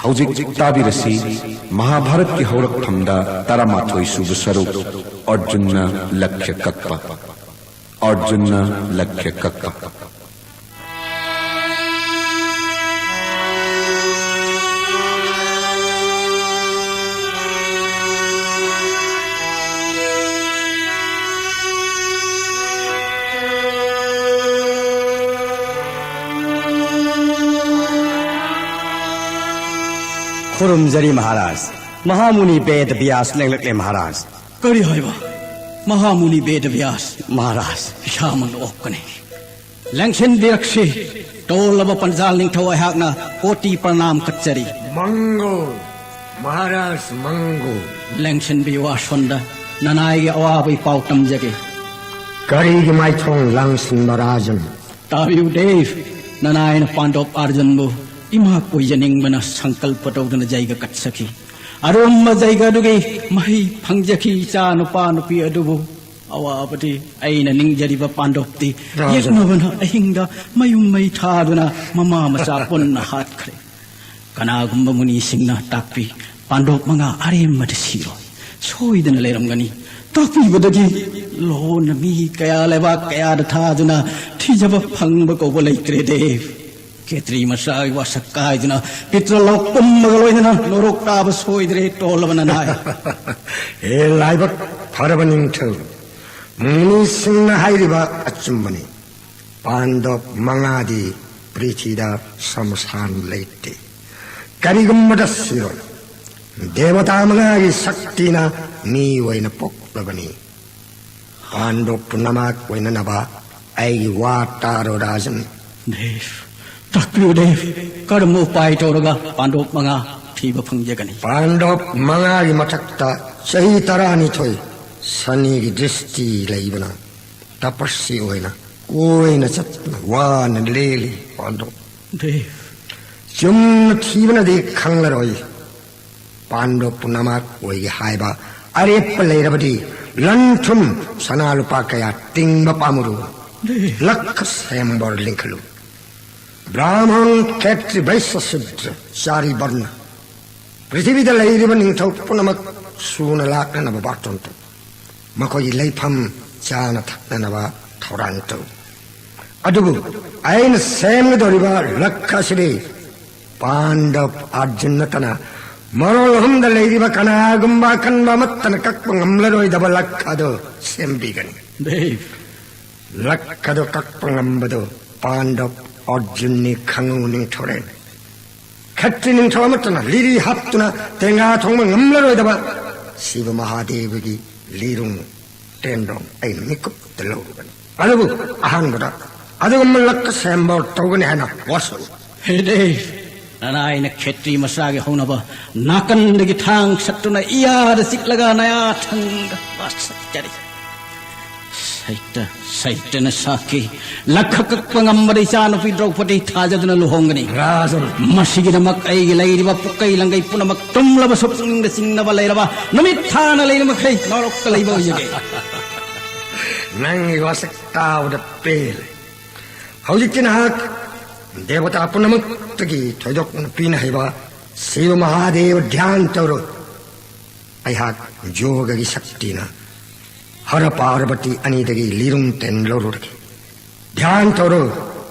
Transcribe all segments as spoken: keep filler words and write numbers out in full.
ꯍꯧꯖꯤꯛ ꯇꯥꯕꯤꯔꯁꯤ, ꯃꯍꯥꯚꯥꯔꯠꯀꯤ ꯍꯧꯔꯛꯐꯝꯗ ꯇꯔꯥꯃꯥꯊꯣꯏ ꯁꯨꯕ ꯁꯔꯨꯛ, ꯑꯔꯖꯨꯟꯅ ꯂꯛꯈ꯭ꯌ ꯀꯛꯄ꯫ ꯑꯔꯖꯨꯟꯅ ꯂꯛꯈ꯭ꯌ ꯀꯛꯄ꯫ ꯈꯨꯔꯨꯝꯖꯔꯤ ꯃꯍꯥꯔꯥꯖ꯫ ꯃꯍꯥꯃꯨꯅꯤ ꯕꯦꯗ ꯕ꯭ꯌꯥꯁ ꯂꯦꯡꯂꯛꯂꯦ ꯃꯍꯥꯔꯥꯖ꯫ ꯀꯔꯤ ꯍꯥꯏꯕ? ꯃꯍꯥꯃꯨꯅꯤ ꯕꯦꯗ ꯕ꯭ꯌꯥꯁ? ꯃꯍꯥꯔꯥꯖ꯫ ꯏꯁꯥꯃꯛꯅ ꯑꯣꯛꯀꯅꯤ꯫ ꯂꯦꯡꯁꯤꯟꯕꯤꯔꯛꯁꯤ꯫ ꯇꯣꯜꯂꯕ ꯄꯟꯖꯥꯜ ꯅꯤꯡꯊꯧ ꯑꯩꯍꯥꯛꯅ ꯀꯣꯇꯤ ꯄ꯭ꯔꯅꯥꯝ ꯀꯠꯆꯔꯤ꯫ ꯃꯪꯒꯣ, ꯃꯍꯥꯔꯥꯖ ꯃꯪꯒꯣ꯫ ꯂꯦꯡꯁꯤꯟꯕꯤꯌꯨ ꯑꯥꯁꯣꯟꯗ, ꯅꯅꯥꯏꯒꯤ ꯑꯋꯥꯕꯒꯤ ꯄꯥꯎ ꯇꯝꯖꯒꯦ꯫ ꯀꯔꯤꯒꯤ ꯃꯥꯏꯊꯣꯡ ꯂꯥꯡꯁꯤꯟꯕ ꯔꯥꯖꯟ? ꯇꯥꯕꯤꯌꯨ ꯗꯦꯕ, ꯅꯅꯥꯏꯅ ꯄꯥꯟꯗꯣꯞ ꯑꯥꯔꯖꯨꯟꯕꯨ ꯏꯃꯥ ꯀꯣꯏꯖꯅꯤꯡꯕꯅ ꯁꯪꯀꯜꯄ ꯇꯧꯗꯨꯅ ꯖꯩꯒ ꯀꯠꯆꯈꯤ꯫ ꯑꯔꯨꯝꯕ ꯖꯩꯒ ꯑꯗꯨꯒꯤ ꯃꯍꯩ ꯐꯪꯖꯈꯤ ꯏꯆꯥ ꯅꯨꯄꯥ ꯅꯨꯄꯤ ꯑꯗꯨꯕꯨ꯫ ꯑꯋꯥꯕꯗꯤ ꯑꯩꯅ ꯅꯤꯡꯖꯔꯤꯕ ꯄꯥꯟꯗꯣꯞꯇꯤ ꯔꯥꯖꯟ꯫ ꯌꯦꯛꯅꯕꯅ ꯑꯍꯤꯡꯗ ꯃꯌꯨꯝ ꯃꯩ ꯊꯥꯗꯨꯅ ꯃꯃꯥ ꯃꯆꯥ ꯄꯨꯟꯅ ꯍꯥꯠꯈ꯭ꯔꯦ꯫ ꯀꯅꯥꯒꯨꯝꯕ ꯃꯨꯅꯤꯁꯤꯡꯅ ꯇꯥꯛꯄꯤ, ꯄꯥꯟꯗꯣꯞ ꯃꯉꯥ ꯑꯔꯦꯝꯕꯗ ꯁꯤꯔꯣꯏ, ꯁꯣꯏꯗꯅ ꯂꯩꯔꯝꯒꯅꯤ꯫ ꯇꯥꯛꯄꯤꯕꯗꯒꯤ ꯂꯣꯟꯅ ꯃꯤ ꯀꯌꯥ ꯂꯩꯕꯥꯛ ꯀꯌꯥꯗ ꯊꯥꯗꯨꯅ ꯊꯤꯖꯕ ꯐꯪꯕ ꯀꯧꯕ ꯂꯩꯇ꯭ꯔꯦ ꯗꯦꯕ꯫ ꯈꯦꯇ꯭ꯔꯤ ꯃꯆꯥꯒꯤ ꯋꯥꯁꯛ ꯀꯥꯏꯗꯨꯅ ꯄꯤꯇ꯭ꯔꯂꯣꯛ ꯄꯨꯝꯃꯒ ꯂꯣꯏꯅꯅ ꯅꯣꯔꯣꯛ ꯇꯥꯕ ꯁꯣꯏꯗ꯭ꯔꯦ ꯇꯣꯜꯂꯕ ꯅꯅꯥꯏ꯫ ꯍꯦ ꯂꯥꯏꯕꯛ ꯐꯔꯕ ꯅꯤꯡꯊꯧ, ꯃꯨꯅꯤꯁꯤꯡꯅ ꯍꯥꯏꯔꯤꯕ ꯑꯆꯨꯝꯕꯅꯤ꯫ ꯄꯥꯟꯗꯣꯞ ꯃꯉꯥꯗꯤ ꯄ꯭ꯔꯤꯊꯤꯗ ꯁꯃꯁꯥꯟ ꯂꯩꯇꯦ꯫ ꯀꯔꯤꯒꯨꯝꯕꯗ ꯁꯤꯔꯣꯏ꯫ ꯗꯦꯕꯇꯥ ꯃꯉꯥꯒꯤ ꯁꯛꯇꯤꯅ ꯃꯤ ꯑꯣꯏꯅ ꯄꯣꯛꯂꯕꯅꯤ꯫ ꯄꯥꯟꯗꯣꯞ ꯄꯨꯝꯅꯃꯛ ꯑꯣꯏꯅꯅꯕ ꯑꯩꯒꯤ ꯋꯥ ꯇꯥꯔꯣ ꯔꯥꯖꯟ꯫ ꯗꯦꯕ, ꯇꯥꯛꯄꯤꯌꯨ ꯗꯦꯕ, ꯀꯔꯝꯕ ꯎꯄꯥꯏ ꯇꯧꯔꯒ ꯄꯥꯟꯗꯣꯞ ꯃꯉꯥ ꯊꯤꯕ ꯐꯪꯖꯒꯅꯤ? ꯄꯥꯟꯗꯣꯞ ꯃꯉꯥꯒꯤ ꯃꯊꯛꯇ ꯆꯍꯤ ꯇꯔꯥꯅꯤꯊꯣꯏ ꯁꯅꯤꯒꯤ ꯗ꯭ꯔꯤꯁꯇꯤ ꯂꯩꯕꯅ ꯇꯄꯁꯤ ꯑꯣꯏꯅ ꯀꯣꯏꯅ ꯆꯠꯇꯨꯅ ꯋꯥꯅ ꯂꯦꯜꯂꯤ ꯄꯥꯟꯗꯣꯞ꯫ ꯗꯦꯕ꯫ ꯆꯨꯝꯅ ꯊꯤꯕꯅꯗꯤ ꯈꯪꯂꯔꯣꯏ꯫ ꯄꯥꯟꯗꯣꯞ ꯄꯨꯝꯅꯃꯛ ꯑꯣꯏꯒꯦ ꯍꯥꯏꯕ ꯑꯔꯦꯞꯄ ꯂꯩꯔꯕꯗꯤ ꯂꯟ ꯊꯨꯝ ꯁꯅꯥ ꯂꯨꯄꯥ ꯀꯌꯥ ꯇꯤꯡꯕ ꯄꯥꯝꯃꯨꯔꯨ꯫ ꯂꯛꯈ ꯁꯦꯝꯕꯔ ꯂꯤꯡꯈꯠꯂꯨ꯫ ꯕ꯭ꯔꯥꯍꯃꯟ, ꯈꯦꯇ꯭ꯔꯤ, ꯕꯩꯁ꯭ꯌ, ꯁꯨꯗ꯭ꯔ, ꯆꯥꯔꯤ ꯕꯔꯅ, ꯄ꯭ꯔꯤꯊꯤꯕꯤꯗ ꯂꯩꯔꯤꯕ ꯅꯤꯡꯊꯧ ꯄꯨꯝꯅꯃꯛ ꯁꯨꯅ ꯂꯥꯛꯅꯅꯕ ꯕꯥꯔꯇꯣꯟ ꯇꯧ꯫ ꯃꯈꯣꯏꯒꯤ ꯂꯩꯐꯝ ꯆꯥꯅ ꯊꯛꯅꯅꯕ ꯊꯧꯔꯥꯡ ꯇꯧ꯫ ꯑꯗꯨꯕꯨ ꯑꯩꯅ ꯁꯦꯝꯒꯗꯧꯔꯤꯕ ꯂꯛꯈ ꯑꯁꯤꯗꯤ ꯄꯥꯟꯗꯕ ꯑꯔꯖꯨꯟ ꯅꯠꯇꯅ ꯃꯔꯣꯜ ꯑꯍꯨꯝꯗ ꯂꯩꯔꯤꯕ ꯀꯅꯥꯒꯨꯝꯕ ꯑꯀꯟꯕ ꯑꯃꯠꯇꯅ ꯀꯛꯄ ꯉꯝꯂꯔꯣꯏꯗꯕ ꯂꯛꯈ ꯑꯗꯨ ꯁꯦꯝꯕꯤꯒꯅꯤ꯫ ꯂꯛꯈ ꯑꯗꯨ ꯀꯛꯄ ꯉꯝꯕꯗꯨ ꯄꯥꯟꯗꯕ ꯑꯔꯖꯨꯟꯅꯤ꯫ ꯈꯪꯉꯨ ꯅꯤꯡꯊꯧꯔꯦꯜ, ꯈꯠꯇ꯭ꯔꯤ ꯅꯤꯡꯊꯧ ꯑꯃꯠꯇꯅ ꯂꯤꯔꯤ ꯍꯥꯞꯇꯨꯅ ꯇꯦꯡꯒꯥ ꯊꯣꯡꯕ ꯉꯝꯂꯔꯣꯏꯗꯕ ꯁꯤꯕ ꯃꯍꯥꯗꯦꯕꯒꯤ ꯂꯤꯔꯨꯡ ꯇꯦꯟꯗꯣꯡ ꯑꯩꯅ ꯃꯤꯀꯨꯞꯇ ꯂꯧꯔꯨꯕꯅꯤ꯫ ꯑꯗꯨꯕꯨ ꯑꯍꯥꯟꯕꯗ ꯑꯗꯨꯒꯨꯝꯕ ꯂꯛꯈ ꯁꯦꯝꯕ ꯇꯧꯒꯅꯤ ꯍꯥꯏꯅ ꯋꯥꯁꯛꯎ꯫ ꯍꯦ ꯗꯦꯕ, ꯅꯅꯥꯏꯅ ꯈꯦꯇ꯭ꯔꯤ ꯃꯆꯥꯒꯤ ꯍꯧꯅꯕ ꯅꯥꯀꯟꯗꯒꯤ ꯊꯥꯡ ꯁꯠꯇꯨꯅ ꯏꯌꯥꯗ ꯆꯤꯛꯂꯒ ꯅꯌꯥ ꯊꯪꯗ ꯋꯥꯁꯛꯆꯔꯤ꯫ ꯁꯩꯇ, ꯁꯩꯇꯅ ꯁꯥꯈꯤ꯫ ꯂꯛꯈ ꯀꯛꯄ ꯉꯝꯕꯗ ꯏꯆꯥꯅꯨꯄꯤ ꯗ꯭ꯔꯧꯄꯗꯤ ꯊꯥꯖꯗꯨꯅ ꯂꯨꯍꯣꯡꯒꯅꯤ꯫ ꯔꯥꯖꯟ꯫ ꯃꯁꯤꯒꯤꯗꯃꯛ ꯑꯩꯒꯤ ꯂꯩꯔꯤꯕ ꯄꯨꯛꯀꯩ ꯂꯪꯒꯩ ꯄꯨꯝꯅꯃꯛ ꯇꯨꯝꯂꯕꯁꯨ ꯄꯨꯛꯅꯤꯡꯗ ꯆꯤꯡꯅꯕ ꯂꯩꯔꯕ ꯅꯨꯃꯤꯠ ꯊꯥꯅ ꯂꯩꯔꯤꯃꯈꯩ ꯅꯣꯔꯣꯛꯇ ꯂꯩꯕ ꯑꯣꯏꯖꯒꯦ꯫ ꯅꯪꯒꯤ ꯋꯥꯁꯛ ꯇꯥꯕꯗ ꯄꯦꯜꯂꯦ꯫ ꯍꯧꯖꯤꯛꯇꯤ ꯅꯍꯥꯛ ꯗꯦꯕꯇꯥ ꯄꯨꯝꯅꯃꯛꯇꯒꯤ ꯊꯣꯏꯗꯣꯛꯅ ꯄꯤꯅ ꯍꯩꯕ ꯁꯤꯕ ꯃꯍꯥꯗꯦꯕ ꯙ꯭ꯌꯥꯟ ꯇꯧꯔꯣ꯫ ꯑꯩꯍꯥꯛ ꯌꯣꯒꯒꯤ ꯁꯛꯇꯤꯅ ꯍꯔ ꯄꯥꯔꯕꯇꯤ ꯑꯅꯤꯗꯒꯤ ꯂꯤꯔꯨꯡ ꯇꯦꯟ ꯂꯧꯔꯨꯔꯒꯦ꯫ ꯙ꯭ꯌꯥꯟ ꯇꯧꯔꯣ꯫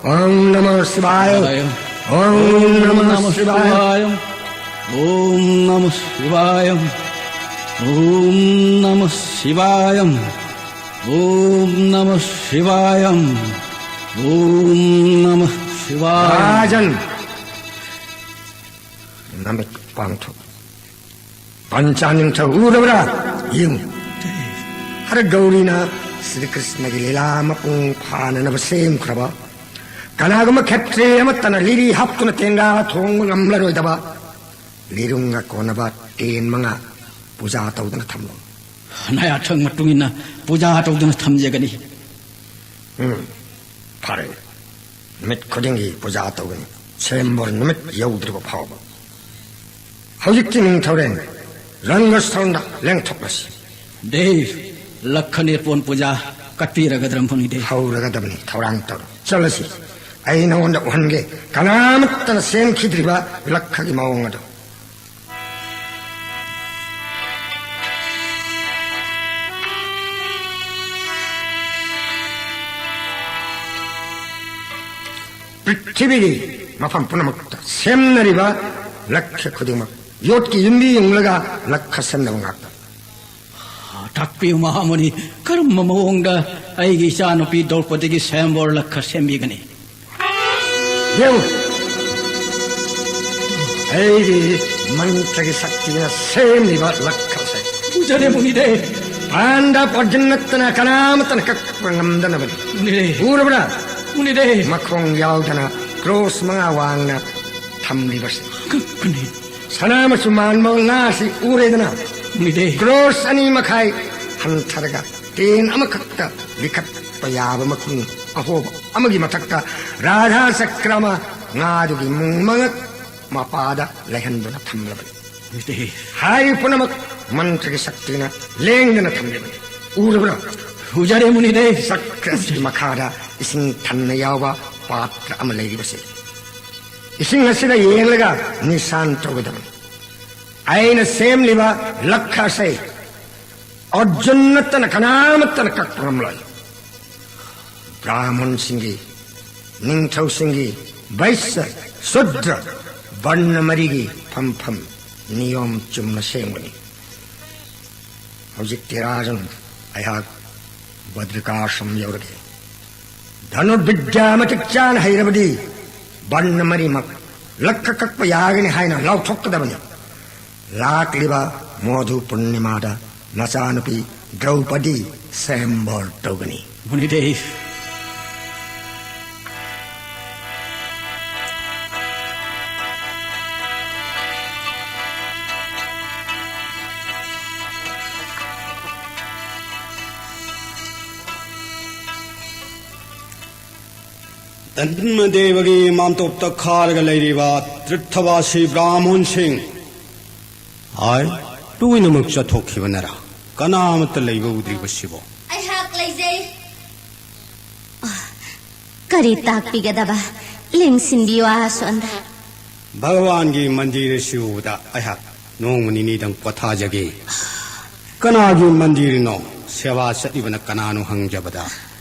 ॐ नमः शिवाय। ॐ नमः शिवाय। ॐ नमः शिवाय। ॐ नमः शिवाय। ॐ नमः शिवाय। ॐ नमः शिवाय। ꯔꯥꯖꯟ, ꯅꯃꯤꯠ ꯄꯥꯡꯊꯣꯛ꯫ ꯄꯟꯆꯥ ꯅꯤꯡꯊꯧ ꯎꯔꯕ꯭ꯔꯥ? ꯌꯦꯡꯉꯨ꯫ ꯍꯔ ꯒꯧꯔꯤꯅ ꯁ꯭ꯔꯤ ꯀ꯭ꯔꯤꯁꯅꯒꯤ ꯂꯤꯂꯥ ꯃꯄꯨꯡ ꯐꯥꯅꯅꯕ ꯁꯦꯝꯈ꯭ꯔꯕ, ꯀꯅꯥꯒꯨꯝꯕ ꯈꯦꯇ꯭ꯔꯤ ꯑꯃꯠꯇꯅ ꯂꯤꯔꯤ ꯍꯥꯞꯇꯨꯅ ꯇꯦꯡꯒꯥ ꯊꯣꯡꯕ ꯉꯝꯂꯔꯣꯏꯗꯕ ꯂꯤꯔꯨꯡꯒ ꯀꯣꯟꯅꯕ ꯇꯦꯟ ꯃꯉꯥ ꯄꯨꯖꯥ ꯇꯧꯗꯨꯅ ꯊꯝꯂꯣ꯫ ꯅꯌꯥꯊꯪ ꯃꯇꯨꯡ ꯏꯟꯅ ꯄꯨꯖꯥ ꯇꯧꯗꯨꯅ ꯊꯝꯖꯒꯅꯤ꯫ ꯎꯝ, ꯐꯔꯦ꯫ ꯅꯨꯃꯤꯠ ꯈꯨꯗꯤꯡꯒꯤ ꯄꯨꯖꯥ ꯇꯧꯒꯅꯤ, ꯁꯦꯝꯕꯣꯔ ꯅꯨꯃꯤꯠ ꯌꯧꯗ꯭ꯔꯤꯕ ꯐꯥꯎꯕ꯫ ꯍꯧꯖꯤꯛꯇꯤ ꯅꯤꯡꯊꯧꯔꯦꯜ, ꯔꯪꯒꯁꯊꯥꯟꯗ ꯂꯦꯡꯊꯣꯛꯂꯁꯤ꯫ ꯗꯦꯕ, ꯂꯛꯈ ꯅꯤꯔꯄꯣꯟ ꯄꯨꯖꯥ ꯀꯠꯄꯤꯔꯒꯗ꯭ꯔ ꯃꯐꯝꯅꯤ ꯗꯦꯕ? ꯍꯧꯔꯒꯗꯕꯅꯤ, ꯊꯧꯔꯥꯡ ꯇꯧꯔꯣ꯫ ꯆꯠꯂꯁꯤ꯫ ꯑꯩ ꯅꯉꯣꯟꯗ ꯎꯍꯟꯒꯦ, ꯀꯅꯥꯃꯠꯇꯅ ꯁꯦꯝꯈꯤꯗ꯭ꯔꯤꯕ ꯂꯛꯈꯒꯤ ꯃꯑꯣꯡ ꯑꯗꯨ꯫ ꯄ꯭ꯔꯤꯊꯤꯕꯤꯒꯤ ꯃꯐꯝ ꯄꯨꯝꯅꯃꯛꯇ ꯁꯦꯝꯅꯔꯤꯕ ꯂꯛꯈ ꯈꯨꯗꯤꯡꯃꯛ ꯌꯣꯠꯀꯤ ꯌꯨꯝꯕꯤ ꯌꯨꯡꯂꯒ ꯂꯛꯈ ꯁꯦꯝꯅꯕ ꯉꯥꯛꯇ꯫ ꯇꯥꯛꯄꯤꯌꯨ ꯃꯍꯥꯃꯨꯅꯤ, ꯀꯔꯝꯕ ꯃꯑꯣꯡꯗ ꯑꯩꯒꯤ ꯏꯆꯥꯅꯨꯄꯤ ꯗ꯭ꯔꯧꯄꯗꯤꯒꯤ ꯁ꯭ꯋꯌꯝꯕꯔ ꯂꯛꯈ ꯁꯦꯝꯕꯤꯒꯅꯤ? ꯌꯦꯡꯉꯨ, ꯑꯩꯒꯤ ꯃꯟꯇ꯭ꯔꯒꯤ ꯁꯛꯇꯤꯅ ꯁꯦꯝꯂꯤꯕ ꯂꯛꯈꯁꯦ꯫ ꯎꯖꯔꯦ ꯃꯨꯅꯤꯗꯦ꯫ ꯄꯥꯟꯗꯕ ꯑꯔꯖꯨꯟ ꯅꯠꯇꯅ ꯀꯅꯥꯃꯠꯇꯅ ꯀꯛꯄ ꯉꯝꯗꯅꯕꯅꯤ꯫ ꯃꯨꯅꯤꯗꯦ꯫ ꯎꯔꯕ꯭ꯔꯥ? ꯃꯨꯅꯤꯗꯦ꯫ ꯃꯈꯣꯡ ꯌꯥꯎꯗꯅ ꯀ꯭ꯔꯣꯁ ꯃꯉꯥ ꯋꯥꯡꯅ ꯊꯝꯂꯤꯕꯁꯦ꯫ ꯀꯛꯄꯅꯤ꯫ ꯁꯅꯥ ꯃꯆꯨ ꯃꯥꯟꯕ ꯉꯥꯁꯤ ꯎꯔꯦꯗꯅ? ꯎꯗꯦ꯫ ꯀ꯭ꯔꯣꯁ ꯑꯅꯤ ꯃꯈꯥꯏ ꯍꯟꯊꯔꯒ ꯇꯦꯟ ꯑꯃꯈꯛꯇ ꯂꯤꯈꯠꯄ ꯌꯥꯕ ꯃꯈꯨꯟ ꯑꯍꯣꯕ ꯑꯃꯒꯤ ꯃꯊꯛꯇ ꯔꯥꯙꯥ ꯆꯀ꯭ꯔ ꯑꯃ ꯉꯥꯗꯨꯒꯤ ꯃꯨꯡ ꯃꯉꯛ ꯃꯄꯥꯗ ꯂꯩꯍꯟꯗꯨꯅ ꯊꯝꯂꯕꯅꯤ꯫ ꯎꯗꯦ꯫ ꯍꯥꯏꯔꯤꯕ ꯄꯨꯝꯅꯃꯛ ꯃꯟꯇ꯭ꯔꯒꯤ ꯁꯛꯇꯤꯅ ꯂꯦꯡꯗꯅ ꯊꯝꯂꯤꯕꯅꯤ꯫ ꯎꯔꯕ꯭ꯔꯥ? ꯎꯖꯔꯦ ꯃꯨꯅꯤꯗꯦ꯫ ꯆꯀ꯭ꯔ ꯑꯁꯤꯒꯤ ꯃꯈꯥꯗ ꯏꯁꯤꯡ ꯊꯟꯅ ꯌꯥꯎꯕ ꯄꯥꯇ꯭ꯔ ꯑꯃ ꯂꯩꯔꯤꯕꯁꯦ꯫ ꯏꯁꯤꯡ ꯑꯁꯤꯗ ꯌꯦꯡꯂꯒ ꯅꯤꯁꯥꯟ ꯇꯧꯒꯗꯕꯅꯤ꯫ ꯑꯩꯅ ꯁꯦꯝꯂꯤꯕ ꯂꯛꯈ ꯑꯁꯤ ꯑꯔꯖꯨꯟ ꯅꯠꯇꯅ ꯀꯅꯥꯃꯠꯇꯅ ꯀꯛꯄ ꯉꯝꯂꯣꯏ꯫ ꯕ꯭ꯔꯥꯍꯃꯟꯁꯤꯡꯒꯤ, ꯅꯤꯡꯊꯧꯁꯤꯡꯒꯤ, ꯕꯩꯁ꯭ꯌ, ꯁꯨꯗ꯭ꯔ, ꯕꯔꯅ ꯃꯔꯤꯒꯤ ꯐꯝꯐꯝ ꯅꯤꯌꯣꯝ ꯆꯨꯝꯅ ꯁꯦꯝꯒꯅꯤ꯫ ꯍꯧꯖꯤꯛꯇꯤ ꯔꯥꯖꯟ, ꯑꯩꯍꯥꯛ ꯕꯗ꯭ꯔꯤꯀꯥꯁ꯭ꯔꯝ ꯌꯧꯔꯒꯦ꯫ ꯙꯅꯨꯔꯕꯤꯗ꯭ꯌꯥ ꯃꯇꯤꯛ ꯆꯥꯅ ꯍꯩꯔꯕꯗꯤ ꯕꯟꯅ ꯃꯔꯤꯃꯛ ꯂꯛꯈ ꯀꯛꯄ ꯌꯥꯒꯅꯤ ꯍꯥꯏꯅ ꯂꯥꯎꯊꯣꯛꯀꯗꯕꯅꯤ꯫ ꯂꯥꯛꯂꯤꯕ ꯃꯣꯙꯨ ꯄꯨꯔꯅꯤꯃꯥꯗ ꯅꯆꯥꯅꯨꯄꯤ ꯗ꯭ꯔꯧꯄꯗꯤ ꯁꯦꯝꯕꯣꯔ ꯇꯧꯒꯅꯤ꯫ ꯃꯨꯅꯤꯗꯦ꯫ ꯙꯔꯃꯗꯦꯕꯒꯤ ꯃꯥꯝꯇꯣꯞꯇ ꯈꯥꯔꯒ ꯂꯩꯔꯤꯕ ꯇꯤꯔꯊꯕꯥꯁꯤ ꯕ꯭ꯔꯥꯍꯃꯣꯟꯁꯤꯡ꯫ ꯍꯥꯏ, ꯂꯣꯏꯅꯃꯛ ꯆꯠꯊꯣꯛꯈꯤꯕꯅꯔꯥ? ꯀꯅꯥ ꯑꯃꯠꯇ ꯂꯩꯕ ꯎꯗ꯭ꯔꯤꯕꯁꯤꯕꯣ? ꯑꯩꯍꯥꯛ ꯂꯩꯖꯩ꯫ ꯑ, ꯀꯔꯤ ꯇꯥꯛꯄꯤꯒꯗꯕ? ꯂꯦꯡꯁꯤꯟꯕꯤꯌꯨ ꯑꯁꯣꯟꯗ꯫ ꯚꯒꯋꯥꯟꯒꯤ ꯃꯟꯗꯤꯔ ꯑꯁꯤ ꯎꯕꯗ ꯑꯩꯍꯥꯛ ꯅꯣꯡꯃ ꯅꯤꯅꯤꯗꯪ ꯄꯣꯊꯥꯖꯒꯦ꯫ ꯀꯅꯥꯒꯤ ꯃꯟꯗꯤꯔꯅꯣ? ꯁꯦꯕꯥ ꯆꯠꯂꯤꯕꯅ ꯀꯅꯥꯅꯣ ꯍꯪꯖꯕꯗ,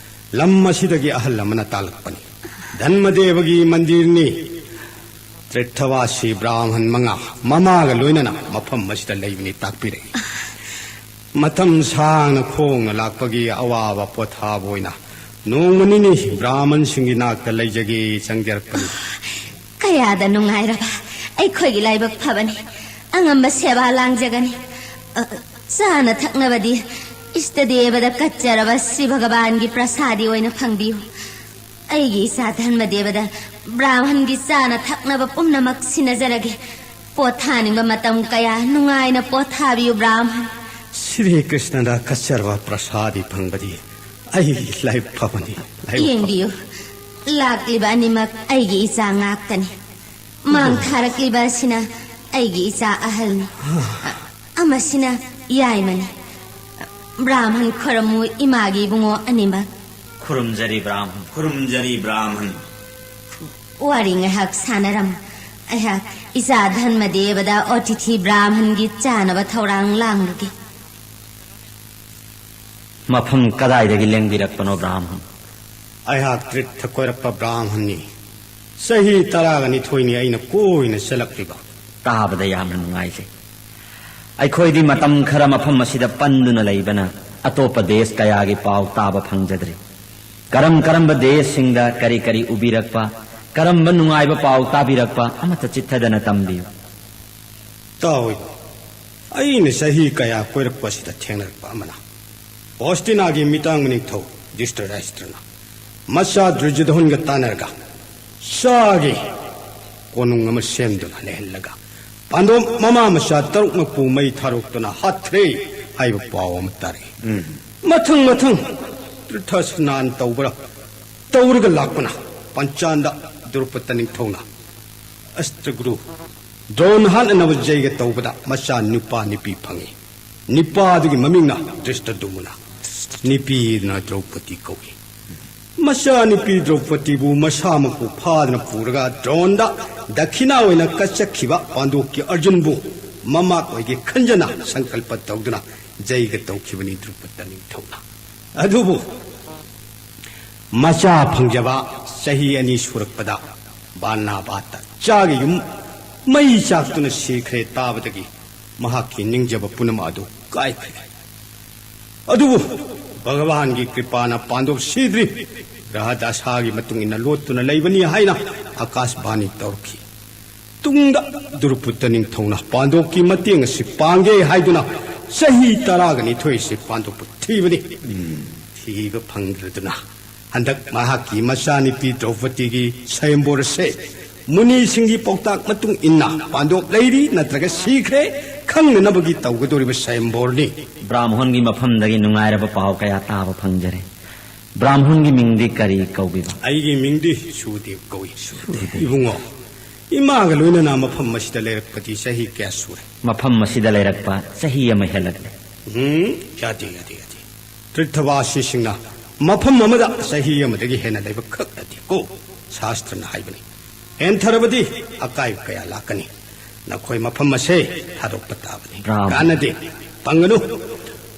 ꯂꯝ ꯑꯁꯤꯗꯒꯤ ꯑꯍꯜ ꯑꯃꯅ ꯇꯥꯛꯂꯛꯄꯅꯤ꯫ ꯙꯟꯃꯗꯦꯕꯒꯤ ꯃꯟꯗꯤꯔꯅꯤ꯫ ꯇ꯭ꯔꯤꯊꯕꯥꯁꯤ ꯕ꯭ꯔꯥꯍꯃꯟ ꯃꯉꯥ ꯃꯃꯥꯒ ꯂꯣꯏꯅꯅ ꯃꯐꯝ ꯑꯁꯤꯗ ꯂꯩꯕꯅꯤ ꯇꯥꯛꯄꯤꯔꯛꯏ꯫ ꯃꯇꯝ ꯁꯥꯡꯅ ꯈꯣꯡꯅ ꯂꯥꯛꯄꯒꯤ ꯑꯋꯥꯕ ꯄꯣꯊꯥꯕ ꯑꯣꯏꯅ ꯅꯣꯡꯃ ꯅꯤꯅꯤ ꯕ꯭ꯔꯥꯍꯃꯟꯁꯤꯡꯒꯤ ꯅꯥꯛꯇ ꯂꯩꯖꯒꯦ ꯆꯪꯖꯔꯛꯄꯅꯤ꯫ ꯀꯌꯥꯗ ꯅꯨꯡꯉꯥꯏꯔꯕ ꯑꯩꯈꯣꯏꯒꯤ ꯂꯥꯏꯕꯛ ꯐꯕꯅꯤ꯫ ꯑꯉꯝꯕ ꯁꯦꯕꯥ ꯂꯥꯡꯖꯒꯅꯤ꯫ ꯑ, ꯆꯥꯅ ꯊꯛꯅꯕꯗꯤ ꯏꯁꯇ ꯗꯦꯕꯗ ꯀꯠꯆꯔꯕ ꯁ꯭ꯔꯤ ꯚꯒꯋꯥꯟꯒꯤ ꯄ꯭ꯔꯁꯥꯗꯤ ꯑꯣꯏꯅ ꯐꯪꯕꯤꯌꯨ꯫ ꯑꯩꯒꯤ ꯏꯆꯥ ꯙꯔꯃꯗꯦꯕꯗ ꯕ꯭ꯔꯥꯍꯃꯟꯒꯤ ꯆꯥꯅ ꯊꯛꯅꯕ ꯄꯨꯝꯅꯃꯛ ꯁꯤꯟꯅꯖꯔꯒꯦ꯫ ꯄꯣꯊꯥꯅꯤꯡꯕ ꯃꯇꯝ ꯀꯌꯥ ꯅꯨꯡꯉꯥꯏꯅ ꯄꯣꯊꯥꯕꯤꯌꯨ ꯕ꯭ꯔꯥꯍꯃꯟ꯫ ꯁ꯭ꯔꯤ ꯀ꯭ꯔꯤꯁꯅꯗ ꯀꯠꯆꯔꯕ ꯄ꯭ꯔꯁꯥꯗꯤ ꯐꯪꯕꯗꯤ ꯑꯩꯒꯤ ꯂꯥꯏꯕꯛ ꯐꯕꯅꯤ꯫ ꯂꯥꯏꯕꯛ ꯐꯕ- ꯌꯦꯡꯕꯤꯌꯨ, ꯂꯥꯛꯂꯤꯕ ꯑꯅꯤꯃꯛ ꯑꯩꯒꯤ ꯏꯆꯥ ꯉꯥꯛꯇꯅꯤ꯫ ꯃꯥꯡ ꯊꯥꯔꯛꯂꯤꯕ ꯑꯁꯤꯅ ꯑꯩꯒꯤ ꯏꯆꯥ ꯑꯍꯜꯅꯤ꯫ ꯑꯃꯁꯤꯅ ꯌꯥꯏꯃꯅꯤ꯫ ꯕ꯭ꯔꯥꯍꯃꯟ ꯈꯣꯏꯔꯝꯃꯨ ꯏꯃꯥꯒꯤ ꯏꯕꯨꯡꯉꯣ ꯑꯅꯤꯃꯛ꯫ ꯈꯨꯔꯨꯝꯖꯔꯤ ꯕ꯭ꯔꯥꯍꯃꯟ, ꯈꯨꯔꯨꯝꯖꯔꯤ ꯕ꯭ꯔꯥꯍꯃꯟ꯫ ꯋꯥꯔꯤ ꯉꯥꯏꯍꯥꯛ ꯁꯥꯟꯅꯔꯝꯃꯨ꯫ ꯑꯩꯍꯥꯛ ꯏꯆꯥ ꯙꯔꯃꯗꯦꯕꯗ ꯑꯣꯇꯤꯊꯤ ꯕ꯭ꯔꯥꯍꯃꯟꯒꯤ ꯆꯥꯅꯕ ꯊꯧꯔꯥꯡ ꯂꯥꯡꯂꯨꯒꯦ꯫ ꯃꯐꯝ ꯀꯗꯥꯏꯗꯒꯤ ꯂꯦꯡꯕꯤꯔꯛꯄꯅꯣ ꯕ꯭ꯔꯥꯍꯃꯟ? ꯑꯩꯍꯥꯛ ꯇ꯭ꯔꯤꯊ ꯀꯣꯏꯔꯛꯄ ꯕ꯭ꯔꯥꯍꯃꯟꯅꯤ꯫ ꯆꯍꯤ ꯇꯔꯥꯒ ꯅꯤꯊꯣꯏꯅꯤ ꯑꯩꯅ ꯀꯣꯏꯅ ꯆꯠꯂꯛꯂꯤꯕ꯫ ꯇꯥꯕꯗ ꯌꯥꯝꯅ ꯅꯨꯡꯉꯥꯏꯖꯩ꯫ ꯑꯩꯈꯣꯏꯗꯤ ꯃꯇꯝ ꯈꯔ ꯃꯐꯝ ꯑꯁꯤꯗ ꯄꯟꯗꯨꯅ ꯂꯩꯕꯅ ꯑꯇꯣꯞꯄ ꯗꯦꯁ ꯀꯌꯥꯒꯤ ꯄꯥꯎ ꯇꯥꯕ ꯐꯪꯖꯗ꯭ꯔꯤ꯫ ꯀꯔꯝ ꯀꯔꯝꯕ ꯗꯦꯁꯁꯤꯡꯗ ꯀꯔꯤ ꯀꯔꯤ ꯎꯕꯤꯔꯛꯄ, ꯀꯔꯝꯕ ꯅꯨꯡꯉꯥꯏꯕ ꯄꯥꯎ ꯇꯥꯕꯤꯔꯛꯄ ꯑꯃꯠꯇ ꯆꯤꯠꯊꯗꯅ ꯇꯝꯕꯤꯌꯨ꯫ ꯇꯥꯎꯏ, ꯑꯩꯅ ꯆꯍꯤ ꯀꯌꯥ ꯀꯣꯏꯔꯛꯄ ꯑꯁꯤꯗ ꯊꯦꯡꯅꯔꯛꯄ ꯑꯃꯅ, ꯍꯣꯁꯇꯤꯅꯥꯒꯤ ꯃꯤꯇꯥꯡ ꯃꯅꯤꯡꯊꯧ ꯙ꯭ꯔꯤꯇꯔꯥꯁꯇ꯭ꯔꯅ ꯃꯆꯥ ꯗꯨꯔꯖꯣꯙꯟꯒ ꯇꯥꯟꯅꯔꯒ ꯆꯥꯒꯤ ꯀꯣꯅꯨꯡ ꯑꯃ ꯁꯦꯝꯗꯨꯅ ꯂꯩꯍꯜꯂꯒ ꯄꯥꯟꯗꯣꯞ ꯃꯃꯥ ꯃꯆꯥ ꯇꯔꯨꯛꯃꯛꯄꯨ ꯃꯩ ꯊꯥꯔꯣꯛꯇꯨꯅ ꯍꯥꯠꯈ꯭ꯔꯦ ꯍꯥꯏꯕ ꯄꯥꯎ ꯑꯃ ꯇꯥꯔꯛꯏ꯫ ꯃꯊꯪ ꯃꯊꯪ ꯇꯤꯔꯊ ꯁ꯭ꯅꯥꯟ ꯇꯧꯕ꯭ꯔꯥ ꯇꯧꯔꯒ ꯂꯥꯛꯄꯅ ꯄꯟꯆꯥꯟꯗ ꯗ꯭ꯔꯧꯄꯗ ꯅꯤꯡꯊꯧꯅ ꯑꯁꯇ꯭ꯔꯒꯨꯔꯨ ꯗ꯭ꯔꯣꯟ ꯍꯥꯠꯅꯅꯕ ꯖꯩꯒ ꯇꯧꯕꯗ ꯃꯆꯥ ꯅꯨꯄꯥ ꯅꯨꯄꯤ ꯐꯪꯉꯤ꯫ ꯅꯨꯄꯥꯗꯨꯒꯤ ꯃꯃꯤꯡꯅ ꯙ꯭ꯔꯤꯁꯇꯗꯨꯃꯅ, ꯅꯨꯄꯤꯗꯨꯅ ꯗ꯭ꯔꯧꯄꯗꯤ ꯀꯧꯏ꯫ ꯃꯆꯥꯅꯨꯄꯤ ꯗ꯭ꯔꯧꯄꯗꯤꯕꯨ ꯃꯁꯥꯃꯛꯄꯨ ꯐꯥꯗꯨꯅ ꯄꯨꯔꯒ ꯗ꯭ꯔꯣꯟꯗ ꯗꯈꯤꯅꯥ ꯑꯣꯏꯅ ꯀꯠꯆꯈꯤꯕ ꯄꯥꯟꯗꯣꯞꯀꯤ ꯑꯔꯖꯨꯟꯕꯨ ꯃꯃꯥꯛ ꯑꯣꯏꯒꯦ ꯈꯟꯖꯅ ꯁꯪꯀꯜꯄ ꯇꯧꯗꯨꯅ ꯖꯩꯒ ꯇꯧꯈꯤꯕꯅꯤ ꯗ꯭ꯔꯨꯄꯗ ꯅꯤꯡꯊꯧꯅ꯫ ꯑꯗꯨꯕꯨ ꯃꯆꯥ ꯐꯪꯖꯕ ꯆꯍꯤ ꯑꯅꯤ ꯁꯨꯔꯛꯄꯗ ꯕꯥꯅꯥꯕꯥꯇ ꯆꯥꯒꯤ ꯌꯨꯝ ꯃꯩ ꯆꯥꯛꯇꯨꯅ ꯁꯤꯈ꯭ꯔꯦ ꯇꯥꯕꯗꯒꯤ ꯃꯍꯥꯛꯀꯤ ꯅꯤꯡꯖꯕ ꯄꯨꯝꯅꯃꯛ ꯑꯗꯨ ꯀꯥꯏꯈ꯭ꯔꯦ꯫ ꯑꯗꯨꯕꯨ ꯚꯒꯋꯥꯟꯒꯤ ꯀ꯭ꯔꯤꯄꯥꯅ ꯄꯥꯟꯗꯣꯞ ꯁꯤꯗ꯭ꯔꯤ꯫ ꯒ꯭ꯔꯍ ꯗꯁꯥꯒꯤ ꯃꯇꯨꯡ ꯏꯟꯅ ꯂꯣꯠꯇꯨꯅ ꯂꯩꯕꯅꯤ ꯍꯥꯏꯅ ꯑꯀꯥꯁꯕꯥꯅꯤ ꯇꯧꯔꯛꯈꯤ꯫ ꯇꯨꯡꯗ ꯗ꯭ꯔꯨꯄꯗ ꯅꯤꯡꯊꯧꯅ ꯄꯥꯟꯗꯣꯞꯀꯤ ꯃꯇꯦꯡ ꯑꯁꯤ ꯄꯥꯡꯒꯦ ꯍꯥꯏꯗꯨꯅ ꯆꯍꯤ ꯇꯔꯥꯒ ꯅꯤꯊꯣꯏꯁꯤ ꯄꯥꯟꯗꯣꯞꯄꯨ ꯊꯤꯕꯅꯤ꯫ ꯊꯤꯕ ꯐꯪꯗ꯭ꯔꯗꯨꯅ ꯍꯟꯗꯛ ꯃꯍꯥꯛꯀꯤ ꯃꯆꯥꯅꯨꯄꯤ ꯗ꯭ꯔꯧꯄꯗꯤꯒꯤ ꯁꯌꯝꯕꯣꯔ ꯑꯁꯦ ꯃꯨꯅꯤꯁꯤꯡꯒꯤ ꯄꯥꯎꯇꯥꯛ ꯃꯇꯨꯡ ꯏꯟꯅ ꯄꯥꯟꯗꯣꯞ ꯂꯩꯔꯤ ꯅꯠꯇ꯭ꯔꯒ ꯁꯤꯈ꯭ꯔꯦ ꯈꯪꯅꯅꯕꯒꯤ ꯇꯧꯒꯗꯧꯔꯤꯕ ꯁꯌꯝꯕꯣꯔꯅꯤ꯫ ꯕ꯭ꯔꯥꯝꯍꯣꯟꯒꯤ ꯃꯐꯝꯗꯒꯤ ꯅꯨꯡꯉꯥꯏꯔꯕ ꯄꯥꯎ ꯀꯌꯥ ꯇꯥꯕ ꯐꯪꯖꯔꯦ꯫ ꯕ꯭ꯔꯥꯝꯍꯣꯟꯒꯤ ꯃꯤꯡꯗꯤ ꯀꯔꯤ ꯀꯧꯕꯤꯕ? ꯑꯩꯒꯤ ꯃꯤꯡꯗꯤ ꯁꯨꯗꯦꯕ ꯀꯧꯏ꯫ ꯏꯕꯨꯡꯉꯣ, ꯏꯃꯥꯒ ꯂꯣꯏꯅꯅ ꯃꯐꯝ ꯑꯁꯤꯗ ꯂꯩꯔꯛꯄꯗꯤ ꯆꯍꯤ ꯀꯌꯥ ꯁꯨꯔꯦ? ꯃꯐꯝ ꯑꯁꯤꯗ ꯂꯩꯔꯛꯄ ꯆꯍꯤ ꯑꯃ ꯍꯦꯜꯂꯛꯂꯦ꯫ ꯎꯝ, ꯌꯥꯗꯦ, ꯌꯥꯗꯦ, ꯌꯥꯗꯦ꯫ ꯇꯤꯔꯊꯕꯥꯁꯤꯁꯤꯡꯅ ꯃꯐꯝ ꯑꯃꯗ ꯆꯍꯤ ꯑꯃꯗꯒꯤ ꯍꯦꯟꯅ ꯂꯩꯕ ꯈꯛ ꯅꯠꯇꯦ ꯀꯣ꯫ ꯁꯥꯁꯇ꯭ꯔꯅ ꯍꯥꯏꯕꯅꯤ꯫ ꯍꯦꯟꯊꯔꯕꯗꯤ ꯑꯀꯥꯏꯕ ꯀꯌꯥ ꯂꯥꯛꯀꯅꯤ꯫ ꯅꯈꯣꯏ ꯃꯐꯝ ꯑꯁꯦ ꯊꯥꯗꯣꯛꯄ ꯇꯥꯕꯅꯤ꯫ ꯕ꯭ꯔꯥꯝ꯫ ꯀꯥꯟꯅꯗꯦ꯫ ꯄꯪꯒꯅꯨ꯫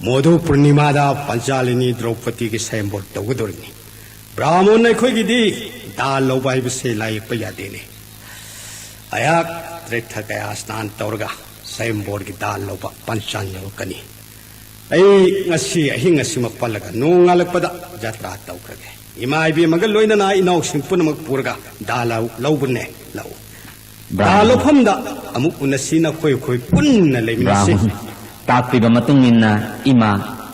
ꯃꯣꯙꯨ ꯄꯨꯔꯅꯤꯃꯥꯗ ꯄꯟꯆꯥꯂꯤꯅꯤ ꯗ꯭ꯔꯧꯄꯗꯤꯒꯤ ꯁꯌꯝꯕꯣꯔ ꯇꯧꯒꯗꯧꯔꯤꯕꯅꯤ꯫ ꯕ꯭ꯔꯥꯍꯃꯣꯟ ꯑꯩꯈꯣꯏꯒꯤꯗꯤ ꯗꯥꯜ ꯂꯧꯕ ꯍꯥꯏꯕꯁꯦ ꯂꯥꯏꯌꯦꯛꯄ ꯌꯥꯗꯦꯅꯦ꯫ ꯑꯩꯍꯥꯛ ꯇꯤꯔꯊ ꯀꯌꯥ ꯁ꯭ꯅꯥꯟ ꯇꯧꯔꯒ ꯁꯌꯝꯕꯣꯔꯒꯤ ꯗꯥꯜ ꯂꯧꯕ ꯄꯟꯆꯥꯟ ꯌꯧꯔꯛꯀꯅꯤ꯫ ꯑꯩ ꯉꯁꯤ ꯑꯍꯤꯡ ꯑꯁꯤꯃ ꯄꯜꯂꯒ ꯅꯣꯡꯉꯥꯜꯂꯛꯄꯗ ꯖꯇ꯭ꯔꯥ ꯇꯧꯈ꯭ꯔꯒꯦ꯫ ꯏꯃꯥ ꯏꯕꯦꯝꯃꯒ ꯂꯣꯏꯅꯅ ꯏꯅꯥꯎꯁꯤꯡ ꯄꯨꯝꯅꯃꯛ ꯄꯨꯔꯒ ꯗꯥꯜ ꯂꯧ-, ꯂꯧꯕꯅꯦ꯫ ꯂꯥꯛꯎ꯫ ꯗꯥꯜ ꯂꯧꯐꯝꯗ ꯑꯃꯨꯛ ꯎꯅꯁꯤ, ꯅꯈꯣꯏ ꯑꯩꯈꯣꯏ ꯄꯨꯟꯅ ꯂꯩꯃꯤꯟꯅꯁꯤ꯫ ꯕ꯭ꯔꯥꯝꯍꯟ꯫ ꯇꯥꯛꯄꯤꯕ ꯃꯇꯨꯡ ꯏꯟꯅ ꯏꯃꯥ,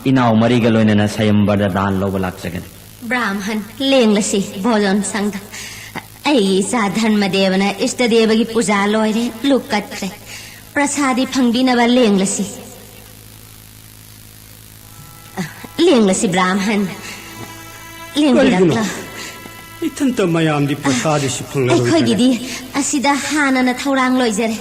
ꯏꯅꯥꯎ ꯃꯔꯤꯒ ꯂꯣꯏꯅꯅ ꯁꯌꯝꯕꯔꯗ ꯗꯥꯜ ꯂꯧꯕ ꯂꯥꯛꯆꯒꯅꯤ꯫ ꯕ꯭ꯔꯥꯝꯍꯟ, ꯂꯦꯡꯂꯁꯤ ꯚꯣꯖꯟ ꯁꯪꯗ꯫ ꯑꯩꯒꯤ ꯏꯆꯥ ꯙꯔꯃꯗꯦꯕꯅ ꯏꯁꯇꯗꯦꯕꯒꯤ ꯄꯨꯖꯥ ꯂꯣꯏꯔꯦ, ꯂꯨꯛ ꯀꯠꯈ꯭ꯔꯦ꯫ ꯄ꯭ꯔꯁꯥꯗꯤ ꯐꯪꯕꯤꯅꯕ ꯂꯦꯡꯂꯁꯤ꯫ ꯂꯦꯡꯂꯁꯤ ꯕ꯭ꯔꯥꯝꯍꯟ꯫ ꯀꯔꯤꯒꯤꯅꯣ? ꯂꯦꯡꯕꯤꯔꯛꯂꯣ꯫ ꯏꯊꯟꯇ ꯃꯌꯥꯝꯗꯤ ꯄ꯭ꯔꯁꯥꯗꯤꯁꯤ ꯐꯪꯂꯔꯣꯏꯗ꯭ꯔꯅꯦ? ꯑꯩꯈꯣꯏꯒꯤꯗꯤ ꯑꯁꯤꯗ ꯍꯥꯟꯅꯅ ꯊꯧꯔꯥꯡ ꯂꯣꯏꯖꯔꯦ꯫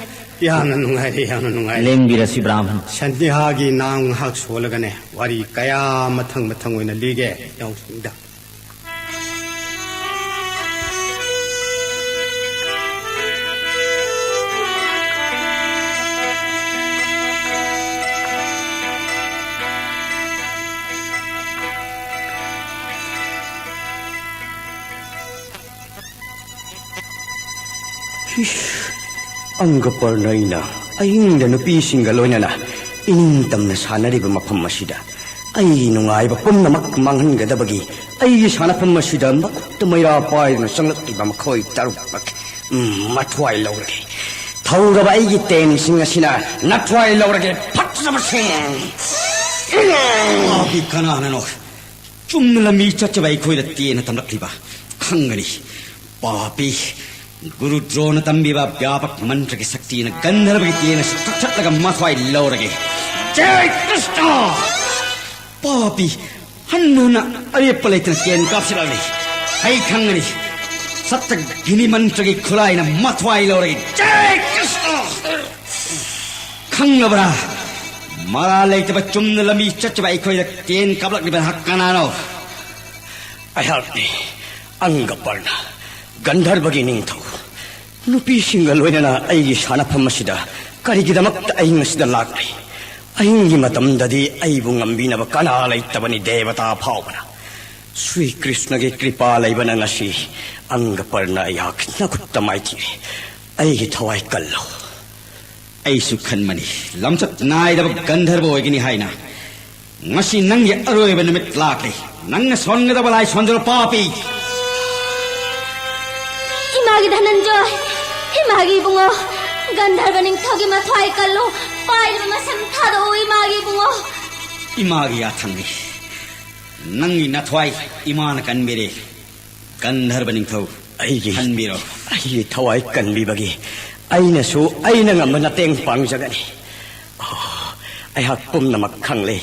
ꯌꯥꯝꯅ ꯅꯨꯡꯉꯥꯏꯔꯦ, ꯌꯥꯝꯅ ꯅꯨꯡꯉꯥꯏꯔꯦ꯫ ꯂꯦꯡꯕꯤꯔꯁꯤ ꯕ꯭ꯔꯥꯝꯍꯟ꯫ ꯁꯟꯗꯦꯍꯥꯒꯤ ꯅꯥꯡ ꯉꯥꯏꯍꯥꯛ ꯁꯣꯜꯂꯒꯅꯦ, ꯋꯥꯔꯤ ꯀꯌꯥ ꯃꯊꯪ ꯃꯊꯪ ꯑꯣꯏꯅ ꯂꯤꯒꯦ ꯏꯅꯥꯎꯁꯤꯡꯗ꯫ ꯑꯪꯒ ꯄꯔꯅꯩꯅ ꯑꯍꯤꯡꯗ ꯅꯨꯄꯤꯁꯤꯡꯒ ꯂꯣꯏꯅꯅ ꯏꯅꯤꯡꯇꯝꯅ ꯁꯥꯟꯅꯔꯤꯕ ꯃꯐꯝ ꯑꯁꯤꯗ ꯑꯩꯒꯤ ꯅꯨꯡꯉꯥꯏꯕ ꯄꯨꯝꯅꯃꯛ ꯃꯥꯡꯍꯟꯒꯗꯕꯒꯤ ꯑꯩꯒꯤ ꯁꯥꯟꯅꯐꯝ ꯑꯁꯤꯗ ꯃꯈꯨꯠꯇ ꯃꯩꯔꯥ ꯄꯥꯏꯗꯨꯅ ꯆꯪꯂꯛꯂꯤꯕ ꯃꯈꯣꯏ ꯇꯔꯨꯛꯃꯛ, ꯎꯝ, ꯃꯊ꯭ꯋꯥꯏ ꯂꯧꯔꯒꯦ꯫ ꯊꯧꯔꯕ ꯑꯩꯒꯤ ꯇꯦꯟꯁꯤꯡ ꯑꯁꯤꯅ ꯅꯊ꯭ꯋꯥꯏ ꯂꯧꯔꯒꯦ, ꯐꯠꯇ꯭ꯔꯕꯁꯤꯡ! ꯄꯥꯄꯤ ꯀꯅꯥꯅꯅꯣ? ꯆꯨꯝꯅ ꯂꯝꯕꯤ ꯆꯠꯆꯕ ꯑꯩꯈꯣꯏꯗ ꯇꯦꯟꯅ ꯇꯝꯂꯛꯂꯤꯕ ꯈꯪꯒꯅꯤ꯫ ꯄꯥꯄꯤ, ꯒꯨꯔꯨ ꯗ꯭ꯔꯣꯅ ꯇꯝꯕꯤꯕ ꯕ꯭ꯌꯥꯄꯛ ꯃꯟꯇ꯭ꯔꯒꯤ ꯁꯛꯇꯤꯅ ꯒꯟꯙꯔꯕꯒꯤ ꯇꯦꯟ ꯑꯁꯤ ꯀꯛꯊꯠꯂꯒ ꯃꯊ꯭ꯋꯥꯏ ꯂꯧꯔꯒꯦ꯫ ꯖꯦ ꯀ꯭ꯔꯤꯁꯅ! ꯄꯥꯄꯤ, ꯍꯟꯅ ꯍꯟꯅ ꯑꯔꯦꯞꯄ ꯂꯩꯇꯅ ꯇꯦꯟ ꯀꯥꯞꯁꯤꯜꯂꯛꯂꯤ꯫ ꯑꯩ ꯈꯪꯒꯅꯤ꯫ ꯁꯠꯇꯒꯤꯅꯤ ꯃꯟꯇ꯭ꯔꯒꯤ ꯈꯨꯠꯂꯥꯏꯅ ꯃꯊ꯭ꯋꯥꯏ ꯂꯧꯔꯒꯦ꯫ ꯖꯦ ꯀ꯭ꯔꯤꯁꯅ! ꯈꯪꯂꯕ꯭ꯔꯥ? ꯃꯔꯥꯜ ꯂꯩꯇꯕ ꯆꯨꯝꯅ ꯂꯝꯕꯤ ꯆꯠꯆꯕ ꯑꯩꯈꯣꯏꯗ ꯇꯦꯟ ꯀꯥꯞꯂꯛꯂꯤꯕ ꯅꯍꯥꯛ ꯀꯅꯥꯅꯣ? ꯑꯩꯍꯥꯛꯅꯤ, ꯑꯪꯒꯄꯔꯅ, ꯒꯟꯙꯔꯕꯒꯤ ꯅꯤꯡꯊꯧ꯫ ꯅꯨꯄꯤꯁꯤꯡꯒ ꯂꯣꯏꯅꯅ ꯑꯩꯒꯤ ꯁꯥꯟꯅꯐꯝ ꯑꯁꯤꯗ ꯀꯔꯤꯒꯤꯗꯃꯛꯇ ꯑꯍꯤꯡ ꯑꯁꯤꯗ ꯂꯥꯛꯂꯤ? ꯑꯍꯤꯡꯒꯤ ꯃꯇꯝꯗꯗꯤ ꯑꯩꯕꯨ ꯉꯝꯕꯤꯅꯕ ꯀꯅꯥ ꯂꯩꯇꯕꯅꯤ, ꯗꯦꯕꯇꯥ ꯐꯥꯎꯕꯅ꯫ ꯁ꯭ꯔꯤ ꯀ꯭ꯔꯤꯁꯅꯒꯤ ꯀ꯭ꯔꯤꯄꯥ ꯂꯩꯕꯅ ꯉꯁꯤ ꯑꯪꯒꯄꯔꯅ ꯑꯩꯍꯥꯛ ꯅꯈꯨꯠꯇ ꯃꯥꯏꯊꯤꯔꯦ꯫ ꯑꯩꯒꯤ ꯊꯋꯥꯏ ꯀꯜꯂꯣ꯫ ꯑꯩꯁꯨ ꯈꯟꯕꯅꯤ, ꯂꯝꯆꯠ ꯅꯥꯏꯗꯕ ꯒꯟꯙꯔꯕ ꯑꯣꯏꯒꯅꯤ ꯍꯥꯏꯅ꯫ ꯉꯁꯤ ꯅꯪꯒꯤ ꯑꯔꯣꯏꯕ ꯅꯨꯃꯤꯠ ꯂꯥꯛꯂꯤ꯫ ꯅꯪꯅ ꯁꯣꯟꯒꯗꯕ ꯂꯥꯏ ꯁꯣꯟꯖꯔꯣ, ꯄꯥꯄꯤ꯫ ꯏꯃꯥꯒꯤ ꯙꯅꯟꯖꯣꯏ, ꯏꯃꯥꯒꯤ ꯏꯕꯨꯡꯉꯣ, ꯒꯟꯙꯔꯕ ꯅꯤꯡꯊꯧꯒꯤ ꯃꯊ꯭ꯋꯥꯏ ꯀꯜꯂꯨ, ꯄꯥꯏꯔꯤꯕ ꯃꯁꯝ ꯊꯥꯗꯣꯛꯎ, ꯏꯃꯥꯒꯤ ꯏꯕꯨꯡꯉꯣ꯫ ꯏꯃꯥꯒꯤ ꯌꯥꯊꯪꯅꯤ꯫ ꯅꯪꯒꯤ ꯅꯊ꯭ꯋꯥꯏ ꯏꯃꯥꯅ ꯀꯟꯕꯤꯔꯦ꯫ ꯒꯟꯙꯔꯕ ꯅꯤꯡꯊꯧ, ꯑꯩꯒꯤ ꯈꯟꯕꯤꯔꯣ꯫ ꯑꯩꯒꯤ ꯊꯋꯥꯏ ꯀꯟꯕꯤꯕꯒꯤ ꯑꯩꯅꯁꯨ ꯑꯩꯅ ꯉꯝꯕ ꯃꯇꯦꯡ ꯄꯥꯡꯖꯒꯅꯤ꯫ ꯑꯣ, ꯑꯩꯍꯥꯛ ꯄꯨꯝꯅꯃꯛ ꯈꯪꯂꯦ꯫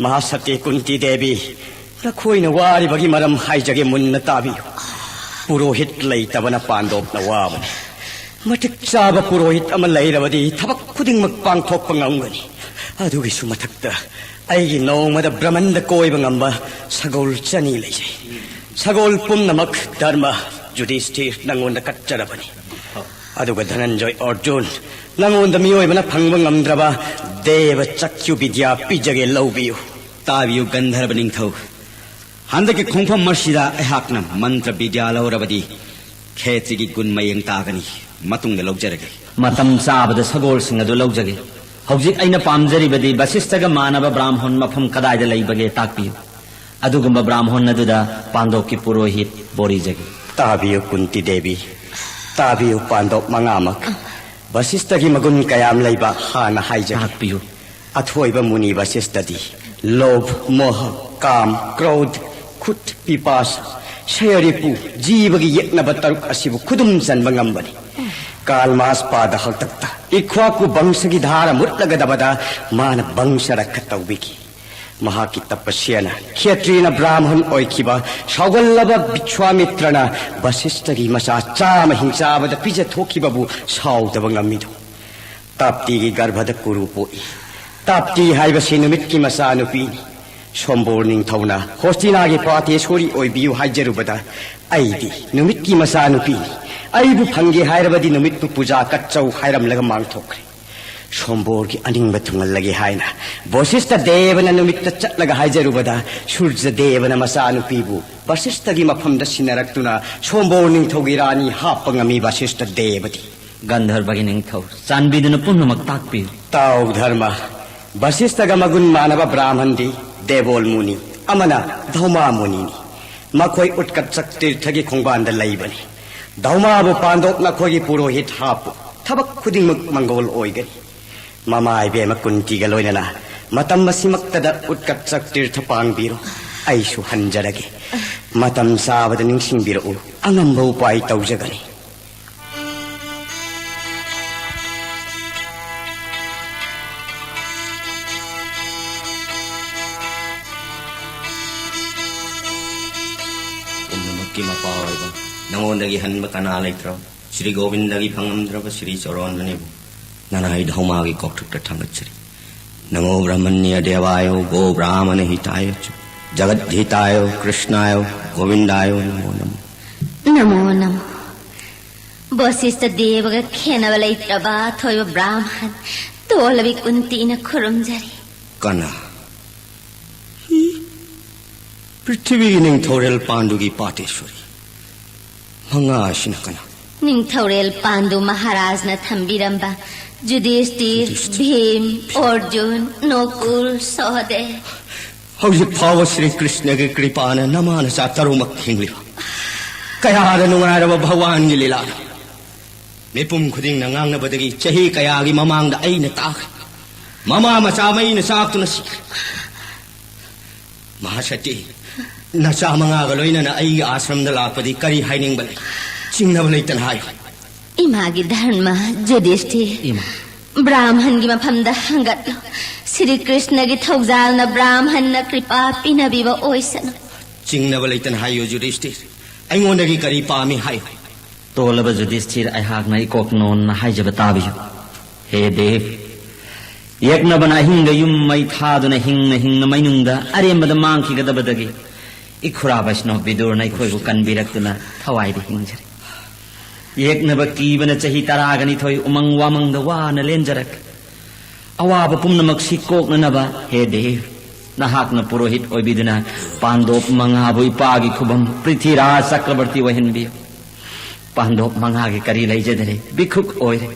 ꯃꯍꯥꯁꯇꯤ ꯀꯨꯟꯇꯤ ꯗꯦꯕꯤ, ꯅꯈꯣꯏꯅ ꯋꯥꯔꯤꯕꯒꯤ ꯃꯔꯝ ꯍꯥꯏꯖꯒꯦ, ꯃꯨꯟꯅ ꯇꯥꯕꯤꯌꯨ꯫ ꯄꯨꯔꯣꯍꯤꯠ ꯂꯩꯇꯕꯅ ꯄꯥꯟꯗꯣꯞꯅ ꯋꯥꯕꯅꯤ꯫ ꯃꯇꯤꯛ ꯆꯥꯕ ꯄꯨꯔꯣꯍꯤꯠ ꯑꯃ ꯂꯩꯔꯕꯗꯤ ꯊꯕꯛ ꯈꯨꯗꯤꯡꯃꯛ ꯄꯥꯡꯊꯣꯛꯄ ꯉꯝꯒꯅꯤ꯫ ꯑꯗꯨꯒꯤꯁꯨ ꯃꯊꯛꯇ ꯑꯩꯒꯤ ꯅꯣꯡꯃꯗ ꯕ꯭ꯔꯍꯃꯟꯗ ꯀꯣꯏꯕ ꯉꯝꯕ ꯁꯒꯣꯜ ꯆꯅꯤ ꯂꯩꯖꯩ꯫ ꯁꯒꯣꯜ ꯄꯨꯝꯅꯃꯛ ꯙꯔꯃ ꯌꯨꯙꯤꯁꯊꯤꯔ ꯅꯪꯉꯣꯟꯗ ꯀꯠꯆꯔꯕꯅꯤ꯫ ꯑꯗꯨꯒ ꯙꯅꯟꯖꯣꯏ ꯑꯔꯖꯨꯟ, ꯅꯪꯉꯣꯟꯗ ꯃꯤꯑꯣꯏꯕꯅ ꯐꯪꯕ ꯉꯝꯗ꯭ꯔꯕ ꯗꯦꯕ ꯆꯛꯈ꯭ꯌꯨ ꯕꯤꯗ꯭ꯌꯥ ꯄꯤꯖꯒꯦ, ꯂꯧꯕꯤꯌꯨ꯫ ꯇꯥꯕꯤꯌꯨ ꯒꯟꯙꯔꯕ ꯅꯤꯡꯊꯧ, ꯍꯟꯗꯛꯀꯤ ꯈꯣꯡꯐꯝ ꯑꯁꯤꯗ ꯑꯩꯍꯥꯛꯅ ꯃꯟꯇ꯭ꯔ ꯕꯤꯗ꯭ꯌꯥ ꯂꯧꯔꯕꯗꯤ ꯈꯦꯇ꯭ꯔꯤꯒꯤ ꯒꯨꯟ ꯃꯌꯦꯡ ꯇꯥꯒꯅꯤ꯫ ꯃꯇꯨꯡꯗ ꯂꯧꯖꯔꯒꯦ꯫ ꯃꯇꯝ ꯆꯥꯕꯗ ꯁꯒꯣꯜꯁꯤꯡ ꯑꯗꯨ ꯂꯧꯖꯒꯦ꯫ ꯍꯧꯖꯤꯛ ꯑꯩꯅ ꯄꯥꯝꯖꯔꯤꯕꯗꯤ ꯕꯁꯤꯁꯇꯒ ꯃꯥꯟꯅꯕ ꯕ꯭ꯔꯥꯝꯍꯣꯟ ꯃꯐꯝ ꯀꯗꯥꯏꯗ ꯂꯩꯕꯒꯦ ꯇꯥꯛꯄꯤꯌꯨ꯫ ꯑꯗꯨꯒꯨꯝꯕ ꯕ꯭ꯔꯥꯝꯍꯣꯟ ꯑꯗꯨꯗ ꯄꯥꯟꯗꯣꯞꯀꯤ ꯄꯨꯔꯣꯍꯤꯠ ꯕꯣꯔꯤꯖꯒꯦ꯫ ꯇꯥꯕꯤꯌꯨ ꯀꯨꯟꯇꯤ ꯗꯦꯕꯤ, ꯇꯥꯕꯤꯌꯨ ꯄꯥꯟꯗꯣꯞ ꯃꯉꯥꯃꯛ꯫ ꯕꯁꯤꯁꯇꯒꯤ ꯃꯒꯨꯟ ꯀꯌꯥꯝ ꯂꯩꯕ ꯍꯥꯟꯅ ꯍꯥꯏꯖꯒꯦ꯫ ꯇꯥꯛꯄꯤꯌꯨ꯫ ꯑꯊꯣꯏꯕ ꯃꯨꯅꯤ ꯕꯁꯤꯁꯇꯗꯤ ꯂꯣꯚ, ꯃꯣꯍ, ꯀꯥꯝ, ꯀ꯭ꯔꯣꯙ, ꯈꯨꯠ, ꯄꯤꯄꯥꯁ, ꯁꯌꯔꯤꯄꯨ, ꯖꯤꯕꯒꯤ ꯌꯦꯛꯅꯕ ꯇꯔꯨꯛ ꯑꯁꯤꯕꯨ ꯈꯨꯗꯨꯝ ꯆꯟꯕ ꯉꯝꯕꯅꯤ꯫ ꯀꯥꯜꯃꯥꯁ ꯄꯥꯗ ꯍꯥꯛꯇꯛꯇ ꯏꯈ꯭ꯋꯥꯀꯨ ꯕꯪꯁꯒꯤ ꯙꯥꯔ ꯃꯨꯠꯂꯒꯗꯕꯗ ꯃꯥꯅ ꯕꯪꯁ ꯔꯛꯈ ꯇꯧꯕꯤꯈꯤ꯫ ꯃꯍꯥꯛꯀꯤ ꯇꯄꯁ꯭ꯌꯅ ꯈꯦꯇ꯭ꯔꯤꯅ ꯕ꯭ꯔꯥꯍꯃꯟ ꯑꯣꯏꯈꯤꯕ ꯁꯥꯎꯒꯜꯂꯕ ꯕꯤꯁ꯭ꯋꯥꯃꯤꯇ꯭ꯔꯅ ꯕꯁꯤꯁꯇꯒꯤ ꯃꯆꯥ ꯆꯥꯝꯃ ꯍꯤꯡꯆꯥꯕꯗ ꯄꯤꯖꯊꯣꯛꯈꯤꯕꯕꯨ ꯁꯥꯎꯗꯕ ꯉꯝꯃꯤꯗꯣ꯫ ꯇꯥꯞꯇꯤꯒꯤ ꯒꯔꯚꯗ ꯀꯨꯔꯨ ꯄꯣꯛꯏ꯫ ꯇꯥꯞꯇꯤ ꯍꯥꯏꯕꯁꯤ ꯅꯨꯃꯤꯠꯀꯤ ꯃꯆꯥꯅꯨꯄꯤꯅꯤ꯫ ꯁꯣꯝꯕꯣꯔ ꯅꯤꯡꯊꯧꯅ ꯍꯣꯁꯇꯤꯅꯥꯒꯤ ꯄꯥꯇꯦꯁꯣꯔꯤ ꯑꯣꯏꯕꯤꯌꯨ ꯍꯥꯏꯖꯔꯨꯕꯗ, "ꯑꯩꯗꯤ ꯅꯨꯃꯤꯠꯀꯤ ꯃꯆꯥꯅꯨꯄꯤꯅꯤ, ꯑꯩꯕꯨ ꯐꯪꯒꯦ ꯍꯥꯏꯔꯕꯗꯤ ꯅꯨꯃꯤꯠꯄꯨ ꯄꯨꯖꯥ ꯀꯠꯆꯧ" ꯍꯥꯏꯔꯝꯂꯒ ꯃꯥꯡꯊꯣꯛꯈ꯭ꯔꯦ꯫ ꯁꯣꯝꯕꯣꯔꯒꯤ ꯑꯅꯤꯡꯕ ꯊꯨꯡꯍꯜꯂꯒꯦ ꯍꯥꯏꯅ ꯕꯣꯁꯤꯁꯇ ꯗꯦꯕꯅ ꯅꯨꯃꯤꯠꯇ ꯆꯠꯂꯒ ꯍꯥꯏꯖꯔꯨꯕꯗ, ꯁꯨꯔꯖ ꯗꯦꯕꯅ ꯃꯆꯥꯅꯨꯄꯤꯕꯨ ꯕꯁꯤꯁꯇꯒꯤ ꯃꯐꯝꯗ ꯁꯤꯟꯅꯔꯛꯇꯨꯅ ꯁꯣꯝꯕꯣꯔ ꯅꯤꯡꯊꯧꯒꯤ ꯔꯥꯅꯤ ꯍꯥꯞꯄ ꯉꯝꯃꯤ ꯕꯁꯤꯁꯇ ꯗꯦꯕꯗꯤ꯫ ꯒꯟꯙꯔꯕꯒꯤ ꯅꯤꯡꯊꯧ, ꯆꯥꯟꯕꯤꯗꯨꯅ ꯄꯨꯝꯅꯃꯛ ꯇꯥꯛꯄꯤꯌꯨ꯫ ꯇꯥꯎ ꯙꯔꯃ, ꯕꯁꯤꯁꯇꯒ ꯃꯒꯨꯟ ꯃꯥꯟꯅꯕ ꯕ꯭ꯔꯥꯍꯃꯟꯗꯤ ꯗꯦꯕꯣꯜ ꯃꯨꯅꯤ, ꯑꯃꯅ ꯙꯧꯃꯥ ꯃꯨꯅꯤꯅꯤ꯫ ꯃꯈꯣꯏ ꯎꯠꯀꯠꯆꯛ ꯇꯤꯔꯊꯒꯤ ꯈꯣꯡꯕꯥꯟꯗ ꯂꯩꯕꯅꯤ꯫ ꯙꯧꯃꯥꯕꯨ ꯄꯥꯟꯗꯣꯞ ꯅꯈꯣꯏꯒꯤ ꯄꯨꯔꯣꯍꯤꯠ ꯍꯥꯞꯄꯨ, ꯊꯕꯛ ꯈꯨꯗꯤꯡꯃꯛ ꯃꯪꯒꯣꯜ ꯑꯣꯏꯒꯅꯤ꯫ ꯃꯃꯥ ꯏꯕꯦꯝꯃ ꯀꯨꯟꯇꯤꯒ ꯂꯣꯏꯅꯅ ꯃꯇꯝ ꯑꯁꯤꯃꯛꯇꯗ ꯎꯠꯀꯠꯆꯛ ꯇꯤꯔꯊ ꯄꯥꯡꯕꯤꯔꯣ꯫ ꯑꯩꯁꯨ ꯍꯟꯖꯔꯒꯦ꯫ ꯃꯇꯝ ꯆꯥꯕꯗ ꯅꯤꯡꯁꯤꯡꯕꯤꯔꯛꯎ꯫ ꯑꯉꯝꯕ ꯎꯄꯥꯏ ꯇꯧꯖꯒꯅꯤ꯫ ꯄꯨꯝꯅꯃꯛꯀꯤ ꯃꯄꯥ ꯑꯣꯏꯕ, ꯅꯉꯣꯟꯗꯒꯤ ꯍꯟꯕ ꯀꯅꯥ ꯂꯩꯇ꯭ꯔꯕ, ꯁ꯭ꯔꯤ ꯒꯣꯕꯤꯟꯗꯒꯤ ꯐꯪꯉꯝꯗ꯭ꯔꯕ ꯁ꯭ꯔꯤ ꯆꯔꯣꯟꯗꯅꯤꯕꯨ ꯅꯅꯥꯏ ꯙꯧꯃꯥꯒꯤ ꯀꯣꯛꯊꯛꯇ ꯊꯥꯡꯒꯠꯆꯔꯤ꯫ ꯅꯃꯣ ꯕ꯭ꯔꯍꯃꯅ꯭ꯌ ꯗꯦꯕꯥꯌꯣ ꯒꯣ ꯕ꯭ꯔꯥꯍꯃꯅ ꯍꯤꯇꯥꯌ ꯆ ꯖꯒꯠ ꯍꯤꯇꯥꯌꯣ ꯀ꯭ꯔꯤꯁꯅꯥꯌꯣ ꯒꯣꯕꯤꯟꯗꯥꯌꯣ ꯅꯃꯣ ꯅꯃꯣ꯫ ꯅꯃꯣ ꯅꯃꯣ꯫ ꯕꯣꯁꯤꯁꯇ ꯗꯦꯕꯒ ꯈꯦꯟꯅꯕ ꯂꯩꯇ꯭ꯔꯕ ꯑꯊꯣꯏꯕ ꯕ꯭ꯔꯥꯍꯃꯟ ꯇꯣꯜꯂꯕꯤ ꯀꯨꯟꯇꯤꯅ ꯈꯨꯔꯨꯝꯖꯔꯤ꯫ ꯀꯅꯥ? ꯍꯤ? ꯄ꯭ꯔꯤꯊꯤꯕꯤꯒꯤ ꯅꯤꯡꯊꯧꯔꯦꯜ ꯄꯥꯟꯗꯨꯒꯤ ꯄꯥꯇꯦꯁꯣꯔꯤ꯫ ꯃꯉꯥ ꯑꯁꯤꯅ ꯀꯅꯥ? ꯅꯤꯡꯊꯧꯔꯦꯜ ꯄꯥꯟꯗꯨ ꯃꯍꯥꯔꯥꯖꯅ ꯊꯝꯕꯤꯔꯝꯕ ꯖꯨꯗꯤꯁꯇꯤꯔ, ꯚꯤꯝ, ꯑꯣꯔꯖꯨꯟ, ꯅꯣꯀꯨꯜ, ꯁꯍꯗꯦꯕ꯫ ꯍꯧꯖꯤꯛ ꯐꯥꯎꯕ ꯁ꯭ꯔꯤ ꯀ꯭ꯔꯤꯁꯅꯒꯤ ꯀ꯭ꯔꯤꯄꯥꯅ ꯅꯃꯥ ꯅꯆꯥ ꯇꯔꯨꯛꯃꯛ ꯍꯤꯡꯂꯤꯕ꯫ ꯀꯌꯥꯗ ꯅꯨꯡꯉꯥꯏꯔꯕ ꯚꯒꯋꯥꯟꯒꯤ ꯂꯤꯂꯥꯅꯣ! ꯃꯤꯄꯨꯝ ꯈꯨꯗꯤꯡꯅ ꯉꯥꯡꯅꯕꯗꯒꯤ ꯆꯍꯤ ꯀꯌꯥꯒꯤ ꯃꯃꯥꯡꯗ ꯑꯩꯅ ꯇꯥꯈ꯭ꯔꯦ꯫ ꯃꯃꯥ ꯃꯆꯥ ꯃꯩꯅ ꯆꯥꯛꯇꯨꯅ ꯁꯤꯈ꯭ꯔꯦ꯫ ꯃꯍꯥꯁꯇꯤ, ꯅꯆꯥ ꯃꯉꯥꯒ ꯂꯣꯏꯅꯅ ꯑꯩꯒꯤ ꯑꯥꯁ꯭ꯔꯝꯗ ꯂꯥꯛꯄꯗꯤ ꯀꯔꯤ ꯍꯥꯏꯅꯤꯡꯕ ꯂꯩ? ꯆꯤꯡꯅꯕ ꯂꯩꯇꯅ ꯍꯥꯏꯌꯨ꯫ ꯏꯃꯥꯒꯤ ꯙꯔꯃ, ꯖꯨꯗꯤꯁꯇꯤꯔ꯫ ꯏꯃꯥ꯫ ꯕ꯭ꯔꯥꯍꯃꯟꯒꯤ ꯃꯐꯝꯗ ꯍꯪꯒꯠꯂꯣ꯫ ꯁ꯭ꯔꯤ ꯀ꯭ꯔꯤꯁꯅꯒꯤ ꯊꯧꯖꯥꯜꯅ ꯕ꯭ꯔꯥꯍꯃꯟꯅ ꯀ꯭ꯔꯤꯄꯥ ꯄꯤꯅꯕꯤꯕ ꯑꯣꯏꯁꯅꯨ꯫ ꯆꯤꯡꯅꯕ ꯂꯩꯇꯅ ꯍꯥꯏꯌꯨ, ꯖꯨꯗꯤꯁꯇꯤꯔ꯫ ꯑꯩꯉꯣꯟꯗꯒꯤ ꯀꯔꯤ ꯄꯥꯝꯃꯤ ꯍꯥꯏꯌꯨ꯫ ꯇꯣꯜꯂꯕ ꯖꯨꯗꯤꯁꯇꯤꯔ, ꯑꯩꯍꯥꯛꯅ ꯏꯀꯣꯛ ꯅꯣꯟꯅ ꯍꯥꯏꯖꯕ ꯇꯥꯕꯤꯌꯨ꯫ ꯍꯦ ꯗꯦꯕ, ꯌꯦꯛꯅꯕꯅ ꯑꯍꯤꯡꯗ ꯌꯨꯝ ꯃꯩ ꯊꯥꯗꯨꯅ ꯍꯤꯡꯅ ꯍꯤꯡꯅ ꯃꯩꯅꯨꯡꯗ ꯑꯔꯦꯝꯕꯗ ꯃꯥꯡꯈꯤꯒꯗꯕꯗꯒꯤ ꯏꯈꯨꯔꯥ ꯕꯩꯁꯅꯣꯞ ꯕꯤꯗꯨꯔꯅ ꯑꯩꯈꯣꯏꯕꯨ ꯀꯟꯕꯤꯔꯛꯇꯨꯅ ꯊꯋꯥꯏꯗ ꯍꯤꯡꯖꯔꯦ꯫ ꯌꯦꯛꯅꯕ ꯀꯤꯕꯅ ꯆꯍꯤ ꯇꯔꯥꯒ ꯅꯤꯊꯣꯏ ꯎꯃꯪ ꯋꯥꯃꯪꯗ ꯋꯥꯅ ꯂꯦꯟꯖꯔꯛꯈꯤ꯫ ꯑꯋꯥꯕ ꯄꯨꯝꯅꯃꯛꯁꯤ ꯀꯣꯛꯅꯅꯕ, ꯍꯦ ꯗꯦꯕ, ꯅꯍꯥꯛꯅ ꯄꯨꯔꯣꯍꯤꯠ ꯑꯣꯏꯕꯤꯗꯨꯅ ꯄꯥꯟꯗꯣꯞ ꯃꯉꯥꯕꯨ ꯏꯄꯥꯒꯤ ꯈꯨꯕꯝ ꯄ꯭ꯔꯤꯊꯤꯔꯥꯖ ꯆꯀ꯭ꯔꯕꯔꯇꯤ ꯑꯣꯏꯍꯟꯕꯤꯌꯨ꯫ ꯄꯥꯟꯗꯣꯞ ꯃꯉꯥꯒꯤ ꯀꯔꯤ ꯂꯩꯖꯗꯔꯦ, ꯚꯤꯈꯨꯛ ꯑꯣꯏꯔꯦ꯫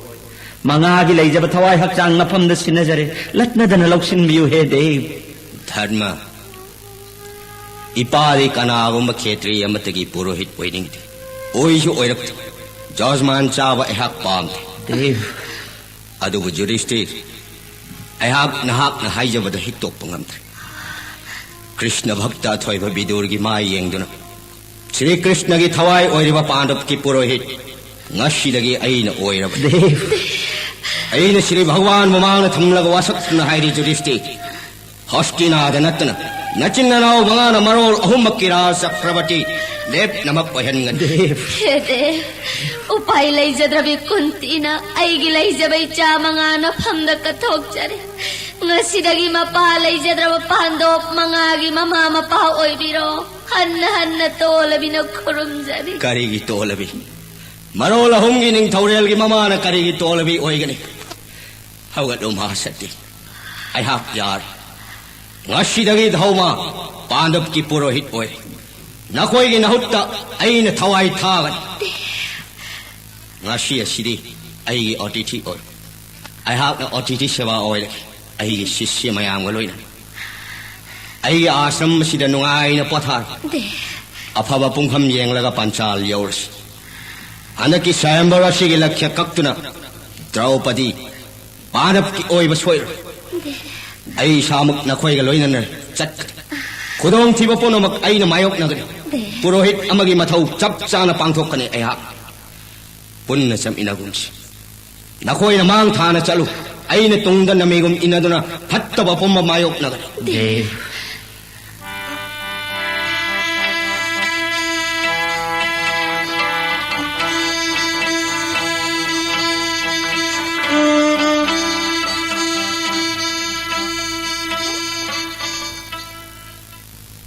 ꯃꯉꯥꯒꯤ ꯂꯩꯖꯕ ꯊꯋꯥꯏ ꯍꯛꯆꯥꯡ ꯅꯐꯝꯗ ꯁꯤꯟꯅꯖꯔꯦ, ꯂꯠꯅꯗꯅ ꯂꯧꯁꯤꯟꯕꯤꯌꯨ, ꯍꯦ ꯗꯦꯕ꯫ ꯙꯔꯃ, ꯏꯄꯥꯗꯤ ꯀꯅꯥꯒꯨꯝꯕ ꯈꯦꯇ꯭ꯔꯤ ꯑꯃꯠꯇꯒꯤ ꯄꯨꯔꯣꯍꯤꯠ ꯑꯣꯏꯅꯤꯡꯗꯦ, ꯑꯣꯏꯁꯨ ꯑꯣꯏꯔꯛꯇꯦ꯫ ꯖꯖꯃꯥꯟ ꯆꯥꯕ ꯑꯩꯍꯥꯛ ꯄꯥꯝꯗꯦ꯫ ꯗꯦꯕ꯫ ꯑꯗꯨꯕꯨ ꯖꯨꯗꯤꯁꯇꯤꯔ, ꯑꯩꯍꯥꯛ ꯅꯍꯥꯛꯅ ꯍꯥꯏꯖꯕꯗ ꯍꯤꯛꯇꯣꯛꯄ ꯉꯝꯗ꯭ꯔꯦ꯫ ꯀ꯭ꯔꯤꯁꯅ ꯚꯛꯇ ꯑꯊꯣꯏꯕ ꯕꯤꯗꯨꯔꯒꯤ ꯃꯥꯏ ꯌꯦꯡꯗꯨꯅ, ꯁ꯭ꯔꯤ ꯀ꯭ꯔꯤꯁꯅꯒꯤ ꯊꯋꯥꯏ ꯑꯣꯏꯔꯤꯕ ꯄꯥꯟꯗꯕꯀꯤ ꯄꯨꯔꯣꯍꯤꯠ ꯉꯁꯤꯗꯒꯤ ꯑꯩꯅ ꯑꯣꯏꯔꯕꯅꯤ꯫ ꯗꯦꯕ꯫ ꯑꯩꯅ ꯁ꯭ꯔꯤ ꯚꯒꯋꯥꯟ ꯃꯃꯥꯡꯗ ꯊꯝꯂꯒ ꯋꯥꯁꯛꯇꯨꯅ ꯍꯥꯏꯔꯤ, ꯖꯨꯗꯤꯁꯇꯤꯔ, ꯍꯁꯇꯤꯅꯥꯗ ꯅꯠꯇꯅ ꯅꯆꯤꯟ ꯅꯅꯥꯎ ꯃꯉꯥꯅ ꯃꯔꯣꯜ ꯑꯍꯨꯝꯃꯛꯀꯤ ꯔꯥꯖ ꯆꯀ꯭ꯔꯕꯔꯇꯤ ꯂꯦꯞꯅꯃꯛ ꯑꯣꯏꯍꯟꯒꯅꯤ꯫ ꯗꯦꯕ꯫ ꯍꯦ ꯗꯦꯕ, ꯎꯄꯥꯏ ꯂꯩꯖꯗ꯭ꯔꯕꯤ ꯀꯨꯟꯇꯤꯅ ꯑꯩꯒꯤ ꯂꯩꯖꯕ ꯏꯆꯥ ꯃꯉꯥ ꯅꯐꯝꯗ ꯀꯠꯊꯣꯛꯆꯔꯦ꯫ ꯉꯁꯤꯗꯒꯤ ꯃꯄꯥ ꯂꯩꯖꯗ꯭ꯔꯕ ꯄꯥꯟꯗꯣꯞ ꯃꯉꯥꯒꯤ ꯃꯃꯥ ꯃꯄꯥ ꯑꯣꯏꯕꯤꯔꯣ꯫ ꯍꯟꯅ ꯍꯟꯅ ꯇꯣꯂꯕꯤꯅ ꯈꯨꯔꯨꯝꯖꯔꯤ꯫ ꯀꯔꯤꯒꯤ ꯇꯣꯂꯕꯤ? ꯃꯔꯣꯜ ꯑꯍꯨꯝꯒꯤ ꯅꯤꯡꯊꯧꯔꯦꯜꯒꯤ ꯃꯃꯥꯅ ꯀꯔꯤꯒꯤ ꯇꯣꯂꯕꯤ ꯑꯣꯏꯒꯅꯤ? ꯍꯧꯒꯠꯂꯨ, ꯃꯍꯥꯁꯇꯤ꯫ ꯑꯩꯍꯥꯛ ꯌꯥꯔꯦ꯫ ꯉꯁꯤꯗꯒꯤ ꯙꯧꯃ ꯄꯥꯟꯗꯕꯀꯤ ꯄꯨꯔꯣꯍꯤꯠ ꯑꯣꯏ꯫ ꯅꯈꯣꯏꯒꯤ ꯅꯍꯨꯠꯇ ꯑꯩꯅ ꯊꯋꯥꯏ ꯊꯥꯒꯅꯤ꯫ ꯉꯁꯤ ꯑꯁꯤꯗꯤ ꯑꯩꯒꯤ ꯑꯣꯇꯤꯊꯤ ꯑꯣꯏ꯫ ꯑꯩꯍꯥꯛꯅ ꯑꯣꯇꯤꯊꯤ ꯁꯦꯕꯥ ꯑꯣꯏꯔꯒꯦ꯫ ꯑꯩꯒꯤ ꯁꯤꯁ꯭ꯌ ꯃꯌꯥꯝꯒ ꯂꯣꯏꯅꯅ ꯑꯩꯒꯤ ꯑꯥꯁ꯭ꯔꯝ ꯑꯁꯤꯗ ꯅꯨꯡꯉꯥꯏꯅ ꯄꯣꯊꯥꯔꯣ꯫ ꯗꯦ꯫ ꯑꯐꯕ ꯄꯨꯡꯐꯝ ꯌꯦꯡꯂꯒ ꯄꯟꯆꯥꯜ ꯌꯧꯔꯁꯤ꯫ ꯍꯟꯗꯛꯀꯤ ꯁ꯭ꯋꯥꯌꯝꯕꯔ ꯑꯁꯤꯒꯤ ꯂꯛꯈ꯭ꯌ ꯀꯛꯇꯨꯅ ꯗ꯭ꯔꯧꯄꯗꯤ ꯄꯥꯟꯗꯕꯀꯤ ꯑꯣꯏꯕ ꯁꯣꯏꯔꯣꯏ꯫ ꯗꯦ꯫ ꯑꯩ ꯏꯁꯥꯃꯛ ꯅꯈꯣꯏꯒ ꯂꯣꯏꯅꯅ ꯆꯠꯀꯅꯤ꯫ ꯈꯨꯗꯣꯡꯊꯤꯕ ꯄꯨꯝꯅꯃꯛ ꯑꯩꯅ ꯃꯥꯌꯣꯛꯅꯒꯅꯤ꯫ ꯗꯦ꯫ ꯄꯨꯔꯣꯍꯤꯠ ꯑꯃꯒꯤ ꯃꯊꯧ ꯆꯞ ꯆꯥꯅ ꯄꯥꯡꯊꯣꯛꯀꯅꯤ ꯑꯩꯍꯥꯛ꯫ ꯄꯨꯟꯅ ꯆꯠꯃꯤꯟꯅꯒꯨꯝꯁꯤ꯫ ꯅꯈꯣꯏꯅ ꯃꯥꯡ ꯊꯥꯅ ꯆꯠꯂꯨ꯫ ꯑꯩꯅ ꯇꯨꯡꯗ ꯅꯃꯤꯒꯨꯝ ꯏꯟꯅꯗꯨꯅ ꯐꯠꯇꯕ ꯄꯨꯝꯕ ꯃꯥꯌꯣꯛꯅꯒꯅꯤ꯫ ꯗꯦ꯫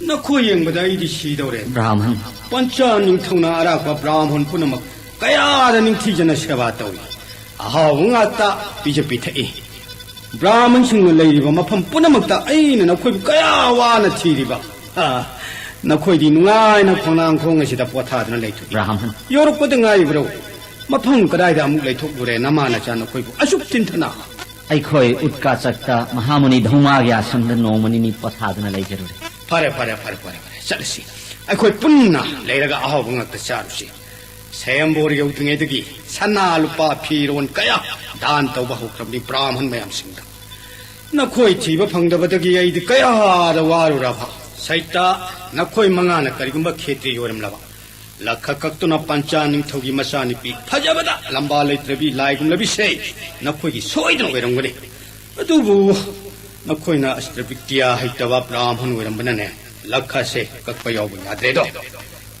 ꯅꯈꯣꯏ ꯌꯦꯡꯕꯗ ꯑꯩꯗꯤ ꯁꯤꯗꯧꯔꯦ꯫ ꯕ꯭ꯔꯥꯍꯃꯟ꯫ ꯄꯟꯆꯥ ꯅꯤꯡꯊꯧꯅ ꯑꯔꯥꯛꯄ ꯕ꯭ꯔꯥꯍꯃꯟ ꯄꯨꯝꯅꯃꯛ ꯀꯌꯥꯗ ꯅꯤꯡꯊꯤꯖꯅ ꯁꯦꯕꯥ ꯇꯧꯏ꯫ ꯑꯍꯥꯎꯕ ꯉꯥꯛꯇ ꯄꯤꯖ ꯄꯤꯊꯛꯏ꯫ ꯕ꯭ꯔꯥꯍꯃꯟꯁꯤꯡꯅ ꯂꯩꯔꯤꯕ ꯃꯐꯝ ꯄꯨꯝꯅꯃꯛꯇ ꯑꯩꯅ ꯅꯈꯣꯏꯕꯨ ꯀꯌꯥ ꯋꯥꯅ ꯊꯤꯔꯤꯕ꯫ ꯑꯥ, ꯅꯈꯣꯏꯗꯤ ꯅꯨꯡꯉꯥꯏꯅ ꯈꯣꯡꯅꯥꯡ ꯈꯣꯡ ꯑꯁꯤꯗ ꯄꯣꯊꯥꯗꯨꯅ ꯂꯩꯊꯣꯛꯏ꯫ ꯕ꯭ꯔꯥꯍꯃꯟ꯫ ꯌꯧꯔꯛꯄꯗ ꯉꯥꯏꯔꯤꯕ꯭ꯔꯣ? ꯃꯐꯝ ꯀꯗꯥꯏꯗ ꯑꯃꯨꯛ ꯂꯩꯊꯣꯛꯂꯨꯔꯦ ꯅꯃꯥ ꯅꯆꯥ ꯅꯈꯣꯏꯕꯨ ꯑꯁꯨꯛ ꯆꯤꯟꯊꯅ? ꯑꯩꯈꯣꯏ ꯎꯠꯀꯥꯆꯛꯇ ꯃꯍꯥꯃꯨꯅꯤ ꯙꯧꯃꯥꯒꯤ ꯑꯥꯁ꯭ꯔꯝꯗ ꯅꯣꯡꯃ ꯅꯤꯅꯤ ꯄꯣꯊꯥꯗꯨꯅ ꯂꯩꯖꯔꯨꯔꯦ꯫ ꯐꯔꯦ, ꯐꯔꯦ, ꯐꯔꯦ, ꯐꯔꯦ, ꯐꯔꯦ꯫ ꯆꯠꯂꯁꯤ꯫ ꯑꯩꯈꯣꯏ ꯄꯨꯟꯅ ꯂꯩꯔꯒ ꯑꯍꯥꯎꯕ ꯉꯥꯛꯇ ꯆꯥꯔꯨꯁꯤ꯫ ꯁ꯭ꯋꯌꯝꯕꯣꯔ ꯌꯧꯗ꯭ꯔꯤꯉꯩꯗꯒꯤ ꯁꯅꯥ ꯂꯨꯄꯥ ꯐꯤꯔꯣꯟ ꯀꯌꯥ ꯗꯥꯟ ꯇꯧꯕ ꯍꯧꯈ꯭ꯔꯕꯅꯤ ꯕ꯭ꯔꯥꯍꯃꯟ ꯃꯌꯥꯝꯁꯤꯡꯗ꯫ ꯅꯈꯣꯏ ꯊꯤꯕ ꯐꯪꯗꯕꯗꯒꯤ ꯑꯩꯗꯤ ꯀꯌꯥꯗ ꯋꯥꯔꯨꯔꯕ꯫ ꯁꯩꯇ, ꯅꯈꯣꯏ ꯃꯉꯥꯅ ꯀꯔꯤꯒꯨꯝꯕ ꯈꯦꯇ꯭ꯔꯤ ꯑꯣꯏꯔꯝꯂꯕ, ꯂꯛꯈ ꯀꯛꯇꯨꯅ ꯄꯟꯆꯥ ꯅꯤꯡꯊꯧꯒꯤ ꯃꯆꯥꯅꯨꯄꯤ ꯐꯖꯕꯗ ꯂꯝꯕꯥ ꯂꯩꯇ꯭ꯔꯕꯤ ꯂꯥꯏꯒꯨꯝꯂꯕꯤꯁꯦ ꯅꯈꯣꯏꯒꯤ ꯁꯣꯏꯗꯅ ꯑꯣꯏꯔꯝꯒꯅꯤ꯫ ꯑꯗꯨꯕꯨ ꯅꯈꯣꯏꯅ ꯑꯁꯇ꯭ꯔꯕꯤꯇ꯭ꯌꯥ ꯍꯩꯇꯕ ꯕ꯭ꯔꯥꯍꯃꯟ ꯑꯣꯏꯔꯝꯕꯅꯅꯦ, ꯂꯛꯈꯁꯦ ꯀꯛꯄ ꯌꯥꯎꯕ ꯌꯥꯗ꯭ꯔꯦꯗꯣ꯫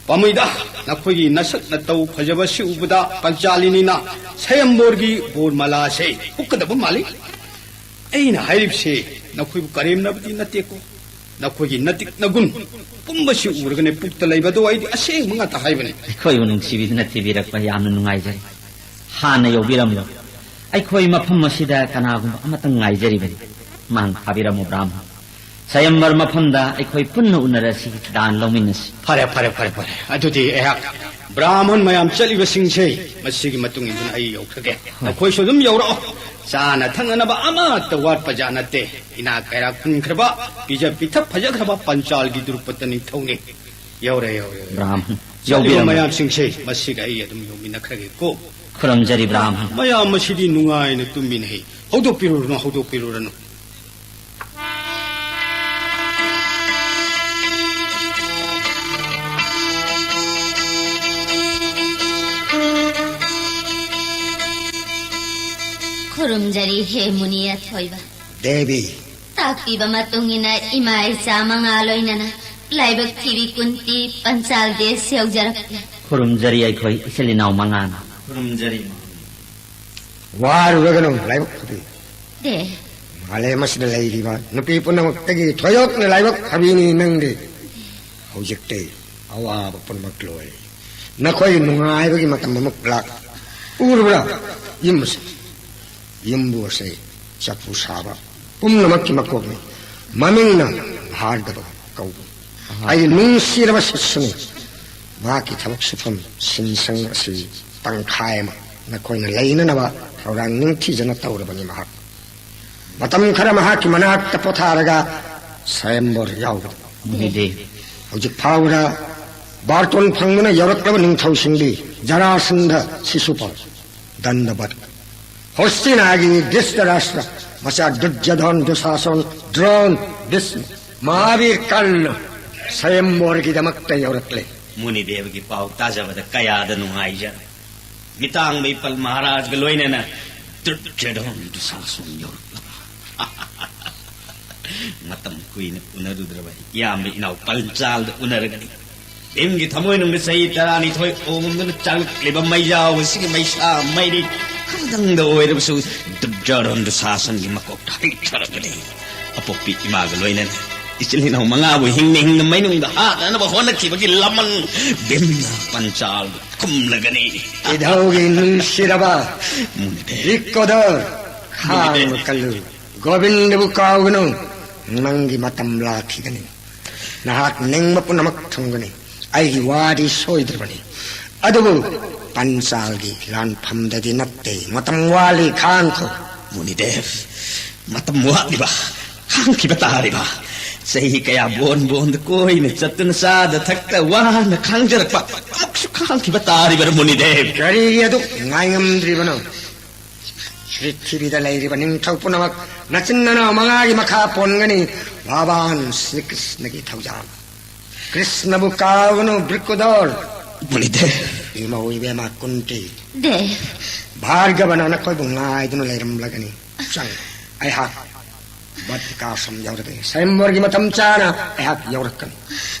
ꯄꯥꯝꯃꯨꯏꯗ, ꯅꯈꯣꯏꯒꯤ ꯅꯁꯛ ꯅꯇꯧ ꯐꯖꯕ ꯁꯤ ꯎꯕꯗ ꯄꯟꯆꯥꯂꯤꯅꯤꯅ ꯁꯌꯝꯕꯣꯔꯒꯤ ꯕꯣꯔꯃꯂꯥꯁꯦ ꯎꯛꯀꯗꯕ ꯃꯥꯜꯂꯤ꯫ ꯑꯩꯅ ꯍꯥꯏꯔꯤꯕꯁꯦ ꯅꯈꯣꯏꯕꯨ ꯀꯔꯦꯝꯅꯕꯗꯤ ꯅꯠꯇꯦꯀꯣ꯫ ꯅꯈꯣꯏꯒꯤ ꯅꯇꯤꯛ ꯅꯒꯨꯟ ꯄꯨꯝꯕꯁꯤ ꯎꯔꯒꯅꯦ ꯄꯨꯛꯇ ꯂꯩꯕ ꯑꯗꯣ ꯑꯩꯗꯤ ꯑꯁꯦꯡꯕ ꯉꯥꯛꯇ ꯍꯥꯏꯕꯅꯤ꯫ ꯑꯩꯈꯣꯏꯕꯨ ꯅꯨꯡꯁꯤꯕꯤꯗꯨꯅ ꯊꯤꯕꯤꯔꯛꯄ ꯌꯥꯝꯅ ꯅꯨꯡꯉꯥꯏꯖꯔꯦ꯫ ꯍꯥꯟꯅ ꯌꯧꯕꯤꯔꯝꯂꯣ꯫ ꯑꯩꯈꯣꯏ ꯃꯐꯝ ꯑꯁꯤꯗ ꯀꯅꯥꯒꯨꯝꯕ ꯑꯃꯇꯪ ꯉꯥꯏꯖꯔꯤꯕꯅꯤ꯫ ꯃꯥꯡ ꯊꯥꯕꯤꯔꯝꯃꯨ ꯕ꯭ꯔꯥꯍꯃꯟ꯫ ꯁ꯭ꯋꯌꯝꯕꯔ ꯃꯐꯝꯗ ꯑꯩꯈꯣꯏ ꯄꯨꯟꯅ ꯎꯅꯔꯁꯤ, ꯗꯥꯟ ꯂꯧꯃꯤꯟꯅꯁꯤ꯫ ꯐꯔꯦ, ꯐꯔꯦ, ꯐꯔꯦ, ꯐꯔꯦ꯫ ꯑꯗꯨꯗꯤ ꯑꯩꯍꯥꯛ ꯕ꯭ꯔꯥꯍꯃꯟ ꯃꯌꯥꯝ ꯆꯠꯂꯤꯕꯁꯤꯡꯁꯦ ꯃꯁꯤꯒꯤ ꯃꯇꯨꯡ ꯏꯟꯗꯨꯅ ꯑꯩ ꯌꯧꯈ꯭ꯔꯒꯦ꯫ ꯍꯣꯏ꯫ ꯅꯈꯣꯏꯁꯨ ꯑꯗꯨꯝ ꯌꯧꯔꯛꯑꯣ꯫ ꯆꯥꯅ ꯊꯛꯅꯅꯕ ꯑꯃꯠꯇ ꯋꯥꯠꯄ ꯖꯥꯠ ꯅꯠꯇꯦ꯫ ꯏꯅꯥꯛ ꯀꯩꯔꯥꯛ ꯈꯨꯟꯈ꯭ꯔꯕ, ꯄꯤꯖ ꯄꯤꯊꯛ ꯐꯖꯈ꯭ꯔꯕ ꯄꯟꯆꯥꯜꯒꯤ ꯗ꯭ꯔꯨꯄꯗ ꯅꯤꯡꯊꯧꯅꯤ꯫ ꯌꯧꯔꯦ, ꯌꯧꯔꯦ, ꯌꯧꯔꯦ꯫ ꯕ꯭ꯔꯥꯍꯃꯟ, ꯆꯠꯂꯤꯕ ꯌꯧꯕꯤꯔꯝꯃꯣ꯫ ꯃꯌꯥꯝꯁꯤꯡꯁꯦ ꯃꯁꯤꯒ ꯑꯩ ꯑꯗꯨꯝ ꯌꯧꯃꯤꯟꯅꯈ꯭ꯔꯒꯦꯀꯣ꯫ ꯈꯨꯔꯨꯝꯖꯔꯤ, ꯕ꯭ꯔꯥꯍꯃꯟ꯫ ꯃꯌꯥꯝ ꯑꯁꯤꯗꯤ ꯅꯨꯡꯉꯥꯏꯅ ꯇꯨꯝꯃꯤꯅꯦ꯫ ꯍꯧꯗꯣꯛꯄꯤꯔꯨꯔꯅꯨ, ꯍꯧꯗꯣꯛꯄꯤꯔꯨꯔꯅꯨ꯫ ꯈꯨꯔꯨꯝꯖꯔꯤ, ꯍꯦ ꯃꯨꯅꯤ ꯑꯊꯣꯏꯕ꯫ ꯗꯦꯕꯤ꯫ ꯇꯥꯛꯄꯤꯕ ꯃꯇꯨꯡ ꯏꯟꯅ ꯏꯃꯥ ꯏꯆꯥ ꯃꯉꯥ ꯂꯣꯏꯅꯅ ꯂꯥꯏꯕꯛ ꯊꯤꯕꯤ ꯀꯨꯟꯇꯤ ꯄꯟꯆꯥꯜ ꯗꯦꯁ ꯌꯧꯖꯔꯛꯂꯦ꯫ ꯈꯨꯔꯨꯝꯖꯔꯤ ꯑꯩꯈꯣꯏ ꯏꯆꯤꯜ ꯏꯅꯥꯎ ꯃꯉꯥꯅ꯫ ꯈꯨꯔꯨꯝꯖꯔꯤ꯫ ꯋꯥꯔꯨꯔꯒꯅꯨ, ꯂꯥꯏꯕꯛ ꯐꯕꯤ꯫ ꯗꯦ꯫ ꯃꯥꯂꯦꯝ ꯑꯁꯤꯗ ꯂꯩꯔꯤꯕ ꯅꯨꯄꯤ ꯄꯨꯝꯅꯃꯛꯇꯒꯤ ꯊꯣꯏꯗꯣꯛꯅ ꯂꯥꯏꯕꯛ ꯐꯕꯤꯅꯤ ꯅꯪꯗꯤ꯫ ꯍꯧꯖꯤꯛꯇꯤ ꯑꯋꯥꯕ ꯄꯨꯝꯅꯃꯛ ꯂꯣꯏꯔꯦ꯫ ꯅꯈꯣꯏ ꯅꯨꯡꯉꯥꯏꯕꯒꯤ ꯃꯇꯝ ꯑꯃꯨꯛ ꯂꯥꯛ꯫ ꯎꯔꯕ꯭ꯔꯥ? ꯌꯨꯝ ꯑꯁꯤ, ꯌꯨꯝꯕꯨ ꯑꯁꯤ ꯆꯐꯨ ꯁꯥꯕ ꯄꯨꯝꯅꯃꯛꯀꯤ ꯃꯀꯣꯛꯅꯤ꯫ ꯃꯃꯤꯡꯅ ꯚꯥꯔꯒꯕ ꯀꯧꯕ꯫ ꯑꯍꯥ꯫ ꯑꯩ ꯅꯨꯡꯁꯤꯔꯕ ꯁꯤꯁꯨꯅꯤ꯫ ꯃꯍꯥꯛꯀꯤ ꯊꯕꯛ ꯁꯨꯐꯝ ꯁꯤꯟꯁꯪ ꯑꯁꯤ ꯇꯪꯈꯥꯏ ꯑꯃ ꯅꯈꯣꯏꯅ ꯂꯩꯅꯅꯕ ꯊꯧꯔꯥꯡ ꯅꯤꯡꯊꯤꯖꯅ ꯇꯧꯔꯕꯅꯤ ꯃꯍꯥꯛ꯫ ꯃꯇꯝ ꯈꯔ ꯃꯍꯥꯛꯀꯤ ꯃꯅꯥꯛꯇ ꯄꯣꯊꯥꯔꯒ ꯁ꯭ꯋꯌꯝꯕꯔ ꯌꯥꯎꯕꯗ꯫ ꯃꯨꯅꯤꯗꯦ꯫ ꯍꯧꯖꯤꯛ ꯐꯥꯎꯕꯗ ꯕꯥꯔꯇꯣꯟ ꯐꯪꯗꯨꯅ ꯌꯧꯔꯛꯂꯕ ꯅꯤꯡꯊꯧꯁꯤꯡꯗꯤ ꯖꯔꯥꯁꯟꯙ, ꯁꯤꯁꯨꯄꯥꯜ, ꯗꯟꯗꯕꯠ, ꯍꯣꯁꯇꯤꯅꯥꯒꯤ ꯙ꯭ꯔꯤꯇꯔꯥꯁꯇ꯭ꯔ, ꯃꯆꯥ ꯗꯨꯔꯖꯣꯙꯟ, ꯗꯨꯁꯥꯁꯟ, ꯗ꯭ꯔꯣꯟ, ꯚꯤꯁꯃ, ꯃꯍꯥꯕꯤꯔ ꯀꯔꯅ ꯁ꯭ꯋꯌꯝꯕꯔꯒꯤꯗꯃꯛꯇ ꯌꯧꯔꯛꯂꯦ꯫ ꯃꯨꯅꯤꯗꯦꯕꯒꯤ ꯄꯥꯎ ꯇꯥꯖꯕꯗ ꯀꯌꯥꯗ ꯅꯨꯡꯉꯥꯏꯖꯔꯦ꯫ ꯃꯤꯇꯥꯡꯕ ꯏꯄꯜ ꯃꯍꯥꯔꯥꯖꯒ ꯂꯣꯏꯅꯅ ꯗꯨꯔꯖꯣꯙꯟ, ꯗꯨꯁꯥꯁꯟ ꯌꯧꯔꯛꯂꯕ꯫ ꯃꯇꯝ ꯀꯨꯏꯅ ꯎꯅꯔꯨꯗ꯭ꯔꯕ ꯏꯌꯥꯝꯕ ꯏꯅꯥꯎ ꯄꯟꯆꯥꯜꯗ ꯎꯅꯔꯒꯅꯤ꯫ ꯚꯤꯝꯒꯤ ꯊꯃꯣꯏꯅꯨꯡꯗ ꯆꯍꯤ ꯇꯔꯥꯅꯤꯊꯣꯏ ꯑꯣꯝꯗꯨꯅ ꯆꯥꯛꯂꯛꯂꯤꯕ ꯃꯩꯖꯥꯎ ꯑꯁꯤꯒꯤ ꯃꯩꯁꯥ ꯃꯩꯔꯤ ꯈꯔꯗꯪꯗ ꯑꯣꯏꯔꯕꯁꯨ ꯗꯨꯔꯖꯣꯙꯟ ꯗꯨꯁꯥꯁꯟꯒꯤ ꯃꯀꯣꯛꯇ ꯍꯩꯊꯔꯒꯅꯤ꯫ ꯑꯄꯣꯛꯄꯤ ꯏꯃꯥꯒ ꯂꯣꯏꯅꯅ ꯏꯆꯤꯜ ꯏꯅꯥꯎ ꯃꯉꯥꯕꯨ ꯍꯤꯡꯅ ꯍꯤꯡꯅ ꯃꯩꯅꯨꯡꯗ ꯍꯥꯠꯅꯅꯕ ꯍꯣꯠꯅꯈꯤꯕꯒꯤ ꯂꯃꯟ ꯚꯤꯝꯅ ꯄꯟꯆꯥꯜꯕꯨ ꯈꯨꯝꯂꯒꯅꯤ꯫ ꯏꯙꯧꯒꯤ ꯅꯨꯡꯁꯤꯔꯕ ꯃꯨꯅꯤꯗꯦ꯫ ꯔꯤꯛꯀꯣꯗꯔ, ꯈꯥꯡꯕ ꯃꯨꯅꯤꯗꯦ꯫ ꯀꯜꯂꯨ꯫ ꯒꯣꯕꯤꯟꯗꯕꯨ ꯀꯥꯎꯒꯅꯨ꯫ ꯅꯪꯒꯤ ꯃꯇꯝ ꯂꯥꯛꯈꯤꯒꯅꯤ꯫ ꯅꯍꯥꯛ ꯅꯤꯡꯕ ꯄꯨꯝꯅꯃꯛ ꯊꯨꯡꯒꯅꯤ꯫ ꯑꯩꯒꯤ ꯋꯥꯗꯤ ꯁꯣꯏꯗ꯭ꯔꯕꯅꯤ꯫ ꯑꯗꯨꯕꯨ ꯄꯟꯆꯥꯜꯒꯤ ꯂꯥꯟꯐꯝꯗꯗꯤ ꯅꯠꯇꯦ꯫ ꯃꯇꯝ ꯋꯥꯠꯂꯤ, ꯈꯥꯡꯈꯣ꯫ ꯃꯨꯅꯤꯗꯦꯕ, ꯃꯇꯝ ꯋꯥꯠꯂꯤꯕ? ꯈꯥꯡꯈꯤꯕ ꯇꯥꯔꯤꯕ? ꯆꯍꯤ ꯀꯌꯥ ꯕꯣꯟ ꯕꯣꯟꯗ ꯀꯣꯏꯅ ꯆꯠꯇꯨꯅ ꯆꯥꯗ ꯊꯛꯇ ꯋꯥꯅ ꯈꯥꯡꯖꯔꯛꯄ ꯑꯃꯨꯛꯁꯨ ꯈꯥꯡꯈꯤꯕ ꯇꯥꯔꯤꯕꯔ, ꯃꯨꯅꯤꯗꯦꯕ? ꯀꯔꯤꯒꯤ ꯑꯗꯨꯛ ꯉꯥꯏꯉꯝꯗ꯭ꯔꯤꯕꯅꯣ? ꯄ꯭ꯔꯤꯊꯤꯕꯤꯗ ꯂꯩꯔꯤꯕ ꯅꯤꯡꯊꯧ ꯄꯨꯝꯅꯃꯛ ꯅꯆꯤꯟ ꯅꯅꯥꯎ ꯃꯉꯥꯒꯤ ꯃꯈꯥ ꯄꯣꯟꯒꯅꯤ꯫ ꯚꯒꯋꯥꯟ ꯁ꯭ꯔꯤ ꯀ꯭ꯔꯤꯁꯅꯒꯤ ꯊꯧꯖꯥꯜ꯫ ꯀ꯭ꯔꯤꯁꯅꯕꯨ ꯀꯥꯎꯒꯅꯨ, ꯕ꯭ꯔꯤꯀꯨꯗꯣꯔ꯫ ꯃꯨꯅꯤꯗꯦꯕ꯫ ꯏꯃꯧ ꯏꯕꯦꯝꯃ ꯀꯨꯟꯇꯤ꯫ ꯗꯦꯕ꯫ ꯚꯥꯔꯒꯕꯅ ꯅꯈꯣꯏꯕꯨ ꯉꯥꯏꯗꯨꯅ ꯂꯩꯔꯝꯂꯒꯅꯤ꯫ ꯆꯪ, ꯑꯩꯍꯥꯛ ꯕꯗ꯭ꯔꯤꯀꯥꯁ꯭ꯔꯝ ꯌꯧꯔꯒꯦ꯫ ꯁ꯭ꯋꯌꯝꯕꯔꯒꯤ ꯃꯇꯝ ꯆꯥꯅ ꯑꯩꯍꯥꯛ ꯌꯧꯔꯛꯀꯅꯤ꯫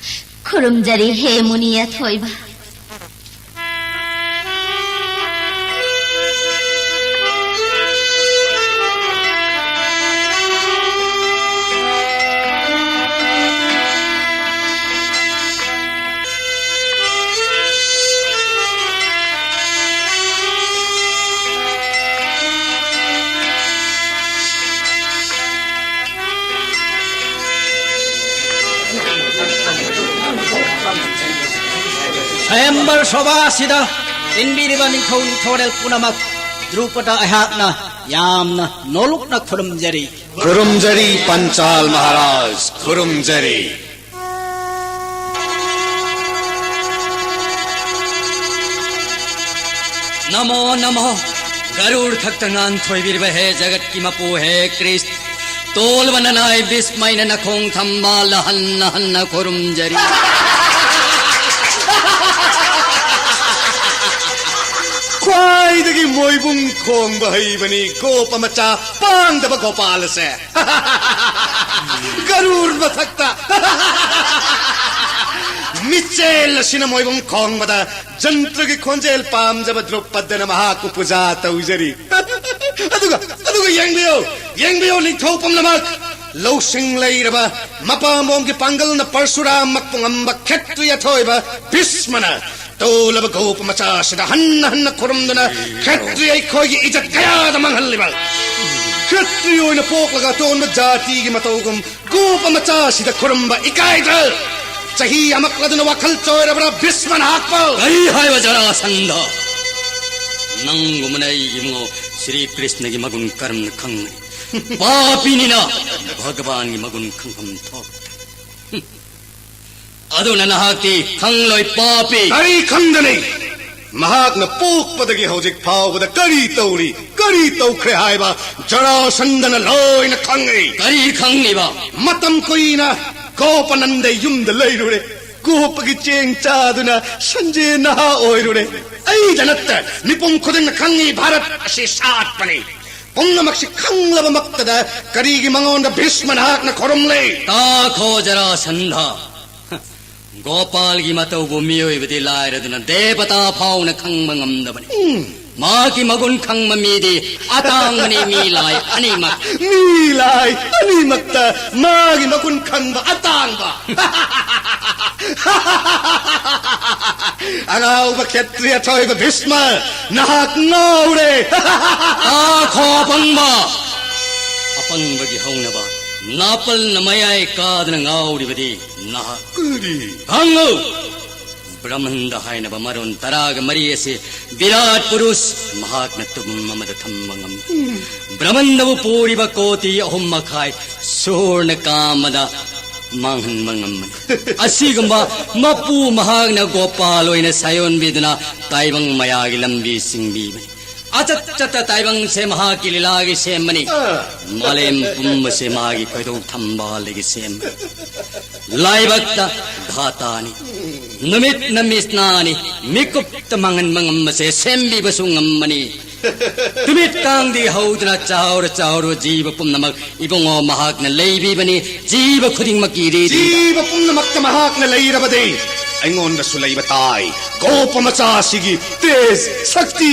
ꯈꯨꯔꯨꯝꯖꯔꯤ ꯍꯦ ꯃꯨꯅꯤ ꯑꯊꯣꯏꯕ꯫ ꯁ꯭ꯋꯌꯝꯕꯔ ꯁꯣꯚꯥꯁꯤꯗ ꯇꯤꯟꯕꯤꯔꯤꯕ ꯅꯤꯡꯊꯧ ꯅꯤꯡꯊꯧꯔꯦꯜ ꯄꯨꯝꯅꯃꯛ, ꯗ꯭ꯔꯨꯄꯗ ꯑꯩꯍꯥꯛꯅ ꯌꯥꯝꯅ ꯅꯣꯂꯨꯛꯅ ꯈꯨꯔꯨꯝꯖꯔꯤ꯫ ꯈꯨꯔꯨꯝꯖꯔꯤ ꯄꯟꯆꯥꯜ ꯃꯍꯥꯔꯥꯖ, ꯈꯨꯔꯨꯝꯖꯔꯤ꯫ ꯅꯃꯣ ꯅꯃꯣ꯫ ꯒꯔꯨꯔ ꯊꯛꯇ ꯉꯥꯟꯊꯣꯏꯕꯤꯔꯤꯕ ꯍꯦ ꯖꯒꯠꯀꯤ ꯃꯄꯨ ꯍꯦ ꯀ꯭ꯔꯤꯁ, ꯇꯣꯜꯂꯕ ꯅꯅꯥꯏ ꯕꯤꯁꯃꯩꯅ ꯅꯈꯣꯡ ꯊꯝꯕꯥꯜ ꯍꯟꯅ ꯍꯟꯅ ꯈꯨꯔꯨꯝꯖꯔꯤ꯫ ꯈ꯭ꯋꯥꯏꯗꯒꯤ ꯃꯣꯏꯕꯨꯡ ꯈꯣꯡꯕ ꯍꯩꯕꯅꯤ ꯒꯣꯄ ꯃꯆꯥ ꯄꯥꯡꯗꯕ ꯒꯣꯄꯥꯜ ꯑꯁꯦ꯫ ꯒꯔꯨꯔ ꯃꯊꯛꯇ ꯃꯤꯆꯦꯜ ꯑꯁꯤꯅ ꯃꯣꯏꯕꯨꯡ ꯈꯣꯡꯕꯗ ꯖꯟꯇ꯭ꯔꯒꯤ ꯈꯣꯟꯖꯦꯜ ꯄꯥꯝꯖꯕ ꯗ꯭ꯔꯧꯄꯗꯅ ꯃꯍꯥꯛꯄꯨ ꯄꯨꯖꯥ ꯇꯧꯖꯔꯤ꯫ ꯑꯗꯨꯒ, ꯑꯗꯨꯒ ꯌꯦꯡꯕꯤꯌꯨ, ꯌꯦꯡꯕꯤꯌꯨ ꯅꯤꯡꯊꯧ ꯄꯨꯝꯅꯃꯛ, ꯂꯧꯁꯤꯡ ꯂꯩꯔꯕ ꯃꯄꯥꯝꯕꯣꯝꯒꯤ ꯄꯥꯡꯒꯜꯅ ꯄꯔꯁꯨꯔꯥꯝꯃꯛꯄꯨ ꯉꯝꯕ ꯈꯦꯇ꯭ꯔꯤ ꯑꯊꯣꯏꯕ ꯚꯤꯁꯃꯅ ꯇꯣꯜꯂꯕ ꯒꯣꯄ ꯃꯆꯥꯁꯤꯗ ꯍꯟꯅ ꯍꯟꯅ ꯈꯨꯔꯨꯝꯗꯨꯅ ꯈꯦꯇ꯭ꯔꯤ ꯑꯩꯈꯣꯏꯒꯤ ꯏꯖꯠ ꯀꯌꯥꯗ ꯃꯥꯡꯍꯜꯂꯤꯕ꯫ ꯈꯦꯇ꯭ꯔꯤ ꯑꯣꯏꯅ ꯄꯣꯛꯂꯒ ꯑꯇꯣꯟꯕ ꯖꯥꯇꯤꯒꯤ ꯃꯇꯧꯒꯨꯝ ꯒꯣꯄ ꯃꯆꯥꯁꯤꯗ ꯈꯨꯔꯨꯝꯕ ꯏꯀꯥꯏꯗ꯭ꯔꯣ? ꯆꯍꯤ ꯑꯃꯛꯂꯗꯨꯅ ꯋꯥꯈꯜ ꯆꯣꯏꯔꯕ꯭ꯔꯥ ꯚꯤꯁꯃ ꯅꯍꯥꯛꯄꯨ? ꯀꯔꯤ ꯍꯥꯏꯕ ꯖꯔꯥꯁꯟꯙ? ꯅꯪꯒꯨꯝꯕꯅ ꯑꯩꯒꯤ ꯏꯕꯨꯡꯉꯣ ꯁ꯭ꯔꯤ ꯀ꯭ꯔꯤꯁꯅꯒꯤ ꯃꯒꯨꯟ ꯀꯔꯝꯅ ꯈꯪꯒꯅꯤ? ꯄꯥꯄꯤꯅꯤꯅ ꯚꯒꯕꯥꯟꯒꯤ ꯃꯒꯨꯟ ꯈꯪꯐꯝ ꯊꯣꯛ꯫ ꯑꯗꯨꯅ ꯅꯍꯥꯛꯇꯤ ꯈꯪꯂꯣꯏ, ꯄꯥꯄꯤ꯫ ꯀꯔꯤ ꯈꯪꯗꯅꯤ? ꯃꯍꯥꯛꯅ ꯄꯣꯛꯄꯗꯒꯤ ꯍꯧꯖꯤꯛ ꯐꯥꯎꯕꯗ ꯀꯔꯤ ꯇꯧꯔꯤ, ꯀꯔꯤ ꯇꯧꯈ꯭ꯔꯦ ꯍꯥꯏꯕ ꯖꯔꯥꯁꯟꯙꯅ ꯂꯣꯏꯅ ꯈꯪꯉꯤ꯫ ꯀꯔꯤ ꯈꯪꯂꯤꯕ? ꯃꯇꯝ ꯀꯨꯏꯅ ꯒꯣꯄꯅꯟꯗ ꯌꯨꯝꯗ ꯂꯩꯔꯨꯔꯦ꯫ ꯒꯣꯄꯒꯤ ꯆꯦꯡ ꯆꯥꯗꯨꯅ ꯁꯟꯖꯦ ꯅꯍꯥ ꯑꯣꯏꯔꯨꯔꯦ꯫ ꯑꯩꯗ ꯅꯠꯇ ꯃꯤꯄꯨꯝ ꯈꯨꯗꯤꯡꯅ ꯈꯪꯉꯤ, ꯚꯥꯔꯠ ꯑꯁꯤ ꯁꯥꯠꯄꯅꯤ꯫ ꯄꯨꯝꯅꯃꯛꯁꯤ ꯈꯪꯂꯕꯃꯛꯇꯗ ꯀꯔꯤꯒꯤ ꯃꯉꯣꯟꯗ ꯚꯤꯁꯃ ꯅꯍꯥꯛꯅ ꯈꯨꯔꯨꯝꯂꯤ? ꯇꯥꯈꯣ ꯖꯔꯥꯁꯟꯙ, ꯒꯣꯄꯥꯜꯒꯤ ꯃꯇꯧꯕꯨ ꯃꯤꯑꯣꯏꯕꯗꯤ ꯂꯥꯏꯔꯗꯨꯅ ꯗꯦꯕꯇꯥ ꯐꯥꯎꯅ ꯈꯪꯕ ꯉꯝꯗꯕꯅꯤ꯫ ꯃꯍꯥꯛꯀꯤ ꯃꯒꯨꯟ ꯈꯪꯕ ꯃꯤꯗꯤ ꯑꯇꯥꯡꯕꯅꯤ, ꯃꯤ ꯂꯥꯏ ꯑꯅꯤꯃꯛ꯫ ꯃꯤ ꯂꯥꯏ ꯑꯅꯤꯃꯛꯇ ꯃꯥꯒꯤ ꯃꯒꯨꯟ ꯈꯪꯕ ꯑꯇꯥꯡꯕ꯫ ꯑꯉꯥꯎꯕ ꯈꯦꯇ꯭ꯔꯤ ꯑꯊꯣꯏꯕ ꯚꯤꯁꯃ, ꯅꯍꯥꯛ ꯉꯥꯎꯔꯦ꯫ ꯇꯥꯈꯣ ꯑꯄꯪꯕ! ꯑꯄꯪꯕꯒꯤ ꯍꯧꯅꯕ ꯅꯥꯄꯜꯅ ꯃꯌꯥꯏ ꯀꯥꯗꯅ ꯉꯥꯎꯔꯤꯕꯗꯤ ꯅꯍꯥꯛ꯫ ꯀꯔꯤ? ꯈꯪꯉꯨ! ꯕ꯭ꯔꯍꯃꯟꯗ ꯍꯥꯏꯅꯕ ꯃꯔꯣꯟ ꯇꯔꯥꯒ ꯃꯔꯤ ꯑꯁꯤ ꯕꯤꯔꯥꯠ ꯄꯨꯔꯨꯁ ꯃꯍꯥꯛꯅ ꯇꯨꯝ ꯑꯃꯗ ꯊꯝꯕ ꯉꯝꯃꯤ꯫ ꯕ꯭ꯔꯍꯃꯟꯗꯕꯨ ꯄꯨꯔꯤꯕ ꯀꯣꯇꯤ ꯑꯍꯨꯝ ꯃꯈꯥꯏ ꯁꯨꯔꯅ ꯀꯥ ꯑꯃꯗ ꯃꯥꯡꯍꯟꯕ ꯉꯝꯕꯅꯤ꯫ ꯑꯁꯤꯒꯨꯝꯕ ꯃꯄꯨ ꯃꯍꯥꯛꯅ ꯒꯣꯄꯥꯜ ꯑꯣꯏꯅ ꯁꯥꯌꯣꯟꯕꯤꯗꯨꯅ ꯇꯥꯏꯕꯪ ꯃꯌꯥꯒꯤ ꯂꯝꯕꯤ ꯆꯤꯡꯕꯤꯕꯅꯤ꯫ ꯑꯆꯠ ꯆꯠꯇ ꯇꯥꯏꯕꯪꯁꯦ ꯃꯍꯥꯛꯀꯤ ꯂꯤꯂꯥꯒꯤ ꯁꯦꯝꯕꯅꯤ꯫ ꯑꯥ꯫ ꯃꯥꯂꯦꯝ ꯄꯨꯝꯕꯁꯦ ꯃꯥꯒꯤ ꯈꯣꯏꯗꯧ ꯊꯝꯕꯥꯜꯗꯒꯤ ꯁꯦꯝꯕꯅꯤ꯫ ꯂꯥꯏꯕꯛꯇ ꯙꯥꯇꯥꯅꯤ, ꯅꯨꯃꯤꯠꯅ ꯃꯤꯁꯅꯥꯅꯤ, ꯃꯤꯀꯨꯞꯇ ꯃꯥꯡꯍꯟꯕ ꯉꯝꯕꯁꯦ ꯁꯦꯝꯕꯤꯕꯁꯨ ꯉꯝꯕꯅꯤ꯫ ꯇꯨꯃꯤꯠ ꯀꯥꯡꯗꯤ ꯍꯧꯗꯨꯅ ꯆꯥꯎꯔ ꯆꯥꯎꯔꯕ ꯖꯤꯕ ꯄꯨꯝꯅꯃꯛ ꯏꯕꯨꯡꯉꯣ ꯃꯍꯥꯛꯅ ꯂꯩꯕꯤꯕꯅꯤ꯫ ꯖꯤꯕ ꯈꯨꯗꯤꯡꯃꯛꯀꯤ ꯔꯤꯗꯤꯗ꯫ ꯖꯤꯕ ꯄꯨꯝꯅꯃꯛꯇ ꯃꯍꯥꯛꯅ ꯂꯩꯔꯕꯗꯤ ꯑꯩꯉꯣꯟꯗꯁꯨ ꯂꯩꯕ ꯇꯥꯏ꯫ ꯒꯣꯄ ꯃꯆꯥꯁꯤꯒꯤ ꯇꯦꯖ, ꯁꯛꯇꯤ꯫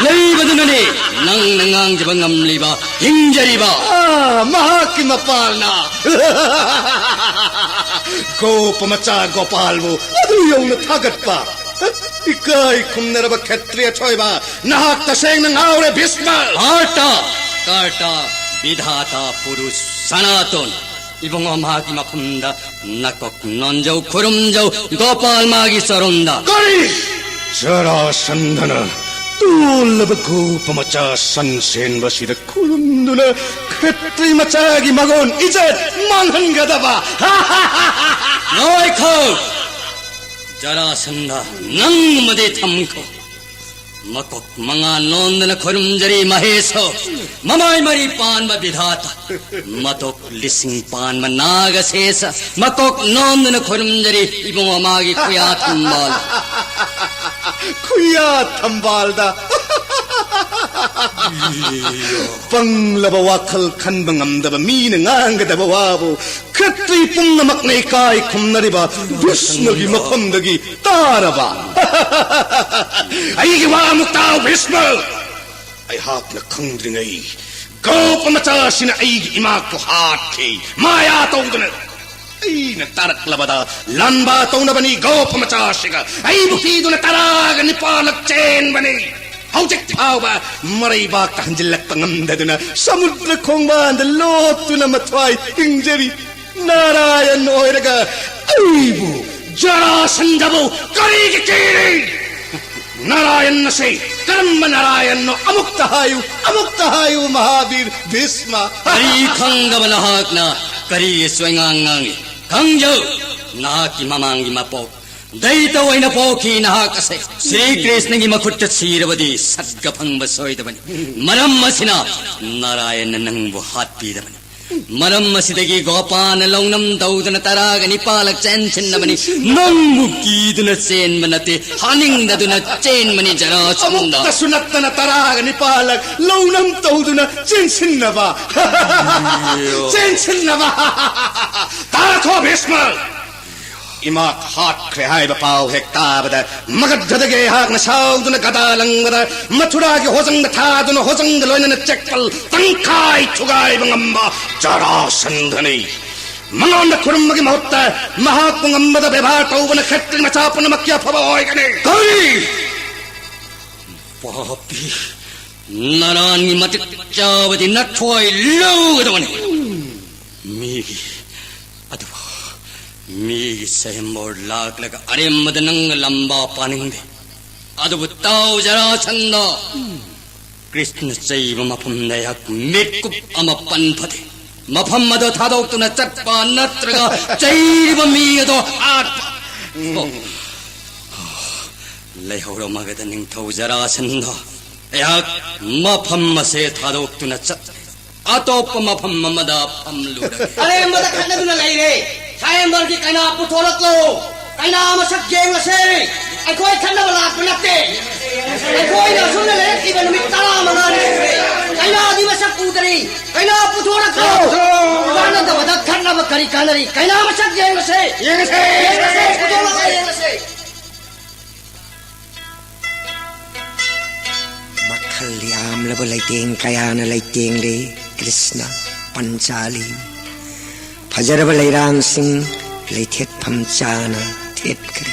ꯂꯩꯕꯗꯨꯅꯅꯦ ꯅꯪꯅ ꯉꯥꯡꯖꯕ ꯉꯝꯂꯤꯕ, ꯍꯤꯡꯖꯔꯤꯕ꯫ ꯑꯥ, ꯃꯍꯥꯛꯀꯤ ꯃꯄꯥꯜꯅ ꯒꯣꯄ ꯃꯆꯥ ꯒꯣꯄꯥꯜꯕꯨ ꯑꯗꯨ ꯌꯧꯅ ꯊꯥꯒꯠꯄ꯫ ꯏꯀꯥꯏ ꯈꯨꯝꯅꯔꯕ ꯈꯦꯇ꯭ꯔꯤ ꯑꯊꯣꯏꯕ, ꯅꯍꯥꯛ ꯇꯁꯦꯡꯅ ꯉꯥꯎꯔꯦ, ꯚꯤꯁꯃ꯫ ꯍꯥꯔꯇ! ꯀꯔꯇꯥ, ꯕꯤꯙꯥꯇꯥ, ꯄꯨꯔꯨꯁ, ꯁꯅꯥꯇꯣꯟ, ꯏꯕꯨꯡꯉꯣ, ꯃꯥꯒꯤ ꯃꯐꯝꯗ ꯅꯀꯣꯛ ꯅꯣꯟꯖꯧ, ꯈꯨꯔꯨꯝꯖꯧ, ꯒꯣꯄꯥꯜ ꯃꯥꯒꯤ ꯆꯔꯣꯟꯗ꯫ ꯀꯔꯤ? ꯖꯔꯥꯁꯟꯙꯅ ꯇꯣꯜꯂꯕ ꯒꯣꯄ ꯃꯆꯥ ꯁꯟ ꯁꯦꯟꯕ ꯑꯁꯤꯗ ꯈꯨꯔꯨꯝꯗꯨꯅ ꯈꯦꯇ꯭ꯔꯤ ꯃꯆꯥꯒꯤ ꯃꯒꯨꯟ ꯏꯖꯠ ꯃꯥꯡꯍꯟꯒꯗꯕ? ꯉꯥꯏꯈꯣ! ꯖꯔꯥꯁꯟꯙ, ꯅꯪ ꯑꯃꯗꯤ ꯊꯝꯈꯣ꯫ ꯃꯀꯣꯛ ꯃꯉꯥ ꯅꯣꯟꯗꯅ ꯈꯨꯔꯨꯝꯖꯔꯤ ꯃꯍꯦꯁꯣ, ꯃꯃꯥꯏ ꯃꯔꯤ ꯄꯥꯟꯕ ꯕꯤꯙꯥꯇ, ꯃꯇꯣꯛ ꯂꯤꯁꯤꯡ ꯄꯥꯟꯕ ꯅꯥꯒꯁꯦꯁ, ꯃꯀꯣꯛ ꯅꯣꯟꯗꯨꯅ ꯈꯨꯔꯨꯝꯖꯔꯤ ꯏꯕꯨꯡꯉꯣ ꯃꯥꯒꯤ ꯈꯨꯌꯥ ꯊꯝꯕꯥꯜ꯫ ꯈꯨꯌꯥ ꯊꯝꯕꯥꯜꯗ꯫ ꯄꯪꯂꯕ ꯋꯥꯈꯜ ꯈꯟꯕ ꯉꯝꯗꯕ ꯃꯤꯅ ꯉꯥꯡꯒꯗꯕ ꯋꯥꯕꯨ ꯈꯦꯇ꯭ꯔꯤ ꯄꯨꯝꯅꯃꯛꯅ ꯏꯀꯥꯏ ꯈꯨꯝꯅꯔꯤꯕ ꯚꯤꯁꯃꯒꯤ ꯃꯐꯝꯗꯒꯤ ꯇꯥꯔꯕ꯫ ꯑꯩꯒꯤ ꯋꯥ ꯑꯃꯨꯛ ꯇꯥꯎ, ꯚꯤꯁꯃ꯫ ꯑꯩꯍꯥꯛꯅ ꯈꯪꯗ꯭ꯔꯤꯉꯩ ꯒꯣꯄ ꯃꯆꯥꯁꯤꯅ ꯑꯩꯒꯤ ꯏꯃꯥꯛꯄꯨ ꯍꯥꯠꯈꯤ, ꯃꯥꯌꯥ ꯇꯧꯗꯨꯅ꯫ ꯑꯩꯅ ꯇꯥꯔꯛꯂꯕꯗ ꯂꯥꯟꯕ ꯇꯧꯅꯕꯅꯤ ꯒꯣꯄ ꯃꯆꯥꯁꯤꯒ꯫ ꯑꯩꯕꯨ ꯀꯤꯗꯨꯅ ꯇꯔꯥꯒ ꯅꯤꯄꯥꯜꯂꯛ ꯆꯦꯟꯕꯅꯤ꯫ ꯍꯧꯖꯤꯛ ꯐꯥꯎꯕ ꯃꯔꯩꯕꯥꯛꯇ ꯍꯟꯖꯤꯜꯂꯛꯄ ꯉꯝꯗꯗꯨꯅ ꯁꯃꯨꯗ꯭ꯔ ꯈꯣꯡꯕꯥꯟꯗ ꯂꯣꯠꯇꯨꯅ ꯃꯊ꯭ꯋꯥꯏ ꯍꯤꯡꯖꯔꯤ꯫ ꯅꯥꯔꯥꯌꯟ ꯑꯣꯏꯔꯒ ꯑꯩꯕꯨ, ꯖꯔꯥꯁꯟꯙꯕꯨ ꯀꯔꯤꯒꯤ ꯀꯤꯔꯤ? ꯅꯥꯔꯥꯌꯟ ꯑꯁꯤ ꯀꯔꯝꯕ ꯅꯥꯔꯥꯌꯟꯅꯣ? ꯑꯃꯨꯛꯇ ꯍꯥꯏꯌꯨ, ꯑꯃꯨꯛꯇ ꯍꯥꯏꯌꯨ, ꯃꯍꯥꯕꯤꯔ ꯚꯤꯁꯃ꯫ ꯀꯔꯤ ꯈꯪꯗꯕ ꯅꯍꯥꯛꯅ ꯀꯔꯤꯒꯤ ꯁꯣꯏꯉꯥꯡ ꯉꯥꯡꯉꯤ? ꯈꯪꯖꯧ, ꯅꯍꯥꯛꯀꯤ ꯃꯃꯥꯡꯒꯤ ꯃꯄꯣꯛ ꯗꯩꯇ ꯑꯣꯏꯅ ꯄꯣꯛꯈꯤ ꯅꯍꯥꯛ ꯑꯁꯦ꯫ ꯁ꯭ꯔꯤ ꯀ꯭ꯔꯤꯁꯅꯒꯤ ꯃꯈꯨꯠꯇ ꯁꯤꯔꯕꯗꯤ ꯁꯠꯒ ꯐꯪꯕ ꯁꯣꯏꯗꯕꯅꯤ꯫ ꯃꯔꯝ ꯑꯁꯤꯅ ꯅꯥꯔꯥꯌꯟꯅ ꯅꯪꯕꯨ ꯍꯥꯠꯄꯤꯗꯕꯅꯤ꯫ ꯃꯔꯝ ꯑꯁꯤꯗꯒꯤ ꯒꯣꯄꯥꯅ ꯂꯧꯅꯝ ꯇꯧꯗꯨꯅ ꯇꯔꯥꯒ ꯅꯤꯄꯥꯜꯂꯛ ꯆꯦꯟꯁꯤꯟꯅꯕꯅꯤ꯫ ꯅꯪꯕꯨ ꯀꯤꯗꯨꯅ ꯆꯦꯟꯕ ꯅꯠꯇꯦ, ꯍꯥꯅꯤꯡꯗꯗꯨꯅ ꯆꯦꯟꯕꯅꯤ ꯖꯔꯥꯁꯟꯙ꯫ ꯑꯃꯨꯛꯇꯁꯨ ꯅꯠꯇꯅ ꯇꯔꯥꯒ ꯅꯤꯄꯥꯜꯂꯛ ꯂꯧꯅꯝ ꯇꯧꯗꯨꯅ ꯆꯦꯟꯁꯤꯟꯅꯕ꯫ ꯆꯦꯟꯁꯤꯟꯅꯕ꯫ ꯇꯥꯈꯣ ꯚꯤꯁꯃ! ꯏꯃꯥ ꯍꯥꯠꯈ꯭ꯔꯦ ꯍꯥꯏꯕ ꯄꯥꯎ ꯍꯦꯛ ꯇꯥꯕꯗ ꯃꯒꯙꯗꯒꯤ ꯑꯩꯍꯥꯛꯅ ꯁꯥꯎꯗꯨꯅ ꯒꯗꯥ ꯂꯪꯕꯗ ꯃꯊꯨꯔꯥꯒꯤ ꯍꯣꯖꯪꯗ ꯊꯥꯗꯨꯅ ꯍꯣꯖꯪꯗ ꯂꯣꯏꯅꯅ ꯆꯦꯛꯄꯜ ꯇꯪꯈꯥꯏ ꯊꯨꯒꯥꯏꯕ ꯉꯝꯕ ꯖꯔꯥꯁꯟꯙꯅꯤ꯫ ꯃꯉꯣꯟꯗ ꯈꯨꯔꯨꯝꯕꯒꯤ ꯃꯍꯨꯠꯇ ꯃꯍꯥꯛꯄꯨ ꯉꯝꯕꯗ ꯕꯦꯕꯥꯔ ꯇꯧꯕꯅ ꯈꯦꯇ꯭ꯔꯤ ꯃꯆꯥ ꯄꯨꯝꯅꯃꯛꯀꯤ ꯑꯐꯕ ꯑꯣꯏꯒꯅꯤ꯫ ꯀꯔꯤ? ꯄꯥꯄꯤ! ꯅꯔꯥꯟꯒꯤ ꯃꯇꯤꯛ ꯆꯥꯕꯗꯤ ꯅꯊꯣꯏ ꯂꯧꯒꯗꯕꯅꯤ꯫ ꯃꯤꯒꯤ ꯑꯗꯨꯕꯨ ꯃꯤꯒꯤ ꯁꯦꯝꯕꯣꯔ ꯂꯥꯛꯂꯒ ꯑꯔꯦꯝꯕꯗ ꯅꯪꯅ ꯂꯝꯕꯥ ꯄꯥꯅꯤꯡꯗꯦ꯫ ꯑꯗꯨꯕꯨ ꯇꯥꯎ ꯖꯔꯥꯁꯟꯗ, ꯀ꯭ꯔꯤꯁꯅ ꯆꯩꯕ ꯃꯐꯝꯗ ꯑꯩꯍꯥꯛ ꯃꯤꯠꯀꯨꯞ ꯑꯃ ꯄꯟ ꯐꯗꯦ꯫ ꯃꯐꯝ ꯑꯗꯣ ꯊꯥꯗꯣꯛꯇꯨꯅ ꯆꯠꯄ ꯅꯠꯇ꯭ꯔꯒ ꯆꯩꯔꯤꯕ ꯃꯤ ꯑꯗꯣ ꯍꯥꯠꯄ꯫ ꯑꯣ, ꯑꯣ, ꯂꯩꯍꯧꯔꯝꯃꯒꯗ ꯅꯤꯡꯊꯧ ꯖꯔꯥꯁꯟꯗ, ꯑꯩꯍꯥꯛ ꯃꯐꯝ ꯑꯁꯦ ꯊꯥꯗꯣꯛꯇꯨꯅ ꯆꯠꯂꯦ꯫ ꯑꯇꯣꯞꯄ ꯃꯐꯝ ꯑꯃꯗ ꯐꯝꯂꯨꯔꯒꯦ꯫ ꯑꯔꯦꯝꯕꯗ ꯈꯠꯅꯗꯨꯅ ꯂꯩꯔꯦ꯫ ꯁꯥꯌꯦꯝꯕꯔꯒꯤ ꯀꯩꯅꯥ ꯄꯨꯊꯣꯔꯛꯂꯣ꯫ ꯀꯩꯅꯥ ꯃꯁꯛ ꯌꯦꯡꯂꯁꯦ꯫ ꯑꯩꯈꯣꯏ ꯈꯠꯅꯕ ꯂꯥꯛꯄ ꯅꯠꯇꯦ꯫ ꯑꯩꯈꯣꯏꯅ ꯑꯁꯨꯝꯅ ꯂꯩꯔꯛꯂꯤꯕ ꯅꯨꯃꯤꯠ ꯇꯔꯥꯃꯉꯥꯅꯤ ꯁꯨꯔꯦ꯫ ꯀꯩꯅꯥꯗꯤ ꯃꯁꯛ ꯎꯗꯔꯤ꯫ ꯀꯩꯅꯥ ꯄꯨꯊꯣꯔꯛꯂꯣ꯫ ꯀꯥꯟꯅꯗꯕꯗ ꯈꯠꯅꯕ ꯀꯔꯤ ꯀꯥꯟꯅꯔꯤ? ꯀꯩꯅꯥ ꯃꯁꯛ ꯌꯦꯡꯂꯁꯦ꯫ ꯌꯦꯡꯂꯁꯦ꯫ ꯌꯦꯡꯂꯁꯦ꯫ ꯄꯨꯊꯣꯔꯛꯂꯒ ꯌꯦꯡꯂꯁꯦ꯫ ꯃꯈꯜ ꯌꯥꯝꯂꯕ ꯂꯩꯇꯦꯡ ꯀꯌꯥꯅ ꯂꯩꯇꯦꯡꯂꯦ ꯀ꯭ꯔꯤꯁꯅ ꯄꯟꯆꯥꯂꯤ꯫ ꯐꯖꯔꯕ ꯂꯩꯔꯥꯡꯁꯤꯡ ꯂꯩꯊꯦꯠꯐꯝ ꯆꯥꯅ ꯊꯦꯠꯈ꯭ꯔꯦ꯫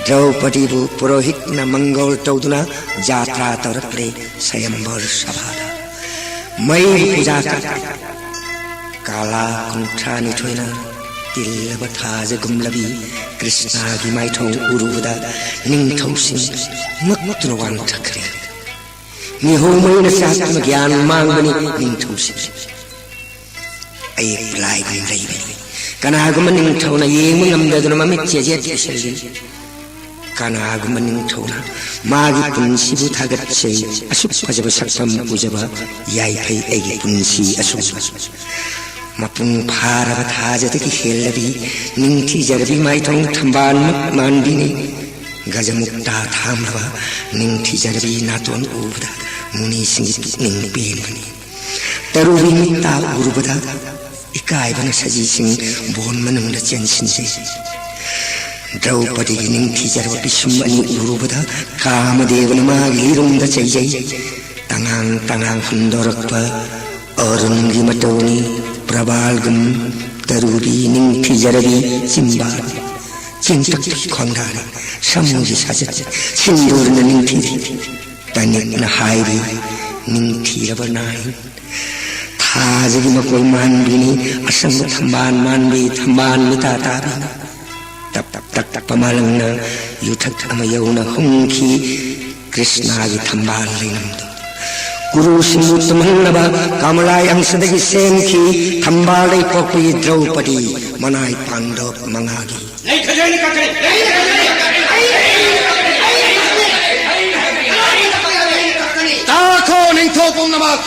ꯗ꯭ꯔꯧꯄꯗꯤꯕꯨ ꯄꯨꯔꯣꯍꯤꯠꯅ ꯃꯪꯒꯣꯜ ꯇꯧꯗꯨꯅ ꯖꯥꯇ꯭ꯔꯥ ꯇꯧꯔꯛꯂꯦ ꯁꯌꯝꯕꯔ ꯁꯚꯥꯗ꯫ ꯃꯩ ꯄꯨꯖꯥ ꯀꯠ ꯀꯥꯂꯥ ꯀꯨꯟꯊ꯭ꯔꯥꯅꯤꯊꯣꯏꯅ ꯇꯤꯜꯂꯕ ꯊꯥꯖꯒꯨꯝꯂꯕꯤ ꯀ꯭ꯔꯤꯁꯅꯥꯒꯤ ꯃꯥꯏꯊꯣꯡ ꯎꯔꯨꯕꯗ ꯅꯤꯡꯊꯧꯁꯤꯡ ꯉꯛꯇꯨꯅ ꯋꯥꯟꯊꯈ꯭ꯔꯦ꯫ ꯃꯤꯍꯧ ꯃꯩꯅ ꯆꯥꯛꯇꯨꯅ ꯒ꯭ꯌꯥꯟ ꯃꯥꯡꯕꯅꯤ ꯅꯤꯡꯊꯧꯁꯤꯡ꯫ ꯑꯌꯦꯛꯄ ꯂꯥꯏꯒꯨꯝ ꯂꯩꯕꯅꯤ꯫ ꯀꯅꯥꯒꯨꯝꯕ ꯅꯤꯡꯊꯧꯅ ꯌꯦꯡꯕ ꯉꯝꯗꯗꯨꯅ ꯃꯃꯤꯠ ꯆꯦꯖꯦꯠ ꯎꯏꯁꯜꯂꯤ꯫ ꯀꯅꯥꯒꯨꯝꯕ ꯅꯤꯡꯊꯧꯅ ꯃꯥꯒꯤ ꯄꯨꯟꯁꯤꯕꯨ ꯊꯥꯒꯠꯆꯩ꯫ ꯑꯁꯨꯛ ꯐꯖꯕ ꯁꯛꯐꯝ ꯎꯖꯕ ꯌꯥꯏꯐꯩ ꯑꯩꯒꯤ ꯄꯨꯟꯁꯤ ꯑꯁꯨꯝꯕ꯫ ꯃꯄꯨꯡ ꯐꯥꯔꯕ ꯊꯥꯖꯗꯒꯤ ꯍꯦꯜꯂꯕꯤ ꯅꯤꯡꯊꯤꯖꯔꯕꯤ ꯃꯥꯏꯊꯣꯡ ꯊꯝꯕꯥꯜꯃꯨꯛ ꯃꯥꯟꯕꯤꯅꯤ꯫ ꯒꯖꯃꯨꯛꯇꯥ ꯊꯥꯝꯂꯕ ꯅꯤꯡꯊꯤꯖꯔꯕꯤ ꯅꯥꯇꯣꯟ ꯎꯕꯗ ꯃꯨꯅꯤꯁꯤꯡꯒꯤ ꯄꯨꯛꯅꯤꯡ ꯄꯦꯟꯕꯅꯤ꯫ ꯇꯔꯨꯕꯤ ꯃꯤꯠꯇ ꯎꯔꯨꯕꯗ ꯏꯀꯥꯏꯕꯅ ꯁꯖꯤꯁꯤꯡ ꯕꯣꯟ ꯃꯅꯨꯡꯗ ꯆꯦꯟꯁꯤꯟꯖꯩ꯫ ꯗ꯭ꯔꯧꯄꯗꯤꯒꯤ ꯅꯤꯡꯊꯤꯖꯔꯕ ꯄꯤꯁꯨꯝ ꯑꯅꯤ ꯎꯔꯨꯕꯗ ꯀꯥꯃꯗꯦꯕꯅ ꯃꯥꯒꯤ ꯂꯤꯔꯨꯝꯗ ꯆꯩꯖꯩ꯫ ꯇꯉꯥꯡ ꯇꯉꯥꯡ ꯍꯨꯟꯗꯣꯔꯛꯄ ꯑꯔꯨꯟꯒꯤ ꯃꯇꯧꯅꯤ ꯄ꯭ꯔꯕꯥꯜꯒꯨꯝ꯫ ꯇꯔꯨꯕꯤ ꯅꯤꯡꯊꯤꯖꯔꯕꯤ ꯆꯤꯝꯕꯥꯜ ꯆꯦꯡꯇꯛꯇꯒꯤ ꯈꯣꯡꯗꯥꯔꯦ꯫ ꯁꯃꯨꯒꯤ ꯁꯥꯖꯠ ꯁꯤꯟꯗꯨꯔꯅ ꯅꯤꯡꯊꯤꯔꯦ꯫ ꯇꯅꯤꯛꯅ ꯍꯥꯏꯔꯤ, ꯅꯤꯡꯊꯤꯔꯕ ꯅꯥꯏ꯫ ꯊꯥꯖꯒꯤ ꯃꯀꯣꯏ ꯃꯥꯟꯕꯤꯅꯤ, ꯑꯁꯪꯕ ꯊꯝꯕꯥꯜ ꯃꯥꯟꯕꯤ, ꯊꯝꯕꯥꯜ ꯃꯤꯇꯥ ꯇꯥꯕꯤꯅꯤ꯫ ꯇꯞ ꯇꯞ ꯇꯞ ꯇꯞꯄ ꯃꯥꯂꯪꯅ ꯌꯨꯊꯛ ꯑꯃ ꯌꯧꯅ ꯍꯨꯝꯈꯤ꯫ ꯀ꯭ꯔꯤꯁꯅꯥꯒꯤ ꯊꯝꯕꯥꯜ ꯂꯩꯅꯝꯗꯣ ꯀꯨꯔꯨꯁꯤꯡꯕꯨ ꯇꯨꯝꯍꯟꯅꯕ ꯀꯃꯂꯥ ꯑꯪꯁꯗꯒꯤ ꯁꯦꯝꯈꯤ꯫ ꯊꯝꯕꯥꯜꯗꯩ ꯄꯣꯛꯄꯒꯤ ꯗ꯭ꯔꯧꯄꯗꯤ ꯃꯅꯥꯏ ꯄꯥꯟꯗꯣꯞ ꯃꯉꯥꯒꯤ꯫ ꯂꯩꯈꯖꯦꯟꯅ ꯀꯛꯀꯅꯤ꯫ ꯇꯥꯈꯣ ꯅꯤꯡꯊꯧ ꯄꯨꯝꯅꯃꯛ!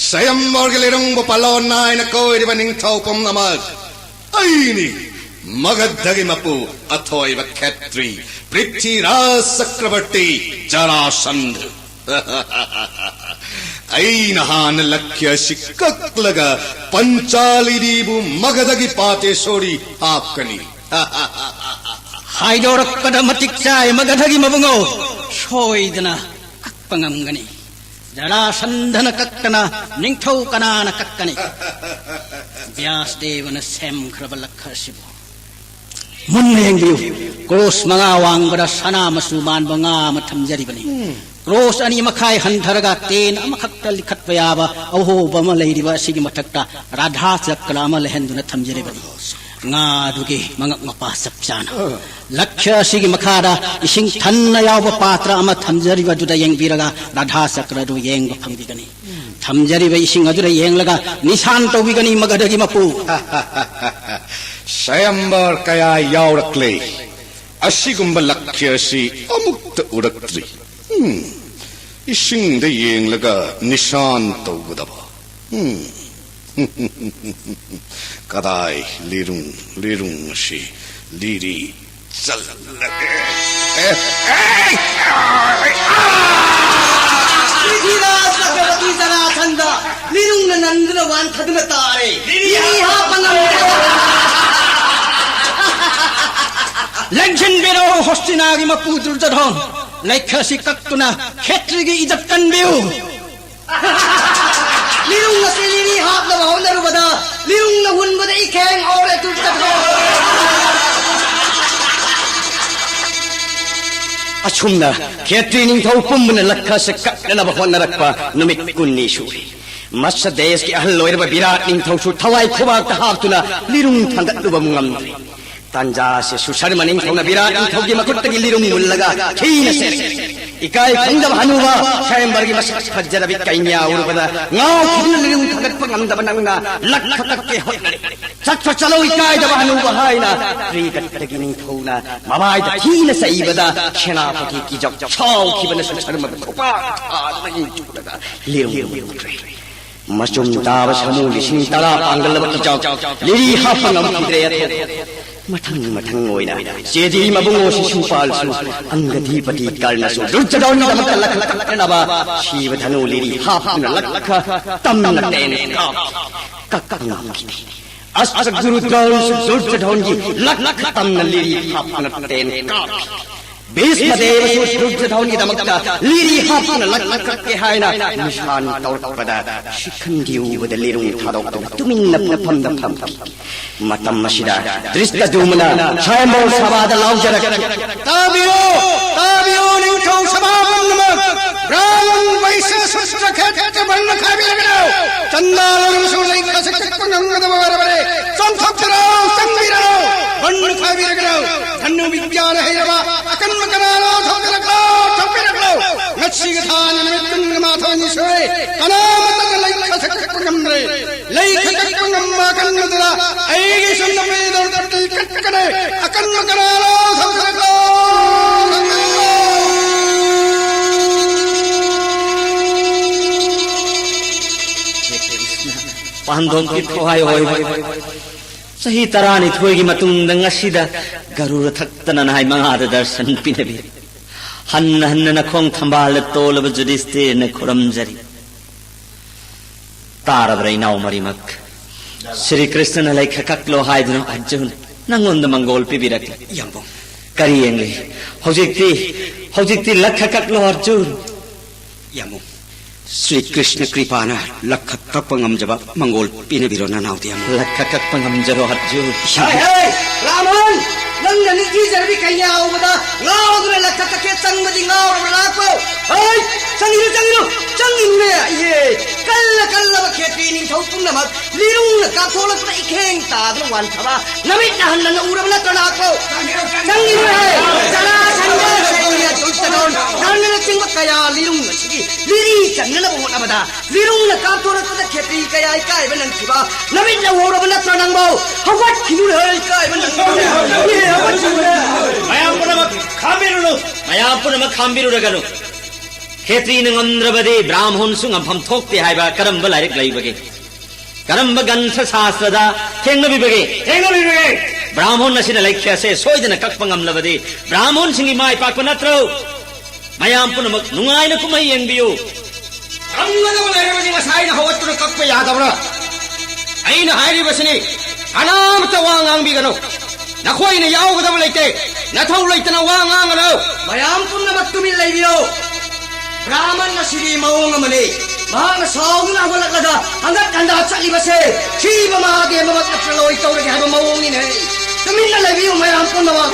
ꯁ꯭ꯋꯌꯝꯕꯔꯒꯤ ꯂꯤꯔꯨꯡꯕꯨ ꯄꯥꯂꯣꯟ ꯅꯥꯏꯅ ꯀꯣꯏꯔꯤꯕ ꯅꯤꯡꯊꯧ ꯄꯨꯝꯅꯃꯛ! ꯑꯩꯅꯤ ꯃꯒꯙꯒꯤ ꯃꯄꯨ ꯑꯊꯣꯏꯕ ꯈꯦꯇ꯭ꯔꯤ ꯄ꯭ꯔꯤꯊꯤꯔꯥꯖ ꯆꯀ꯭ꯔꯕꯔꯇꯤ ꯖꯔꯥꯁꯟꯙ꯫ ꯑꯩꯅ ꯍꯥꯟꯅ ꯂꯛꯈ꯭ꯌ ꯑꯁꯤ ꯀꯛꯂꯒ ꯄꯟꯆꯥꯂꯤꯗꯤꯕꯨ ꯃꯒꯙꯒꯤ ꯄꯥꯇꯦꯁꯣꯔꯤ ꯍꯥꯞꯀꯅꯤ꯫ ꯍꯥꯏꯗꯣꯔꯛꯄꯗ ꯃꯇꯤꯛ ꯆꯥꯏ ꯃꯒꯙꯒꯤ ꯃꯕꯨꯡꯉꯣ, ꯁꯣꯏꯗꯅ ꯀꯛꯄ ꯉꯝꯒꯅꯤ꯫ ꯖꯔꯥꯁꯟꯙꯅ ꯀꯛꯇꯅ ꯅꯤꯡꯊꯧ ꯀꯅꯥꯅ ꯀꯛꯀꯅꯤ? ꯕ꯭ꯌꯥꯁꯗꯦꯕꯅ ꯁꯦꯝꯈ꯭ꯔꯕ ꯂꯛꯈ ꯑꯁꯤꯕꯨ ꯃꯨꯟꯅ ꯌꯦꯡꯕꯤꯌꯨ꯫ ꯀ꯭ꯔꯣꯁ ꯃꯉꯥ ꯋꯥꯡꯕꯗ ꯁꯅꯥ ꯃꯆꯨ ꯃꯥꯟꯕ ꯉꯥ ꯑꯃ ꯊꯝꯖꯔꯤꯕꯅꯤ꯫ ꯀ꯭ꯔꯣꯁ ꯑꯅꯤ ꯃꯈꯥꯏ ꯍꯟꯊꯔꯒ ꯇꯦꯟ ꯑꯃꯈꯛꯇ ꯂꯤꯈꯠꯄ ꯌꯥꯕ ꯑꯍꯣꯕ ꯑꯃ ꯂꯩꯔꯤꯕ ꯑꯁꯤꯒꯤ ꯃꯊꯛꯇ ꯔꯥꯙꯥ ꯆꯀ꯭ꯔ ꯑꯃ ꯂꯩꯍꯟꯗꯨꯅ ꯊꯝꯖꯔꯤꯕꯅꯤ꯫ ꯉꯥꯗꯨꯒꯤ ꯃꯉꯛ ꯃꯄꯥ ꯆꯞ ꯆꯥꯅ ꯂꯛꯈ꯭ꯌ ꯑꯁꯤꯒꯤ ꯃꯈꯥꯗ ꯏꯁꯤꯡ ꯊꯟꯅ ꯌꯥꯎꯕ ꯄꯥꯇ꯭ꯔ ꯑꯃ ꯊꯝꯖꯔꯤꯕꯗꯨꯗ ꯌꯦꯡꯕꯤꯔꯒ ꯔꯥꯙꯥ ꯆꯀ꯭ꯔ ꯑꯗꯨ ꯌꯦꯡꯕ ꯐꯪꯕꯤꯒꯅꯤ꯫ ꯊꯝꯖꯔꯤꯕ ꯏꯁꯤꯡ ꯑꯗꯨꯗ ꯌꯦꯡꯂꯒ ꯅꯤꯁꯥꯟ ꯇꯧꯕꯤꯒꯅꯤ ꯃꯒꯙꯒꯤ ꯃꯄꯨ꯫ ꯁ꯭ꯋꯌꯝꯕꯔ ꯀꯌꯥ ꯌꯥꯎꯔꯛꯂꯦ꯫ ꯑꯁꯤꯒꯨꯝꯕ ꯂꯛꯈ꯭ꯌ ꯑꯁꯤ ꯑꯃꯨꯛꯇ ꯎꯔꯛꯇ꯭ꯔꯤ꯫ ꯎꯝ, ꯏꯁꯤꯡꯗ ꯌꯦꯡꯂꯒ ꯅꯤꯁꯥꯟ ꯇꯧꯒꯗꯕ꯫ ꯎꯝ꯫ ꯀꯗꯥꯏ ꯂꯤꯔꯨꯡ, ꯂꯤꯔꯨꯡ ꯑꯁꯤ ꯂꯤꯔꯤ ꯆꯜꯂꯒꯦ꯫ ꯑꯦ, ꯑꯦ, ꯑꯦ, ꯑꯥ! ꯄ꯭ꯔꯤꯊꯤꯔꯥꯖ ꯆꯀ꯭ꯔꯕꯔꯇꯤ ꯖꯔꯥꯁꯟꯙ ꯂꯤꯔꯨꯡꯅ ꯅꯟꯗꯨꯅ ꯋꯥꯟꯊꯗꯨꯅ ꯇꯥꯔꯦ꯫ ꯂꯤꯔꯤ ꯍꯥꯞꯄ ꯉꯝꯗꯦ꯫ ꯂꯦꯡꯁꯤꯟꯕꯤꯔꯣ ꯍꯣꯁꯇꯤꯅꯥꯒꯤ ꯃꯄꯨ ꯗꯨꯔꯖꯣꯙꯣꯟ꯫ ꯂꯩꯈ ꯑꯁꯤ ꯀꯛꯇꯨꯅ ꯈꯦꯇ꯭ꯔꯤꯒꯤ ꯏꯖꯠ ꯀꯟꯕꯤꯌꯨ꯫ ꯂꯤꯔꯨꯡ ꯑꯁꯤ ꯂꯤꯔꯤ ꯍꯥꯞꯅꯕ ꯍꯣꯠꯅꯔꯨꯕꯗ ꯂꯤꯔꯨꯡꯅ ꯍꯨꯟꯕꯗ ꯏꯈꯦꯡ ꯍꯧꯔꯦ ꯗꯨꯔꯖꯣꯙꯣꯟ꯫ ꯑꯁꯨꯝꯅ ꯈꯦꯇ꯭ꯔꯤ ꯅꯤꯡꯊꯧ ꯄꯨꯝꯕꯅ ꯂꯛꯈꯁꯦ ꯀꯛꯅꯅꯕ ꯍꯣꯠꯅꯔꯛꯄ ꯅꯨꯃꯤꯠ ꯀꯨꯟꯅꯤ ꯁꯨꯔꯦ꯫ ꯃꯁ ꯗꯦꯁꯀꯤ ꯑꯍꯜ ꯑꯣꯏꯔꯕ ꯕꯤꯔꯥꯠ ꯅꯤꯡꯊꯧꯁꯨ ꯊꯋꯥꯏ ꯈꯨꯕꯥꯛꯇ ꯍꯥꯞꯇꯨꯅ ꯂꯤꯔꯨꯡ ꯊꯥꯡꯒꯠꯂꯨꯕ ꯉꯝꯗ꯭ꯔꯦ꯫ ꯇꯥꯟꯖꯥꯁꯦ ꯁꯨꯁꯔꯃ ꯅꯤꯡꯊꯧꯅ ꯕꯤꯔꯥꯠ ꯅꯤꯡꯊꯧꯒꯤ ꯃꯈꯨꯠꯇꯒꯤ ꯂꯤꯔꯨꯡ ꯃꯨꯜꯂꯒ ꯊꯤꯅ ꯁꯦꯠꯂꯦ꯫ ꯏꯀꯥꯏ ꯈꯪꯗꯕ ꯍꯅꯨꯕ ꯁ꯭ꯋꯥꯌꯝꯕꯔꯒꯤ ꯃꯁꯛ ꯐꯖꯔꯕꯤ ꯀꯩꯅ꯭ꯌꯥ ꯎꯔꯨꯕꯗ ꯉꯥꯎꯈꯤꯗꯨꯅ ꯂꯤꯔꯨꯡ ꯊꯥꯡꯒꯠꯄ ꯉꯝꯗꯕ ꯅꯪꯅ ꯂꯛꯈ ꯀꯛꯀꯦ ꯍꯣꯠꯅꯔꯦ꯫ ꯆꯠꯈ꯭ꯔꯣ ꯆꯠꯂꯣ ꯏꯀꯥꯏꯗꯕ ꯍꯅꯨꯕ ꯍꯥꯏꯅ ꯀ꯭ꯔꯤꯒꯠꯇꯒꯤ ꯅꯤꯡꯊꯧꯅ ꯃꯃꯥꯏꯗ ꯊꯤꯅ ꯆꯩꯕꯗ ꯁꯦꯅꯥꯄꯇꯤ ꯀꯤꯖꯧ ꯁꯥꯎꯈꯤꯕꯅ ꯁꯨꯁꯔꯃꯕꯨ ꯈꯨꯄꯥꯛ ꯊꯥꯗꯨꯅ ꯏꯟꯊꯨꯔꯒ ꯂꯤꯔꯨꯡ ꯃꯨꯠꯈ꯭ꯔꯦ꯫ ꯃꯆꯨꯝ ꯇꯥꯕ ꯁꯥꯃꯨ ꯂꯤꯁꯤꯡ ꯇꯔꯥ ꯄꯥꯡꯒꯜꯂꯕ ꯀꯤꯖꯧ ꯂꯤꯔꯤ ꯍꯥꯞꯄ ꯉꯝꯈꯤꯗ꯭ꯔꯦ꯫ ꯑꯊꯣꯛ ꯃꯊꯪ ꯃꯊꯪ ꯑꯣꯏꯅ ꯆꯦꯗꯤ ꯃꯕꯨꯡꯉꯣ ꯁꯤꯁꯨꯄꯥꯜꯁꯨ ꯑꯪꯒꯗꯤꯄꯇꯤ ꯀꯔꯅꯁꯨ ꯗꯨꯔꯖꯣꯙꯟꯒꯤꯗꯃꯛꯇ ꯂꯛꯈ ꯀꯛꯅꯅꯕ ꯁꯤꯕ ꯙꯅꯨ ꯂꯤꯔꯤ ꯍꯥꯞꯇꯨꯅ ꯂꯛꯈ ꯇꯝꯅ ꯇꯦꯟ ꯀꯥꯞꯈꯤ꯫ ꯀꯛꯄ ꯉꯝꯈꯤꯗꯦ꯫ ꯑꯁꯇ ꯒꯨꯔꯨ ꯗ꯭ꯔꯣꯟꯁꯨ ꯗꯨꯔꯖꯣꯙꯟꯒꯤ ꯂꯛꯈ ꯇꯝꯅ ꯂꯤꯔꯤ ꯍꯥꯞꯇꯨꯅ ꯇꯦꯟ ꯀꯥꯞꯈꯤ꯫ ꯚꯤꯁꯃ ꯗꯦꯕꯁꯨ ꯗꯨꯔꯖꯣꯙꯟꯒꯤꯗꯃꯛꯇ ꯂꯤꯔꯤ ꯍꯥꯞꯇꯨꯅ ꯂꯛꯈ ꯀꯛꯀꯦ ꯍꯥꯏꯅ ꯅꯤꯁꯥꯟ ꯇꯧꯔꯛꯄꯗ ꯁꯤꯈꯟꯗꯤ ꯎꯕꯗ ꯂꯤꯔꯨꯡ ꯊꯥꯗꯣꯛꯇꯨꯅ ꯇꯨꯃꯤꯟꯅ ꯃꯐꯝꯗ ꯐꯝꯈꯤ꯫ ꯃꯇꯝ ꯑꯁꯤꯗ ꯗ꯭ꯔꯤꯁꯇꯗ꯭ꯌꯨꯝꯅ ꯁ꯭ꯋꯥꯌꯝꯚꯔ ꯁꯚꯥꯗ ꯂꯥꯎꯖꯔꯛꯈꯤ꯫ ꯇꯥꯕꯤꯌꯨ, ꯇꯥꯕꯤꯌꯨ, ꯅꯤꯡꯊꯧ ꯁꯚꯥ ꯄꯨꯝꯅꯃꯛ! ꯕ꯭ꯔꯥꯍꯃꯟ ꯚꯩꯁ꯭ꯌ ꯁꯨꯗ꯭ꯔ ꯈꯦꯇ꯭ꯔ ꯕꯟ ꯈꯥꯏꯕꯤꯔꯒꯅꯨ! ꯆꯟꯗꯥ ꯂꯧꯔꯕꯁꯨ ꯂꯩꯈꯥꯁꯦ ꯀꯛꯄ ꯉꯝꯒꯗꯕ ꯑꯣꯏꯔꯕꯅꯤ꯫ ꯆꯣꯡꯊꯣꯛꯄꯤꯔꯣ, ꯆꯪꯕꯤꯔꯣ! ꯕꯟ ꯈꯥꯏꯕꯤꯔꯒꯅꯨ! ꯙꯅꯨ ꯕꯤꯗ꯭ꯌꯥꯅ ꯍꯩꯔꯕ ꯑꯀꯟꯕ ꯀꯅꯥꯅꯣ ꯊꯣꯛꯄꯤꯔꯛꯂꯣ, ꯊꯣꯛꯄꯤꯔꯛꯂꯣ! ꯉꯁꯤꯒꯤ ꯊꯥꯅ ꯅꯨꯃꯤꯠ ꯀꯨꯟꯒ ꯃꯥꯊꯣꯏꯅꯤ ꯁꯨꯔꯦ, ꯀꯅꯥꯃꯠꯇꯅ ꯂꯩꯈꯥꯁꯦ ꯀꯛꯄ ꯉꯝꯗ꯭ꯔꯦ꯫ ꯂꯩꯈꯥ ꯀꯛꯄ ꯉꯝꯕ ꯑꯀꯟꯕꯗꯨꯗ ꯑꯩꯒꯤ ꯁꯨꯝꯅ ꯄꯤꯗꯧꯔꯛꯇꯤ ꯀꯠꯀꯅꯤ꯫ ꯑꯀꯟꯕ ꯀꯅꯥꯅꯣ ꯊꯧꯁꯥꯗꯣ! ꯄꯥꯟꯗꯣꯞꯀꯤ ꯊꯋꯥꯏ ꯑꯣꯏꯕ ꯆꯍꯤ ꯇꯔꯥꯅꯤꯊꯣꯏꯒꯤ ꯃꯇꯨꯡꯗ ꯉꯁꯤꯗ ꯒꯔꯨꯔ ꯊꯛꯇꯅ ꯅꯍꯥꯏ ꯃꯉꯥꯗ ꯗꯔꯁꯟ ꯄꯤꯅꯕꯤ꯫ ꯍꯟꯅ ꯍꯟꯅ ꯅꯈꯣꯡ ꯊꯝꯕꯥꯜꯗ ꯇꯣꯜꯂꯕ ꯖꯨꯗꯤꯁꯇꯤꯔꯅ ꯈꯨꯔꯝꯖꯔꯤ꯫ ꯇꯥꯔꯕ꯭ꯔꯥ ꯏꯅꯥꯎ ꯃꯔꯤꯃꯛ? ꯁ꯭ꯔꯤ ꯀ꯭ꯔꯤꯁꯅꯅ ꯂꯩꯈ ꯀꯛꯂꯣ ꯍꯥꯏꯗꯨꯅ ꯑꯔꯖꯨꯟ ꯅꯪꯉꯣꯟꯗ ꯃꯪꯒꯣꯜ ꯄꯤꯕꯤꯔꯛꯂꯦ꯫ ꯌꯥꯝꯕꯨꯡ꯫ ꯀꯔꯤ ꯌꯦꯡꯂꯤ? ꯍꯧꯖꯤꯛꯇꯤ, ꯍꯧꯖꯤꯛꯇꯤ ꯂꯛꯈ ꯀꯛꯂꯣ ꯑꯔꯖꯨꯟ꯫ ꯌꯥꯝꯕꯨꯡ꯫ ꯁ꯭ꯔꯤ ꯀ꯭ꯔꯤꯁꯅ ꯀ꯭ꯔꯤꯄꯥꯅ ꯂꯛꯈ ꯀꯛꯄ ꯉꯝꯖꯕ ꯃꯪꯒꯣꯜ ꯄꯤꯅꯕꯤꯔꯣ ꯅꯅꯥꯎꯗꯤ ꯌꯥꯝꯕꯨꯡ꯫ ꯂꯛꯈ ꯀꯛꯄ ꯉꯝꯖꯔꯣ ꯑꯔꯖꯨꯟ꯫ ꯍꯩ, ꯍꯩ, ꯔꯥꯃꯟ! ꯅꯪꯅ ꯅꯤꯡꯊꯤꯖꯔꯕꯤ ꯀꯩꯅꯥ ꯎꯕꯗ ꯉꯥꯎꯗꯨꯅ ꯂꯛꯈ ꯀꯛꯈꯦ ꯆꯪꯕꯗꯤ ꯉꯥꯎꯔꯕ ꯂꯥꯛꯄꯧ? ꯍꯩ! ꯆꯪꯉꯤꯅꯨ, ꯆꯪꯉꯤꯅꯨ, ꯆꯪꯉꯤꯅꯨꯅꯦ! ꯏꯍꯦ! ꯀꯜꯂ ꯀꯜꯂꯕ ꯈꯦꯇ꯭ꯔꯤ ꯅꯤꯡꯊꯧ ꯄꯨꯝꯅꯃꯛ ꯂꯤꯔꯨꯡꯅ ꯀꯥꯞꯊꯣꯛꯂꯛꯄꯗ ꯏꯈꯦꯡ ꯇꯥꯗꯨꯅ ꯋꯥꯟꯊꯕ ꯅꯃꯤꯠꯅ ꯍꯟꯅ ꯎꯔꯕ ꯅꯠꯇ꯭ꯔꯣ ꯂꯥꯛꯄꯧ? ꯆꯪꯉꯤꯅꯨꯍꯦ! ꯆꯔꯥ ꯁꯟꯗ ꯁꯩꯅ ꯗꯨꯁꯇꯗꯣꯟ ꯀꯔꯅꯅꯆꯤꯡꯕ ꯀꯌꯥ ꯂꯤꯔꯨꯡ ꯑꯁꯤꯒꯤ ꯂꯤꯔꯤ ꯆꯟꯅꯅꯕ ꯍꯣꯠꯅꯕꯗ ꯂꯤꯔꯨꯡꯅ ꯀꯥꯞꯊꯣꯔꯛꯄꯗ ꯈꯦꯇ꯭ꯔꯤ ꯀꯌꯥ ꯏꯀꯥꯏꯕ ꯅꯪꯈꯤꯕ ꯅꯃꯤꯠꯅ ꯎꯍꯧꯔꯕ ꯅꯠꯇ꯭ꯔꯣ ꯅꯪꯕꯣ? ꯍꯧꯒꯠꯈꯤꯅꯨꯅꯦ, ꯏꯀꯥꯏꯕ ꯅꯪꯈꯤꯕ꯫ ꯏꯍꯦ, ꯍꯧꯒꯠꯈꯤꯅꯨꯅꯦ꯫ ꯃꯌꯥꯝ ꯄꯨꯝꯅꯃꯛ ꯈꯥꯝꯕꯤꯔꯨꯅꯨ꯫ ꯃꯌꯥꯝ ꯄꯨꯝꯅꯃꯛ ꯈꯥꯝꯕꯤꯔꯨꯔꯒꯅꯨ꯫ ꯈꯦꯇ꯭ꯔꯤꯅ ꯉꯝꯗ꯭ꯔꯕꯗꯤ ꯕ꯭ꯔꯥꯍꯃꯣꯟꯁꯨ ꯉꯝꯐꯝ ꯊꯣꯛꯇꯦ ꯍꯥꯏꯕ ꯀꯔꯝꯕ ꯂꯥꯏꯔꯤꯛ ꯂꯩꯕꯒꯦ? ꯀꯔꯝꯕ ꯒ꯭ꯔꯟꯊ ꯁꯥꯁꯇ꯭ꯔꯗ ꯊꯦꯡꯅꯕꯤꯕꯒꯦ? ꯊꯦꯡꯅꯕꯤꯕꯒꯦ꯫ ꯕ꯭ꯔꯥꯍꯃꯣꯟ ꯑꯁꯤꯅ ꯂꯩꯈꯦ ꯑꯁꯦ ꯁꯣꯏꯗꯅ ꯀꯛꯄ ꯉꯝꯂꯕꯗꯤ ꯕ꯭ꯔꯥꯍꯃꯣꯟꯁꯤꯡꯒꯤ ꯃꯥꯏ ꯄꯥꯛꯄ ꯅꯠꯇ꯭ꯔꯣ? ꯃꯌꯥꯝ ꯄꯨꯝꯅꯃꯛ ꯅꯨꯡꯉꯥꯏꯅ ꯀꯨꯝꯍꯩ ꯌꯦꯡꯕꯤꯌꯨ꯫ ꯉꯝꯒꯗꯕ ꯂꯩꯔꯕꯗꯤ ꯉꯁꯥꯏꯅ ꯍꯧꯒꯠꯇꯨꯅ ꯀꯛꯄ ꯌꯥꯗꯕ꯭ꯔꯥ? ꯑꯩꯅ ꯍꯥꯏꯔꯤꯕꯁꯤꯅꯤ, ꯀꯅꯥꯃꯠꯇ ꯋꯥ ꯉꯥꯡꯕꯤꯒꯅꯨ꯫ ꯅꯈꯣꯏꯅ ꯌꯥꯎꯒꯗꯕ ꯂꯩꯇꯦ꯫ ꯅꯊꯧ ꯂꯩꯇꯅ ꯋꯥ ꯉꯥꯡꯒꯅꯨ꯫ ꯃꯌꯥꯝ ꯄꯨꯝꯅꯃꯛ ꯇꯨꯃꯤꯟ ꯂꯩꯕꯤꯌꯨ꯫ ꯕ꯭ꯔꯥꯍꯃꯟ ꯑꯁꯤꯗꯤ ꯃꯑꯣꯡ ꯑꯃꯅꯤ꯫ ꯃꯍꯥꯛꯅ ꯁꯥꯎꯗꯨꯅ ꯍꯧꯒꯠꯂꯛꯂꯒ ꯍꯪꯒꯠ ꯍꯟꯗꯥ ꯆꯠꯂꯤꯕꯁꯦ ꯁꯤꯕ ꯃꯍꯥꯗꯦꯕꯃꯛ ꯅꯠꯇ꯭ꯔ ꯂꯣꯏ ꯇꯧꯔꯒꯦ ꯍꯥꯏꯕ ꯃꯑꯣꯡꯅꯤꯅꯦ꯫ ꯇꯨꯃꯤꯟꯅ ꯂꯩꯕꯤꯌꯨ ꯃꯌꯥꯝ ꯄꯨꯝꯅꯃꯛ꯫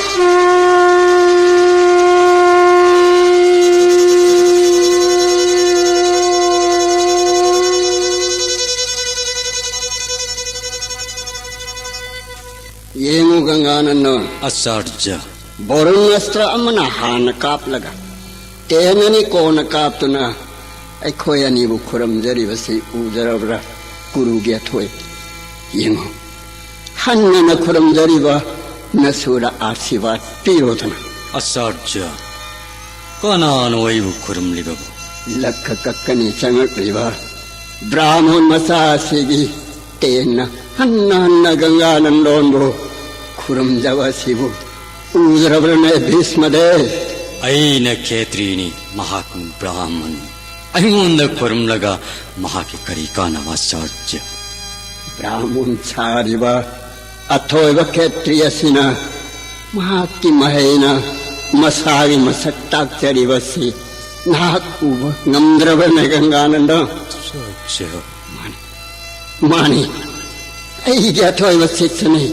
ꯌꯦꯡꯉꯨ ꯒꯪꯒꯥꯅꯟꯗ꯫ ꯑꯆꯥꯔꯖ꯫ ꯕꯣꯔꯨꯟ ꯑꯁꯇ꯭ꯔ ꯑꯃꯅ ꯍꯥꯟꯅ ꯀꯥꯞꯂꯒ ꯇꯦꯟ ꯑꯅꯤ ꯀꯣꯟꯅ ꯀꯥꯞꯇꯨꯅ ꯑꯩꯈꯣꯏ ꯑꯅꯤꯕꯨ ꯈꯨꯔꯨꯝꯖꯔꯤꯕꯁꯤ ꯎꯖꯔꯕ꯭ꯔꯥ, ꯀꯨꯔꯨꯒꯤ ꯑꯊꯣꯏ? ꯌꯦꯡꯉꯨ, ꯍꯟꯅꯅ ꯈꯨꯔꯨꯝꯖꯔꯤꯕ ꯅꯁꯨꯗ ꯑꯥꯁꯤꯔꯕꯥꯗ ꯄꯤꯔꯣꯗꯅ꯫ ꯑꯆꯥꯔꯖ, ꯀꯅꯥꯅꯣ ꯑꯩꯕꯨ ꯈꯨꯔꯨꯝꯂꯤꯕꯕꯨ? ꯂꯛꯈ ꯀꯛꯀꯅꯤ ꯆꯪꯂꯛꯂꯤꯕ ꯕ꯭ꯔꯥꯍꯃꯣꯟ ꯃꯆꯥ ꯑꯁꯤꯒꯤ ꯇꯦꯟꯅ ꯍꯟꯅ ꯍꯟꯅ ꯒꯪꯒꯥꯅꯟꯗꯣꯟꯕꯨ ꯈꯨꯔꯨꯝꯖꯕ ꯑꯁꯤꯕꯨ ꯎꯗ꯭ꯔꯕ꯭ꯔꯅꯦ ꯚꯤꯁꯃꯗꯦ? ꯑꯩꯅ ꯈꯦꯇ꯭ꯔꯤꯅꯤ, ꯃꯍꯥꯛꯅ ꯕ꯭ꯔꯥꯍꯃꯟꯅꯤ꯫ ꯑꯩꯉꯣꯟꯗ ꯈꯨꯔꯨꯝꯂꯒ ꯃꯍꯥꯛꯀꯤ ꯀꯔꯤ ꯀꯥꯟꯅꯕ, ꯑꯆꯥꯔꯖ? ꯕ꯭ꯔꯥꯍꯃꯟ ꯁꯥꯔꯤꯕ ꯑꯊꯣꯏꯕ ꯈꯦꯇ꯭ꯔꯤ ꯑꯁꯤꯅ ꯃꯍꯥꯛꯀꯤ ꯃꯍꯩꯅ ꯃꯁꯥꯒꯤ ꯃꯁꯛ ꯇꯥꯛꯆꯔꯤꯕꯁꯤ ꯅꯍꯥꯛ ꯎꯕ ꯉꯝꯗ꯭ꯔꯕꯅꯦ, ꯒꯪꯒꯥꯅꯟꯗ? ꯑꯆꯥꯔꯖ꯫ ꯃꯥꯅꯤ, ꯃꯥꯅꯤ, ꯑꯩꯒꯤ ꯑꯊꯣꯏꯕ ꯁꯤꯁꯅꯤ꯫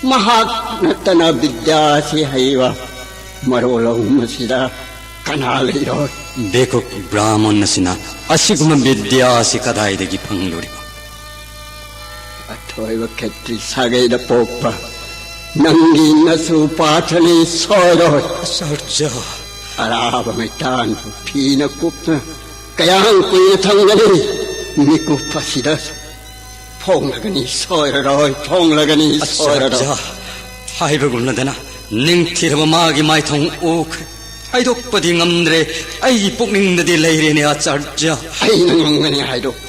ꯃꯍꯥꯛ ꯅꯠꯇꯅ ꯕꯤꯗ꯭ꯌꯥꯁꯤ ꯍꯩꯕ ꯃꯔꯣꯜ ꯑꯍꯨꯝ ꯑꯁꯤꯗ ꯀꯅꯥ ꯂꯩꯔꯣꯏ? ꯕꯦꯀꯨꯞ ꯕ꯭ꯔꯥꯍꯃꯟ ꯑꯁꯤꯅ ꯑꯁꯤꯒꯨꯝꯕ ꯕꯤꯗ꯭ꯌꯥꯁꯤ ꯀꯗꯥꯏꯗꯒꯤ ꯐꯪꯂꯨꯔꯤꯕ? ꯑꯊꯣꯏꯕ ꯈꯦꯇ꯭ꯔꯤ ꯁꯥꯒꯩꯗ ꯄꯣꯛꯄ ꯅꯪꯒꯤ ꯅꯁꯨ ꯄꯥꯊꯅꯤ ꯁꯣꯏꯔꯣꯏ꯫ ꯑꯆꯥꯔꯖ꯫ ꯑꯔꯥꯕ ꯃꯩꯇꯥꯟ ꯐꯤꯅ ꯀꯨꯞꯅ ꯀꯌꯥꯝ ꯀꯨꯏꯅ ꯊꯝꯒꯅꯤ? ꯃꯤꯀꯨꯞ ꯑꯁꯤꯗ ꯐꯣꯡꯂꯒꯅꯤ ꯁꯣꯏꯔꯔꯣꯏ, ꯐꯣꯡꯂꯒꯅꯤ ꯁꯣꯏꯔꯔꯣꯏ꯫ ꯑꯆꯥꯔꯖ, ꯍꯥꯏꯕꯒꯨꯝꯅꯗꯅ ꯅꯤꯡꯊꯤꯔꯕ ꯃꯥꯒꯤ ꯃꯥꯏꯊꯣꯡ ꯎꯈ꯭ꯔꯦ꯫ ꯍꯥꯏꯗꯣꯛꯄꯗꯤ ꯉꯝꯗ꯭ꯔꯦ, ꯑꯩꯒꯤ ꯄꯨꯛꯅꯤꯡꯗꯗꯤ ꯂꯩꯔꯦꯅꯦ ꯑꯆꯥꯔꯖ꯫ ꯑꯩꯅ ꯉꯝꯒꯅꯤ ꯍꯥꯏꯗꯣꯛꯄ꯫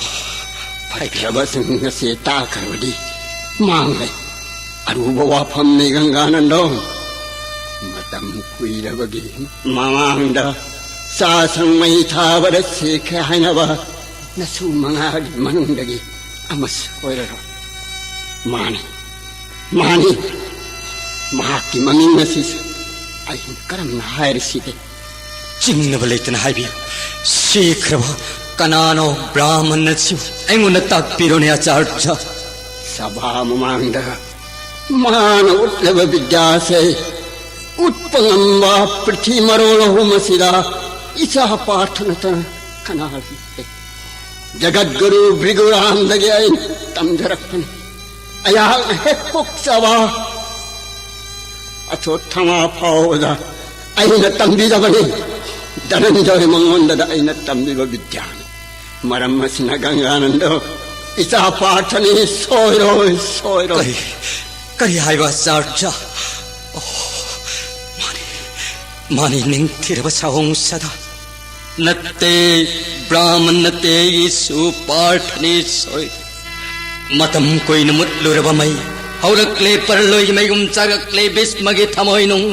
ꯐꯠꯇ꯭ꯔꯕꯁꯤꯡ ꯑꯁꯤ ꯇꯥꯈ꯭ꯔꯕꯗꯤ ꯃꯥꯡꯂꯦ꯫ ꯑꯔꯨꯕ ꯋꯥꯐꯝꯅꯤ ꯒꯪꯒꯥꯅꯟꯗꯣ꯫ ꯃꯇꯝ ꯀꯨꯏꯔꯕꯒꯤ ꯃꯃꯥꯡꯗ ꯆꯥꯁꯪ ꯃꯩ ꯊꯥꯕꯗ ꯁꯤꯈ꯭ꯔꯦ ꯍꯥꯏꯅꯕ ꯅꯁꯨ ꯃꯉꯥꯒꯤ ꯃꯅꯨꯡꯗꯒꯤ ꯑꯃꯁꯨ ꯑꯣꯏꯔꯔꯣꯏ꯫ ꯃꯥꯅꯤ, ꯃꯥꯅꯤ, ꯃꯍꯥꯛꯀꯤ ꯃꯃꯤꯡ ꯑꯁꯤꯁꯨ ꯑꯩꯅ ꯀꯔꯝꯅ ꯍꯥꯏꯔꯁꯤꯒꯦ? ꯆꯤꯡꯅꯕ ꯂꯩꯇꯅ ꯍꯥꯏꯕꯤꯌꯨ꯫ ꯁꯤꯈ꯭ꯔꯕ ꯀꯅꯥꯅꯣ ꯕ꯭ꯔꯥꯍꯃꯟ ꯑꯁꯤꯕꯨ ꯑꯩꯉꯣꯟꯗ ꯇꯥꯛꯄꯤꯔꯣꯅꯦ ꯑꯆꯥꯔꯖ꯫ ꯁꯚꯥ ꯃꯃꯥꯡꯗ ꯃꯥꯅ ꯎꯠꯂꯕ ꯕꯤꯗ꯭ꯌꯥꯁꯦ ꯎꯠꯄ ꯉꯝꯕ ꯄ꯭ꯔꯤꯊꯤ ꯃꯔꯣꯜ ꯑꯍꯨꯝ ꯑꯁꯤꯗ ꯏꯆꯥ ꯄꯥꯔꯊ ꯅꯠꯇꯅ ꯀꯅꯥ ꯂꯩ? ꯖꯒꯠꯒꯨꯔꯨ ꯚ꯭ꯔꯤꯒꯨꯔꯥꯝꯗꯒꯤ ꯑꯩꯅ ꯇꯝꯖꯔꯛꯄꯅꯤ꯫ ꯑꯩꯍꯥꯛꯅ ꯍꯦꯛ ꯄꯣꯛꯆꯕ ꯑꯊꯣꯊꯃꯥ ꯐꯥꯎꯕꯗ ꯑꯩꯅ ꯇꯝꯕꯤꯖꯕꯅꯤ꯫ ꯙꯅꯟꯖꯣꯏ ꯃꯉꯣꯟꯗꯗ ꯑꯩꯅ ꯇꯝꯕꯤꯕ ꯕꯤꯗ꯭ꯌꯥꯅꯤ꯫ ꯃꯔꯝ ꯑꯁꯤꯅ ꯒꯪꯒꯥꯅꯟꯗꯣ ꯏꯆꯥ ꯄꯥꯔꯊꯅꯤ ꯁꯣꯏꯔꯣꯏ, ꯁꯣꯏꯔꯣꯏ꯫ ꯀꯔꯤ, ꯀꯔꯤ ꯍꯥꯏꯕ ꯑꯆꯥꯔꯖ? ꯑꯣ, ꯃꯥꯅꯤ, ꯃꯥꯅꯤ, ꯅꯤꯡꯊꯤꯔꯕ ꯁꯥꯍꯣꯡ ꯁꯗꯥ꯫ ꯅꯠꯇꯦ, ꯕ꯭ꯔꯥꯍꯃꯟ ꯅꯠꯇꯦ, ꯑꯩꯒꯤꯁꯨ ꯄꯥꯔꯊꯅꯤ ꯁꯣꯏ꯫ ꯃꯇꯝ ꯀꯨꯏꯅ ꯃꯨꯠꯂꯨꯔꯕ ꯃꯩ ꯍꯧꯔꯛꯂꯦ, ꯄꯔꯂꯣꯏꯒꯤ ꯃꯩꯒꯨꯝ ꯆꯥꯛꯂꯛꯂꯦ ꯚꯤꯁꯃꯒꯤ ꯊꯃꯣꯏꯅꯨꯡ꯫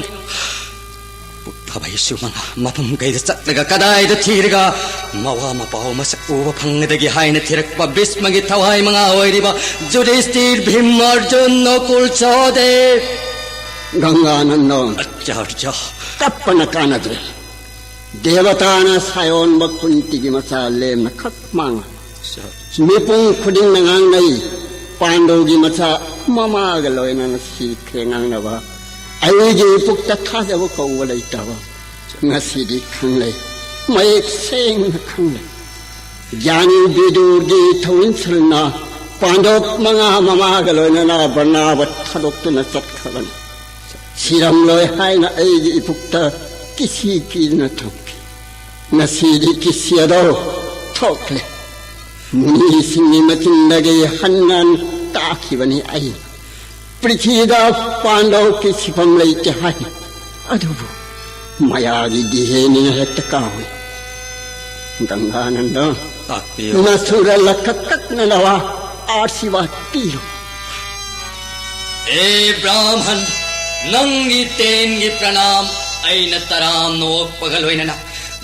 ꯄꯨꯛ ꯐꯕ ꯏꯁꯨ ꯃꯉꯥ ꯃꯐꯝ ꯀꯩꯗ ꯆꯠꯂꯒ ꯀꯗꯥꯏꯗ ꯊꯤꯔꯒ ꯃꯋꯥ ꯃꯄꯥꯎ ꯃꯁꯛ ꯎꯕ ꯐꯪꯒꯗꯒꯦ ꯍꯥꯏꯅ ꯊꯤꯔꯛꯄ ꯚꯤꯁꯃꯒꯤ ꯊꯋꯥꯏ ꯃꯉꯥ ꯑꯣꯏꯔꯤꯕ ꯖꯨꯙꯤꯁꯇꯤꯔ, ꯚꯤꯝ, ꯑꯔꯖꯨꯟ, ꯅꯀꯨꯜ, ꯁꯍꯗꯦꯕ꯫ ꯒꯪꯒꯥꯅꯟꯗꯣꯟ, ꯑꯆꯥꯔꯖ꯫ ꯀꯞꯄꯅ ꯀꯥꯟꯅꯗ꯭ꯔꯦ꯫ ꯗꯦꯕꯇꯥꯅ ꯁꯥꯌꯣꯟꯕ ꯀꯨꯟꯇꯤꯒꯤ ꯃꯆꯥ ꯂꯦꯝꯅ ꯈꯛ ꯃꯥꯡꯂꯦ꯫ ꯃꯤꯄꯨꯝ ꯈꯨꯗꯤꯡꯅ ꯉꯥꯡꯅꯩ, ꯄꯥꯟꯗꯨꯒꯤ ꯃꯆꯥ ꯃꯃꯥꯒ ꯂꯣꯏꯅꯅ ꯁꯤꯈ꯭ꯔꯦ꯫ ꯉꯥꯡꯅꯕ ꯑꯩꯒꯤ ꯄꯨꯛꯇ ꯊꯥꯖꯕ ꯀꯧꯕ ꯂꯩꯇꯕ ꯉꯁꯤꯗꯤ ꯈꯪꯂꯦ, ꯃꯌꯦꯛ ꯁꯦꯡꯅ ꯈꯪꯂꯦ꯫ ꯒ꯭ꯌꯥꯅꯤ ꯕꯤꯗꯨꯔꯒꯤ ꯊꯧꯏꯟꯁꯜꯅ ꯄꯥꯟꯗꯣꯞ ꯃꯉꯥ ꯃꯃꯥꯒ ꯂꯣꯏꯅꯅ ꯕꯔꯅꯥꯕ ꯊꯥꯗꯣꯛꯇꯨꯅ ꯆꯠꯈ꯭ꯔꯕꯅꯤ꯫ ꯁꯤꯔꯝꯂꯣꯏ ꯍꯥꯏꯅ ꯑꯩꯒꯤ ꯏꯄꯨꯛꯇ ꯀꯤꯁꯤ ꯀꯤꯗꯨꯅ ꯊꯝꯈꯤ꯫ ꯉꯁꯤꯗꯤ ꯀꯤꯁꯤ ꯑꯗꯣ ꯊꯣꯛꯂꯦ꯫ ꯃꯨꯅꯤꯁꯤꯡꯒꯤ ꯃꯆꯤꯟꯗꯒꯤ ꯍꯟꯅ ꯇꯥꯈꯤꯕꯅꯤ ꯑꯩ꯫ ꯄ꯭ꯔꯤꯊꯤꯗ ꯄꯥꯟꯗꯧ ꯀꯤꯁꯤꯐꯝ ꯂꯩꯇꯦ ꯍꯥꯏ, ꯑꯗꯨꯕꯨ ꯃꯌꯥꯒꯤ ꯒꯤꯍꯦꯅꯤꯅ ꯍꯦꯛꯇ ꯀꯥꯎꯏ꯫ ꯒꯪꯒꯥꯅꯟꯗ, ꯇꯥꯛꯄꯤꯌꯨ꯫ ꯅꯁꯨꯔ ꯂꯈꯛ ꯀꯛꯅꯅꯕ ꯑꯥꯁꯤꯔꯕꯥꯗ ꯄꯤꯔꯣ꯫ ꯑꯦ ꯕ꯭ꯔꯥꯍꯃꯟ, ꯅꯪꯒꯤ ꯇꯦꯟꯒꯤ ꯄ꯭ꯔꯅꯥꯝ ꯑꯩꯅ ꯇꯔꯥꯝꯅ ꯑꯣꯛꯄꯒ ꯂꯣꯏꯅꯅ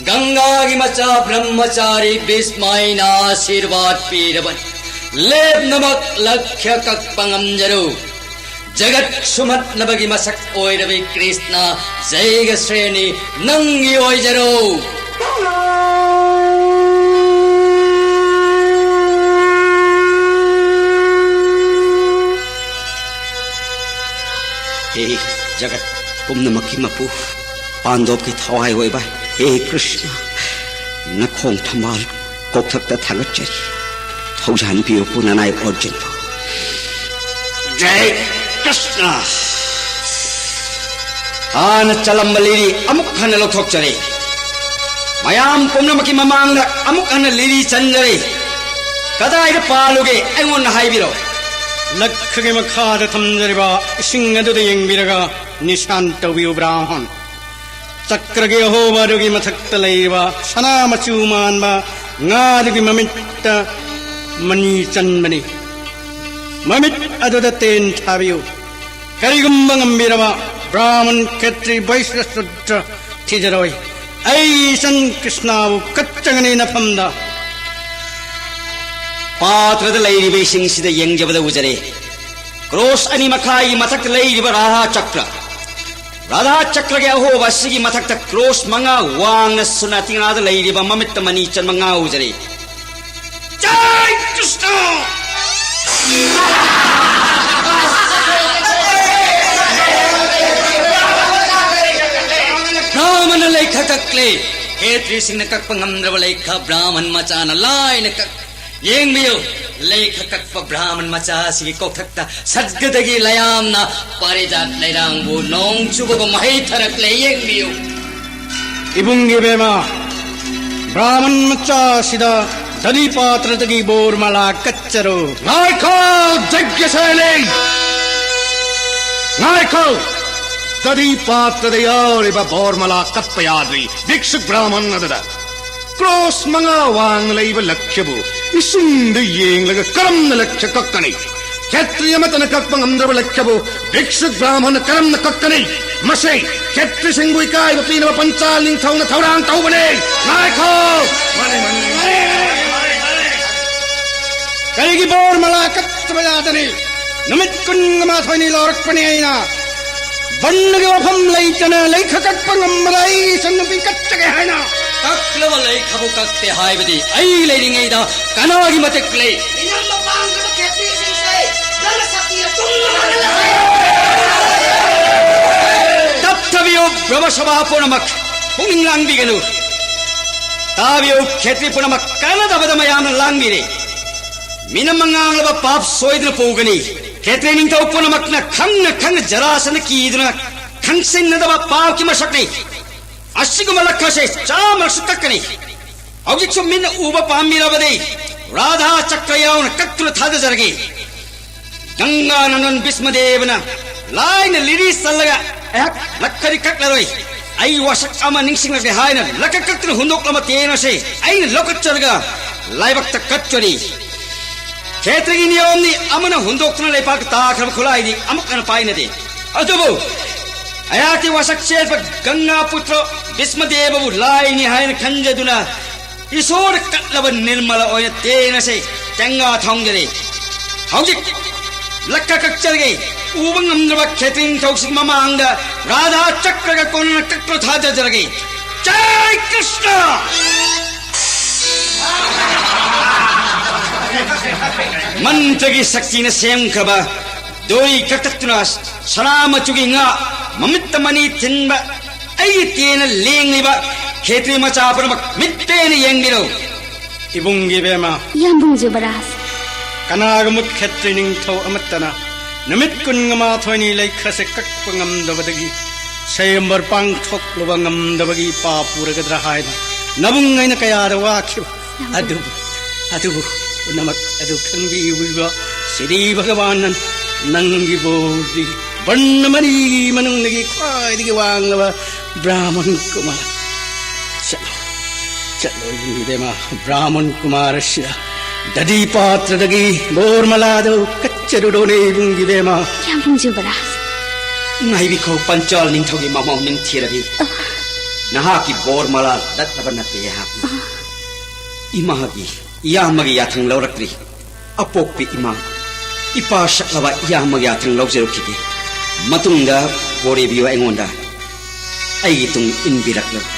ꯒꯪꯒꯥꯒꯤ ꯃꯆꯥ ꯕ꯭ꯔꯍꯃꯆꯥꯔꯤ ꯚꯤꯁꯃ ꯑꯩꯅ ꯑꯥꯁꯤꯔꯕꯥꯗ ꯄꯤꯔꯕꯅꯤ꯫ ꯂꯦꯞꯅꯃꯛ ꯂꯛꯈ꯭ꯌ ꯀꯛꯄ ꯉꯝꯖꯔꯨ꯫ ꯖꯒꯠ ꯁꯨꯝꯍꯠꯅꯕꯒꯤ ꯃꯁꯛ ꯑꯣꯏꯔꯕꯤ ꯀ꯭ꯔꯤꯁꯅ ꯖꯩꯒ ꯁ꯭ꯔꯦꯅꯤ ꯅꯪꯒꯤ ꯑꯣꯏꯖꯔꯣ꯫ ꯍꯦ ꯖꯒꯠ ꯄꯨꯝꯅꯃꯛꯀꯤ ꯃꯄꯨ, ꯄꯥꯟꯗꯣꯞꯀꯤ ꯊꯋꯥꯏ ꯑꯣꯏꯕ ꯍꯦ ꯀ꯭ꯔꯤꯁꯅ, ꯅꯈꯣꯡ ꯊꯝꯕꯥꯜ ꯀꯣꯛꯊꯛꯇ ꯊꯥꯒꯠꯆꯔꯤ꯫ ꯊꯧꯖꯥꯟꯕꯤꯌꯨ ꯄꯨꯅꯅꯥꯏ ꯑꯣꯔꯖꯨꯟꯕꯨ꯫ ꯖꯩ ꯀ꯭ꯔꯤꯁꯅ! ꯍꯥꯟꯅ ꯆꯠꯂꯝꯕ ꯂꯤꯔꯤ ꯑꯃꯨꯛ ꯍꯟꯅ ꯂꯧꯊꯣꯛꯆꯔꯦ꯫ ꯃꯌꯥꯝ ꯄꯨꯝꯅꯃꯛꯀꯤ ꯃꯃꯥꯡꯗ ꯑꯃꯨꯛ ꯍꯟꯅ ꯂꯤꯔꯤ ꯆꯟꯖꯔꯦ꯫ ꯀꯗꯥꯏꯗ ꯄꯥꯜꯂꯨꯒꯦ ꯑꯩꯉꯣꯟꯗ ꯍꯥꯏꯕꯤꯔꯣ꯫ ꯂꯛꯈꯒꯤ ꯃꯈꯥꯗ ꯊꯝꯖꯔꯤꯕ ꯏꯁꯤꯡ ꯑꯗꯨꯗ ꯌꯦꯡꯕꯤꯔꯒ ꯅꯤꯁꯥꯟ ꯇꯧꯕꯤꯌꯨ ꯕ꯭ꯔꯥꯍꯃꯟ꯫ ꯆꯀ꯭ꯔꯒꯤ ꯑꯍꯣꯕ ꯑꯗꯨꯒꯤ ꯃꯊꯛꯇ ꯂꯩꯔꯤꯕ ꯁꯅꯥ ꯃꯆꯨ ꯃꯥꯟꯕ ꯉꯥ ꯑꯗꯨꯒꯤ ꯃꯃꯤꯠꯇ ꯃꯅꯤ ꯆꯟꯕꯅꯤ꯫ ꯃꯃꯤꯠ ꯑꯗꯨꯗ ꯇꯦꯟ ꯊꯥꯕꯤꯌꯨ꯫ ꯀꯔꯤꯒꯨꯝꯕ ꯉꯝꯕꯤꯔꯕ ꯕ꯭ꯔꯥꯍꯃꯟ, ꯈꯦꯇ꯭ꯔꯤ, ꯕꯩꯁ꯭ꯌ, ꯁꯨꯗ꯭ꯔ ꯊꯤꯖꯔꯣꯏ꯫ ꯑꯩ ꯏꯆꯟ ꯀ꯭ꯔꯤꯁꯅꯕꯨ ꯀꯠꯆꯒꯅꯤ ꯅꯐꯝꯗ꯫ ꯄꯥꯇ꯭ꯔꯗ ꯂꯩꯔꯤꯕ ꯏꯁꯤꯡꯁꯤꯗ ꯌꯦꯡꯖꯕꯗ ꯎꯖꯔꯦ ꯀ꯭ꯔꯣꯁ ꯑꯅꯤ ꯃꯈꯥꯏꯒꯤ ꯃꯊꯛꯇ ꯂꯩꯔꯤꯕ ꯔꯥꯙꯥ ꯆꯀ꯭ꯔ꯫ ꯔꯥꯙꯥ ꯆꯀ꯭ꯔꯒꯤ ꯑꯍꯣꯕ ꯑꯁꯤꯒꯤ ꯃꯊꯛꯇ ꯀ꯭ꯔꯣꯁ ꯃꯉꯥ ꯋꯥꯡꯅ ꯁꯨꯅꯥꯇꯤꯉꯥꯗ ꯂꯩꯔꯤꯕ ꯃꯃꯤꯠꯇ ꯃꯅꯤ ꯆꯟꯕ ꯉꯥ ꯎꯖꯔꯦ꯫ ꯖꯥꯏ ꯀ꯭ꯔꯤꯁꯅ! ꯈꯛ ꯀꯛꯂꯦ꯫ ꯈꯦꯇ꯭ꯔꯤꯁꯤꯡꯅ ꯀꯛꯄ ꯉꯝꯗ꯭ꯔꯕ ꯂꯩꯈ ꯕ꯭ꯔꯥꯍꯃꯟ ꯃꯆꯥꯅ ꯂꯥꯏꯅ ꯀꯛ-, ꯌꯦꯡꯕꯤꯌꯨ, ꯂꯩꯈ ꯀꯛꯄ ꯕ꯭ꯔꯥꯍꯃꯟ ꯃꯆꯥ ꯑꯁꯤꯒꯤ ꯀꯣꯛꯊꯛꯇ ꯁꯗꯒꯗꯒꯤ ꯂꯌꯥꯝꯅ ꯄꯥꯔꯤꯖꯥꯠ ꯂꯩꯔꯥꯡꯕꯨ ꯅꯣꯡ ꯆꯨꯕꯒꯨꯝ ꯃꯍꯩ ꯊꯔꯛꯂꯦ꯫ ꯌꯦꯡꯕꯤꯌꯨ꯫ ꯏꯕꯨꯡꯒꯤ ꯕꯦꯃꯥ, ꯕ꯭ꯔꯥꯍꯃꯟ ꯃꯆꯥ ꯑꯁꯤꯗ ꯗꯙꯤ ꯄꯥꯇ꯭ꯔꯗꯒꯤ ꯕꯣꯔꯃꯂꯥ ꯀꯠꯆꯔꯣ꯫ ꯉꯥꯏꯈꯣ, ꯌꯖ꯭ઞꯁꯦꯅꯤ! ꯉꯥꯏꯈꯣ! ꯗꯙꯤ ꯄꯥꯇ꯭ꯔꯗ ꯌꯥꯎꯔꯤꯕ ꯕꯣꯔꯃꯂꯥ ꯀꯠꯄ ꯌꯥꯗ꯭ꯔꯤ꯫ ꯚꯤꯛꯁꯨꯛ ꯕ꯭ꯔꯥꯍꯃꯟ ꯑꯗꯨꯗ ꯀ꯭ꯔꯣꯁ ꯃꯉꯥ ꯋꯥꯡꯅ ꯂꯩꯕ ꯂꯛꯈ꯭ꯌꯕꯨ ꯏꯁꯤꯡꯗ ꯌꯦꯡꯂꯒ ꯀꯔꯝꯅ ꯂꯛꯈ꯭ꯌ ꯀꯛꯀꯅꯤ? ꯈꯦꯇ꯭ꯔꯤ ꯑꯃꯠꯇꯅ ꯀꯛꯄ ꯉꯝꯗ꯭ꯔꯕ ꯂꯛꯈ꯭ꯌꯕꯨ ꯚꯤꯛꯁꯨꯛ ꯕ꯭ꯔꯥꯍꯃꯟꯅ ꯀꯔꯝꯅ ꯀꯛꯀꯅꯤ? ꯃꯁꯤ ꯈꯦꯇ꯭ꯔꯤꯁꯤꯡꯕꯨ ꯏꯀꯥꯏꯕ ꯄꯤꯅꯕ ꯄꯟꯆꯥꯜ ꯅꯤꯡꯊꯧꯅ ꯊꯧꯔꯥꯡ ꯇꯧꯕꯅꯤ꯫ ꯉꯥꯏꯈꯣ! ꯀꯔꯤꯒꯤ ꯕꯣꯔꯃꯂꯥ ꯀꯠꯇꯕ ꯌꯥꯗꯅꯤ? ꯅꯨꯃꯤꯠ ꯀꯨꯟꯒ ꯃꯥꯊꯣꯏꯅꯤ ꯂꯧꯔꯛꯄꯅꯤ ꯑꯩꯅ꯫ ꯕꯟꯒꯤ ꯋꯥꯐꯝ ꯂꯩꯇꯅ ꯂꯩꯈ ꯀꯛꯄ ꯉꯝꯕꯗ ꯑꯩ ꯏꯆꯟꯅꯨꯄꯤ ꯀꯠꯆꯒꯦ ꯍꯥꯏꯅ꯫ ꯀꯛꯂꯕ ꯂꯩꯈꯕꯨ ꯀꯛꯇꯦ ꯍꯥꯏꯕꯗꯤ ꯑꯩ ꯂꯩꯔꯤꯉꯩꯗ ꯀꯅꯥꯒꯤ ꯃꯇꯤꯛ ꯂꯩ? ꯃꯤꯅꯝꯕ ꯄꯥꯝꯗ꯭ꯔꯕ ꯈꯦꯇ꯭ꯔꯤꯁꯤꯡꯁꯦ ꯅꯪꯅ ꯁꯛꯇꯤꯅ ꯇꯨꯝꯅ ꯃꯥꯡꯍꯜꯂꯁꯦ꯫ ꯇꯞꯊꯕꯤꯌꯨ, ꯕ꯭ꯔꯍ꯭ꯃ ꯁꯚꯥ ꯄꯨꯝꯅꯃꯛ ꯄꯨꯛꯅꯤꯡ ꯂꯥꯡꯕꯤꯒꯅꯨ꯫ ꯇꯥꯕꯤꯌꯨ, ꯈꯦꯇ꯭ꯔꯤ ꯄꯨꯝꯅꯃꯛ ꯀꯥꯟꯅꯗꯕꯗ ꯃꯌꯥꯝꯅ ꯂꯥꯡꯕꯤꯔꯦ꯫ ꯃꯤꯅꯝꯕ ꯉꯥꯡꯂꯕ ꯄꯥꯞ ꯁꯣꯏꯗꯅ ꯄꯨꯒꯅꯤ꯫ ꯈꯦꯇ꯭ꯔꯤ ꯅꯤꯡꯊꯧ ꯄꯨꯝꯅꯃꯛꯅ ꯈꯪꯅ ꯈꯪꯅ ꯖꯔꯥꯁꯟꯗ ꯀꯤꯗꯨꯅ ꯈꯪꯁꯤꯟꯅꯗꯕ ꯄꯥꯞꯀꯤ ꯃꯁꯛꯅꯤ꯫ ꯑꯁꯤꯒꯨꯝꯕ ꯂꯛꯈꯁꯦ ꯆꯥꯝꯃꯔꯛꯁꯨ ꯀꯛꯀꯅꯤ꯫ ꯍꯧꯖꯤꯛꯁꯨ ꯃꯤꯠꯅ ꯎꯕ ꯄꯥꯝꯕꯤꯔꯕꯗꯤ ꯔꯥꯙꯥ ꯆꯀ꯭ꯔ ꯌꯥꯎꯅ ꯀꯛꯇꯨꯅ ꯊꯥꯗꯖꯔꯒꯦ꯫ ꯒꯪꯒꯥ ꯅꯟꯗꯟ ꯚꯤꯁꯃꯗꯦꯕꯅ ꯂꯥꯏꯅ ꯂꯤꯔꯤ ꯆꯜꯂꯒ ꯑꯩꯍꯥꯛ ꯂꯛꯈꯗꯤ ꯀꯛꯂꯔꯣꯏ, ꯑꯩ ꯋꯥꯁꯛ ꯑꯃ ꯅꯤꯡꯁꯤꯡꯂꯛꯂꯦ ꯍꯥꯏꯅ ꯂꯛꯈ ꯀꯛꯇꯨꯅ ꯍꯨꯟꯗꯣꯛꯂꯝꯕ ꯇꯦꯡ ꯑꯁꯤ ꯑꯩꯅ ꯂꯧꯈꯠꯆꯔꯒ ꯂꯥꯏꯕꯛꯇ ꯀꯠꯆꯔꯤ꯫ ꯈꯦꯇ꯭ꯔꯒꯤ ꯅꯤꯌꯣꯝꯅꯤ, ꯑꯃꯅ ꯍꯨꯟꯗꯣꯛꯇꯨꯅ ꯂꯩꯄꯥꯛꯇ ꯇꯥꯈ꯭ꯔꯕ ꯈꯨꯠꯂꯥꯏꯗꯤ ꯑꯃꯨꯛ ꯍꯟꯅ ꯄꯥꯏꯅꯗꯦ꯫ ꯑꯗꯨꯕꯨ ꯑꯩꯍꯥꯛꯀꯤ ꯋꯥꯁꯛ ꯆꯦꯟꯕ ꯒꯪꯒꯥ ꯄꯨꯇ꯭ꯔ ꯚꯤꯁꯃꯗꯦꯕꯕꯨ ꯂꯥꯏꯅꯤ ꯍꯥꯏꯅ ꯈꯟꯖꯗꯨꯅ ꯏꯁꯣꯔ ꯀꯠꯂꯕ ꯅꯤꯔꯃꯂ ꯑꯣꯏꯅ ꯇꯦꯡ ꯑꯁꯤ ꯆꯦꯡꯒꯥ ꯊꯣꯡꯖꯔꯤ꯫ ꯍꯧꯖꯤꯛ ꯂꯛꯈ ꯀꯛꯆꯔꯒꯦ꯫ ꯎꯕ ꯉꯝꯗ꯭ꯔꯕ ꯈꯦꯇ꯭ꯔꯤ ꯅꯤꯡꯊꯧꯁꯤꯒꯤ ꯃꯃꯥꯡꯗ ꯔꯥꯙꯥ ꯆꯀ꯭ꯔꯒ ꯀꯣꯟꯅꯅ ꯀꯛꯄ ꯊꯥꯖꯖꯔꯒꯦ꯫ ꯖꯥꯏ ꯀ꯭ꯔꯤꯁꯅ! ꯃꯟꯇ꯭ꯔꯒꯤ ꯁꯛꯇꯤꯅ ꯁꯦꯝꯈ꯭ꯔꯕ ꯗꯣꯔꯤ ꯀꯛꯊꯠꯇꯨꯅ ꯁꯅꯥ ꯃꯆꯨꯒꯤ ꯉꯥ, ꯃꯃꯤꯠꯇ ꯃꯅꯤ ꯊꯤꯟꯕ, ꯑꯩꯒꯤ ꯇꯦꯟꯅ ꯂꯦꯡꯂꯤꯕ ꯈꯦꯇ꯭ꯔꯤ ꯃꯆꯥ ꯄꯨꯝꯅꯃꯛ ꯃꯤꯠ ꯄꯦꯟꯅ ꯌꯦꯡꯕꯤꯔꯣ꯫ ꯏꯕꯨꯡꯒꯤ ꯕꯦꯝꯃ, ꯌꯥꯝꯕꯨꯡ ꯖꯨꯕꯔꯥꯖ꯫ ꯀꯅꯥꯒꯨꯝꯕ ꯈꯦꯇ꯭ꯔꯤ ꯅꯤꯡꯊꯧ ꯑꯃꯠꯇꯅ ꯅꯨꯃꯤꯠ ꯀꯨꯟꯃꯥꯊꯣꯏꯅꯤ ꯂꯩꯈ꯭ꯔꯁꯦ ꯀꯛꯄ ꯉꯝꯗꯕꯗꯒꯤ, ꯁꯌꯝꯕꯔ ꯄꯥꯡꯊꯣꯛꯂꯨꯕ ꯉꯝꯗꯕꯒꯤ ꯏꯄꯥ ꯄꯨꯔꯒꯗ꯭ꯔꯥ ꯍꯥꯏꯅ ꯅꯕꯨꯡ ꯑꯩꯅ ꯀꯌꯥꯗ ꯋꯥꯈꯤꯕ ꯑꯗꯨꯕꯨ, ꯑꯗꯨꯕꯨ ꯄꯨꯝꯅꯃꯛ ꯑꯗꯨ ꯈꯪꯕꯤꯕ ꯁꯤꯔꯤ ꯚꯒꯋꯥꯟꯅ ꯅꯪꯒꯤ ꯕꯣꯔꯗꯤ ꯕꯔꯅ ꯃꯔꯤꯒꯤ ꯃꯅꯨꯡꯗꯒꯤ ꯈ꯭ꯋꯥꯏꯗꯒꯤ ꯋꯥꯡꯂꯕ ꯕ꯭ꯔꯥꯍꯃꯟ ꯀꯨꯃꯥꯔ꯫ ꯆꯠꯂꯣ, ꯆꯠꯂꯣ ꯏꯕꯦꯝꯃ, ꯕ꯭ꯔꯥꯍꯃꯟ ꯀꯨꯃꯥꯔ ꯑꯁꯤꯗ ꯗꯗꯤ ꯄꯥꯇ꯭ꯔꯗꯒꯤ ꯕꯣꯔꯃꯂꯥꯗꯨ ꯀꯠꯆꯔꯨꯔꯣꯅꯦ ꯏꯕꯨꯡꯒꯤ ꯕꯦꯝꯃ꯫ ꯌꯥꯝꯕꯨꯡ ꯖꯨꯕꯔꯥꯖ꯫ ꯉꯥꯏꯕꯤꯈꯣ ꯄꯟꯆꯥꯜ ꯅꯤꯡꯊꯧꯒꯤ ꯃꯃꯧ ꯅꯤꯡꯊꯤꯔꯕꯤ꯫ ꯑ꯫ ꯅꯍꯥꯛꯀꯤ ꯕꯣꯔꯃꯂꯥ ꯂꯠꯅꯕ ꯅꯠꯇꯦ ꯑꯩꯍꯥꯛꯅ꯫ ꯑ꯫ ꯏꯃꯥꯒꯤ, ꯏꯌꯥꯝꯕꯒꯤ ꯌꯥꯊꯪ ꯂꯧꯔꯛꯇ꯭ꯔꯤ꯫ ꯑꯄꯣꯛꯄꯤ ꯏꯃꯥ, ꯏꯄꯥ ꯁꯛꯂꯕ ꯏꯌꯥꯝꯕꯒꯤ ꯌꯥꯊꯪ ꯂꯧꯖꯔꯛꯈꯤꯒꯦ꯫ ꯃꯇꯨꯡꯗ ꯕꯣꯔꯦꯕꯤꯌꯨ ꯑꯩꯉꯣꯟꯗ꯫ ꯑꯩꯒꯤ ꯇꯨꯡ ꯏꯟꯕꯤꯔꯛꯂꯕ꯫